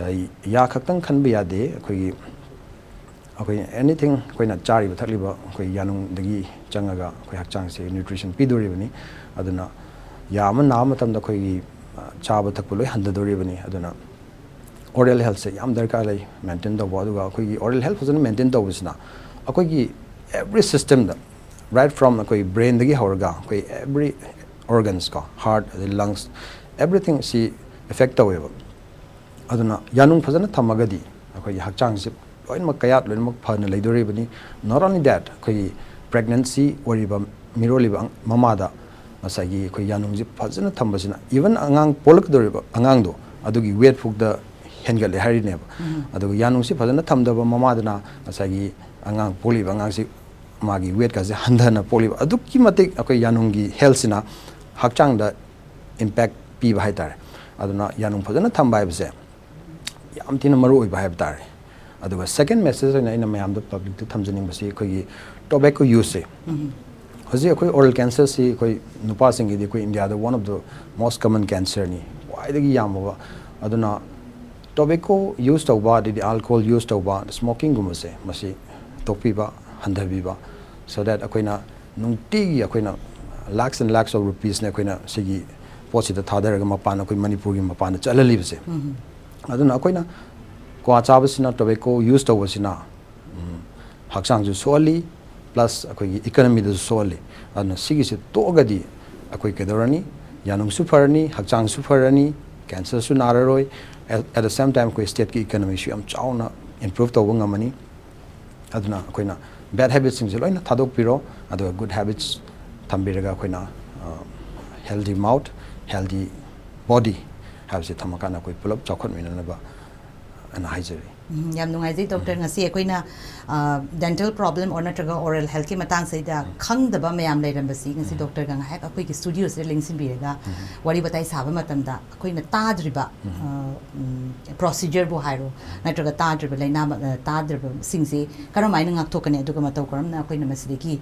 ꯑ, ꯌꯥ ꯈꯛꯇꯪ ꯈꯟꯕ ꯌꯥꯗꯦ꯫ ꯑꯩꯈꯣꯏꯒꯤ, ꯑꯩꯈꯣꯏ anything ꯑꯩꯈꯣꯏꯅ ꯆꯥꯔꯤꯕ ꯊꯛꯂꯤꯕ ꯑꯩꯈꯣꯏ ꯌꯥꯅꯨꯡꯗꯒꯤ ꯆꯪꯉꯒ ꯑꯩꯈꯣꯏ ꯍꯛꯆꯥꯡꯁꯦ nutrition ꯄꯤꯗꯣꯔꯤꯕꯅꯤ꯫ ꯑꯗꯨꯅ ꯌꯥ ꯑꯃ ꯅꯥꯕ ꯃꯇꯝꯗ ꯑꯩꯈꯣꯏꯒꯤ, ꯑ, ꯆꯥꯕ ꯊꯛꯄ ꯂꯣꯏ ꯍꯟꯊꯗꯣꯔꯤꯕꯅꯤ꯫ ꯑꯗꯨꯅ oral healthꯁꯦ ꯌꯥꯝ ꯗꯔꯀꯥꯔ ꯂꯩ maintain ꯇꯧꯕ꯫ ꯑꯗꯨꯒ ꯑꯩꯈꯣꯏꯒꯤ oral health ꯐꯖꯅ maintain ꯇꯧꯕꯁꯤꯅ ꯑꯩꯈꯣꯏꯒꯤ every systemꯗ, right from ꯑꯩꯈꯣꯏ brainꯗꯒꯤ ꯍꯧꯔꯒ ꯑꯩꯈꯣꯏ every organs ꯀꯣ, heart, ꯑꯗꯩ lungs, everything ꯁꯤ affect ꯇꯧꯋꯦꯕ꯫ ꯑꯗꯨꯅ ꯌꯥꯅꯨꯡ ꯐꯖꯅ ꯊꯝꯃꯒꯗꯤ ꯑꯩꯈꯣꯏꯒꯤ ꯍꯛꯆꯥꯡꯁꯦ ꯂꯣꯏꯅꯃꯛ, ꯀꯌꯥꯠ ꯂꯣꯏꯅꯃꯛ ꯐꯅ ꯂꯩꯗꯣꯔꯤꯕꯅꯤ꯫ Not only that, ꯑꯩꯈꯣꯏꯒꯤ pregnancy ꯑꯣꯏꯔꯤꯕ, ꯃꯤꯔꯣꯜꯂꯤꯕ ꯑꯪ-, ꯃꯃꯥꯗ ꯉꯁꯥꯏꯒꯤ ꯑꯩꯈꯣꯏ ꯌꯥꯅꯨꯡꯁꯤ ꯐꯖꯅ ꯊꯝꯕꯁꯤꯅ even ꯑꯉꯥꯡ ꯄꯣꯛꯂꯛꯀꯗꯧꯔꯤꯕ ꯑꯉꯥꯡꯗꯣ ꯑꯗꯨꯒꯤ weight ꯐꯥꯎꯗ ꯍꯦꯟꯒꯠꯂꯦ ꯍꯥꯏꯔꯤꯅꯦꯕ꯫ ꯑꯗꯨꯒ ꯌꯥꯅꯨꯡꯁꯤ ꯐꯖꯅ ꯊꯝꯗꯕ ꯃꯃꯥꯗꯨꯅ ꯉꯁꯥꯏꯒꯤ ꯑꯉꯥꯡ ꯄꯣꯛꯂꯤꯕ ꯑꯉꯥꯡꯁꯤ ꯃꯥꯒꯤ weightꯀꯁꯦ ꯍꯟꯊꯅ ꯄꯣꯛꯂꯤꯕ꯫ ꯑꯗꯨꯛꯀꯤ ꯃꯇꯤꯛ ꯑꯩꯈꯣꯏ ꯌꯥꯅꯨꯡꯒꯤ healthꯁꯤꯅ ꯍꯛꯆꯥꯡꯗ impact ꯄꯤꯕ ꯍꯥꯏꯇꯥꯔꯦ꯫ ꯑꯗꯨꯅ ꯌꯥꯅꯨꯡ ꯐꯖꯅ ꯊꯝꯕ ꯍꯥꯏꯕꯁꯦ ꯌꯥꯝ ꯊꯤꯅ ꯃꯔꯨ ꯑꯣꯏꯕ ꯍꯥꯏꯕ ꯇꯥꯔꯦ꯫ ꯑꯗꯨꯒ second message ꯑꯣꯏꯅ ꯑꯩꯅ ꯃꯌꯥꯝꯗ, publicꯇ ꯊꯝꯖꯅꯤꯡꯕꯁꯤ ꯑꯩꯈꯣꯏꯒꯤ tobacco useꯁꯦ꯫ ꯍꯧꯖꯤꯛ ꯑꯩꯈꯣꯏ oral cancerꯁꯤ ꯑꯩꯈꯣꯏ ꯅꯨꯄꯥꯁꯤꯡꯒꯤꯗꯤ ꯑꯩꯈꯣꯏ ꯏꯟꯗꯤꯌꯥꯗ one of the most common cancerꯅꯤ, ꯈ꯭ꯋꯥꯏꯗꯒꯤ ꯌꯥꯝꯃꯕ꯫ ꯑꯗꯨꯅ tobacco use ꯇꯧꯕ, ꯑꯗꯩꯗꯤ alcohol use ꯇꯧꯕ, smokingꯒꯨꯝꯕꯁꯦ ꯃꯁꯤ ꯇꯣꯛꯄꯤꯕ, ꯍꯟꯊꯕꯤꯕ, so that ꯑꯩꯈꯣꯏꯅ ꯅꯨꯡꯇꯤꯒꯤ ꯑꯩꯈꯣꯏꯅ lakhs and lakhs of rupeesꯅꯦ ꯑꯩꯈꯣꯏꯅ ꯁꯤꯒꯤ ꯄꯣꯠꯁꯤꯗ ꯊꯥꯗꯔꯒ ꯃꯄꯥꯟ, ꯑꯩꯈꯣꯏ ꯃꯅꯤꯄꯨꯔꯒꯤ ꯃꯄꯥꯟꯗ ꯆꯠꯍꯜꯂꯤꯕꯁꯦ꯫ ꯑꯗꯨꯅ ꯑꯩꯈꯣꯏꯅ ꯀ꯭ꯋꯥ ꯆꯥꯕꯁꯤꯅ, tobacco use ꯇꯧꯕꯁꯤꯅ, ꯎꯝ, ꯍꯛꯆꯥꯡꯁꯨ ꯁꯣꯛꯍꯜꯂꯤ, ꯄ꯭ꯂꯁ ꯑꯩꯈꯣꯏꯒꯤ ꯏꯀꯅꯃꯤꯗꯁꯨ ꯁꯣꯛꯍꯜꯂꯤ꯫ ꯑꯗꯨꯅ ꯁꯤꯒꯤꯁꯤ ꯇꯣꯛꯑꯒꯗꯤ ꯑꯩꯈꯣꯏ ꯀꯩꯗꯧꯔꯅꯤ? ꯌꯥꯅꯨꯡꯁꯨ ꯐꯔꯅꯤ, ꯍꯛꯆꯥꯡꯁꯨ ꯐꯔꯅꯤ, ꯀꯦꯟꯁꯔꯁꯨ ꯅꯥꯔꯔꯣꯏ꯫ At the same time ꯑꯩꯈꯣꯏ ꯁ꯭ꯇꯦꯠꯀꯤ ꯏꯀꯅꯃꯤꯁꯨ ꯌꯥꯝ ꯆꯥꯎꯅ ꯏꯝꯄ꯭ꯔꯨꯞ ꯇꯧꯕ ꯉꯝꯃꯅꯤ꯫ ꯑꯗꯨꯅ ꯑꯩꯈꯣꯏꯅ ꯕꯦꯗ ꯍꯦꯕꯤꯠꯁꯤꯡꯁꯦ ꯂꯣꯏꯅ ꯊꯥꯗꯣꯛꯄꯤꯔꯣ, ꯑꯗꯨꯒ ꯒꯨꯗ ꯍꯦꯕꯤꯠꯁ ꯊꯝꯕꯤꯔꯒ ꯑꯩꯈꯣꯏꯅ healthy mouth, healthy body ꯍꯥꯏꯕꯁꯦ ꯊꯝꯃꯀꯥꯟꯗ ꯑꯩꯈꯣꯏ ꯄꯨꯂꯞ ꯆꯥꯎꯈꯠꯃꯤꯟꯅꯅꯕ ꯑꯅ ꯍꯥꯏꯖꯔꯤ꯫ ꯎꯝ, ꯌꯥꯝ ꯅꯨꯡꯉꯥꯏꯖꯩ ꯗꯣꯛꯇꯔ꯫ ꯉꯁꯤ ꯑꯩꯈꯣꯏꯅ ꯗꯦꯟꯇꯦꯜ ꯄ꯭ꯔꯣꯕ꯭ꯂꯦꯝ ꯑꯣꯔ ꯅꯠꯇ꯭ꯔꯒ ꯑꯣꯔꯦꯜ ꯍꯦꯜꯠꯀꯤ ꯃꯇꯥꯡꯁꯤꯗ ꯈꯪꯗꯕ ꯃꯌꯥꯝ ꯂꯩꯔꯝꯕꯁꯤ ꯉꯁꯤ ꯗꯣꯛꯇꯔꯒ ꯉꯥꯏꯍꯥꯛ ꯑꯩꯈꯣꯏꯒꯤ ꯁ꯭ꯇꯨꯗꯤꯑꯣꯁꯤꯗ ꯂꯦꯡꯁꯤꯟꯕꯤꯔꯒ ꯋꯥꯔꯤ ꯋꯥꯇꯥꯏ ꯁꯥꯕ ꯃꯇꯝꯗ ꯑꯩꯈꯣꯏꯅ ꯇꯥꯗ꯭ꯔꯤꯕ ꯄ꯭ꯔꯣꯁꯤꯖꯔꯕꯨ ꯍꯥꯏꯔꯣ, ꯅꯠꯇ꯭ꯔꯒ ꯇꯥꯗ꯭ꯔꯤꯕ ꯂꯥꯏꯅꯥ ꯇꯥꯗ꯭ꯔꯤꯕꯁꯤꯡꯁꯦ ꯀꯔꯝꯍꯥꯏꯅ ꯉꯥꯛꯊꯣꯛꯀꯅꯤ, ꯑꯗꯨꯒ ꯃꯇꯧ ꯀꯔꯝꯅ ꯑꯩꯈꯣꯏꯅ ꯃꯁꯤꯗꯒꯤ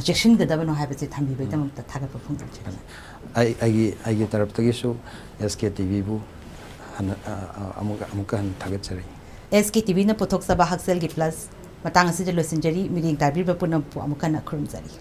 ꯆꯦꯛꯁꯤꯟꯒꯗꯕꯅꯣ ꯍꯥꯏꯕꯁꯦ ꯊꯝꯕꯤꯕꯒꯤꯗꯃꯛꯇ ꯊꯥꯒꯠꯄ ꯐꯣꯡꯗꯣꯛꯆꯔꯤ꯫ ꯑꯩ ꯑꯩꯒꯤ ꯑꯩꯒꯤ ꯇꯔꯞꯇꯒꯤꯁꯨ ꯑꯦꯁ ꯀꯦ ꯇꯤ ꯚꯤꯕꯨ ꯍꯟꯅ ꯑꯃꯨꯛ ꯑꯃꯨꯛꯀ ꯍꯟꯅ ꯊꯥꯒꯠꯆꯔꯤ꯫ ꯑꯦꯁ ꯀꯦ ꯇꯤ ꯚꯤꯅ ꯄꯨꯊꯣꯛꯆꯕ ꯍꯛꯁꯦꯜꯒꯤ ꯄ꯭ꯂꯁ ꯃꯇꯥꯡ ꯑꯁꯤꯗ ꯂꯣꯏꯁꯤꯟꯖꯔꯤ꯫ ꯃꯤꯠꯌꯦꯡ ꯇꯥꯕꯤꯔꯤꯕ ꯄꯨꯝꯅꯃꯛꯄꯨ ꯑꯃꯨꯛ ꯍꯟꯅ ꯈꯨꯔꯨꯝꯖꯔꯤ꯫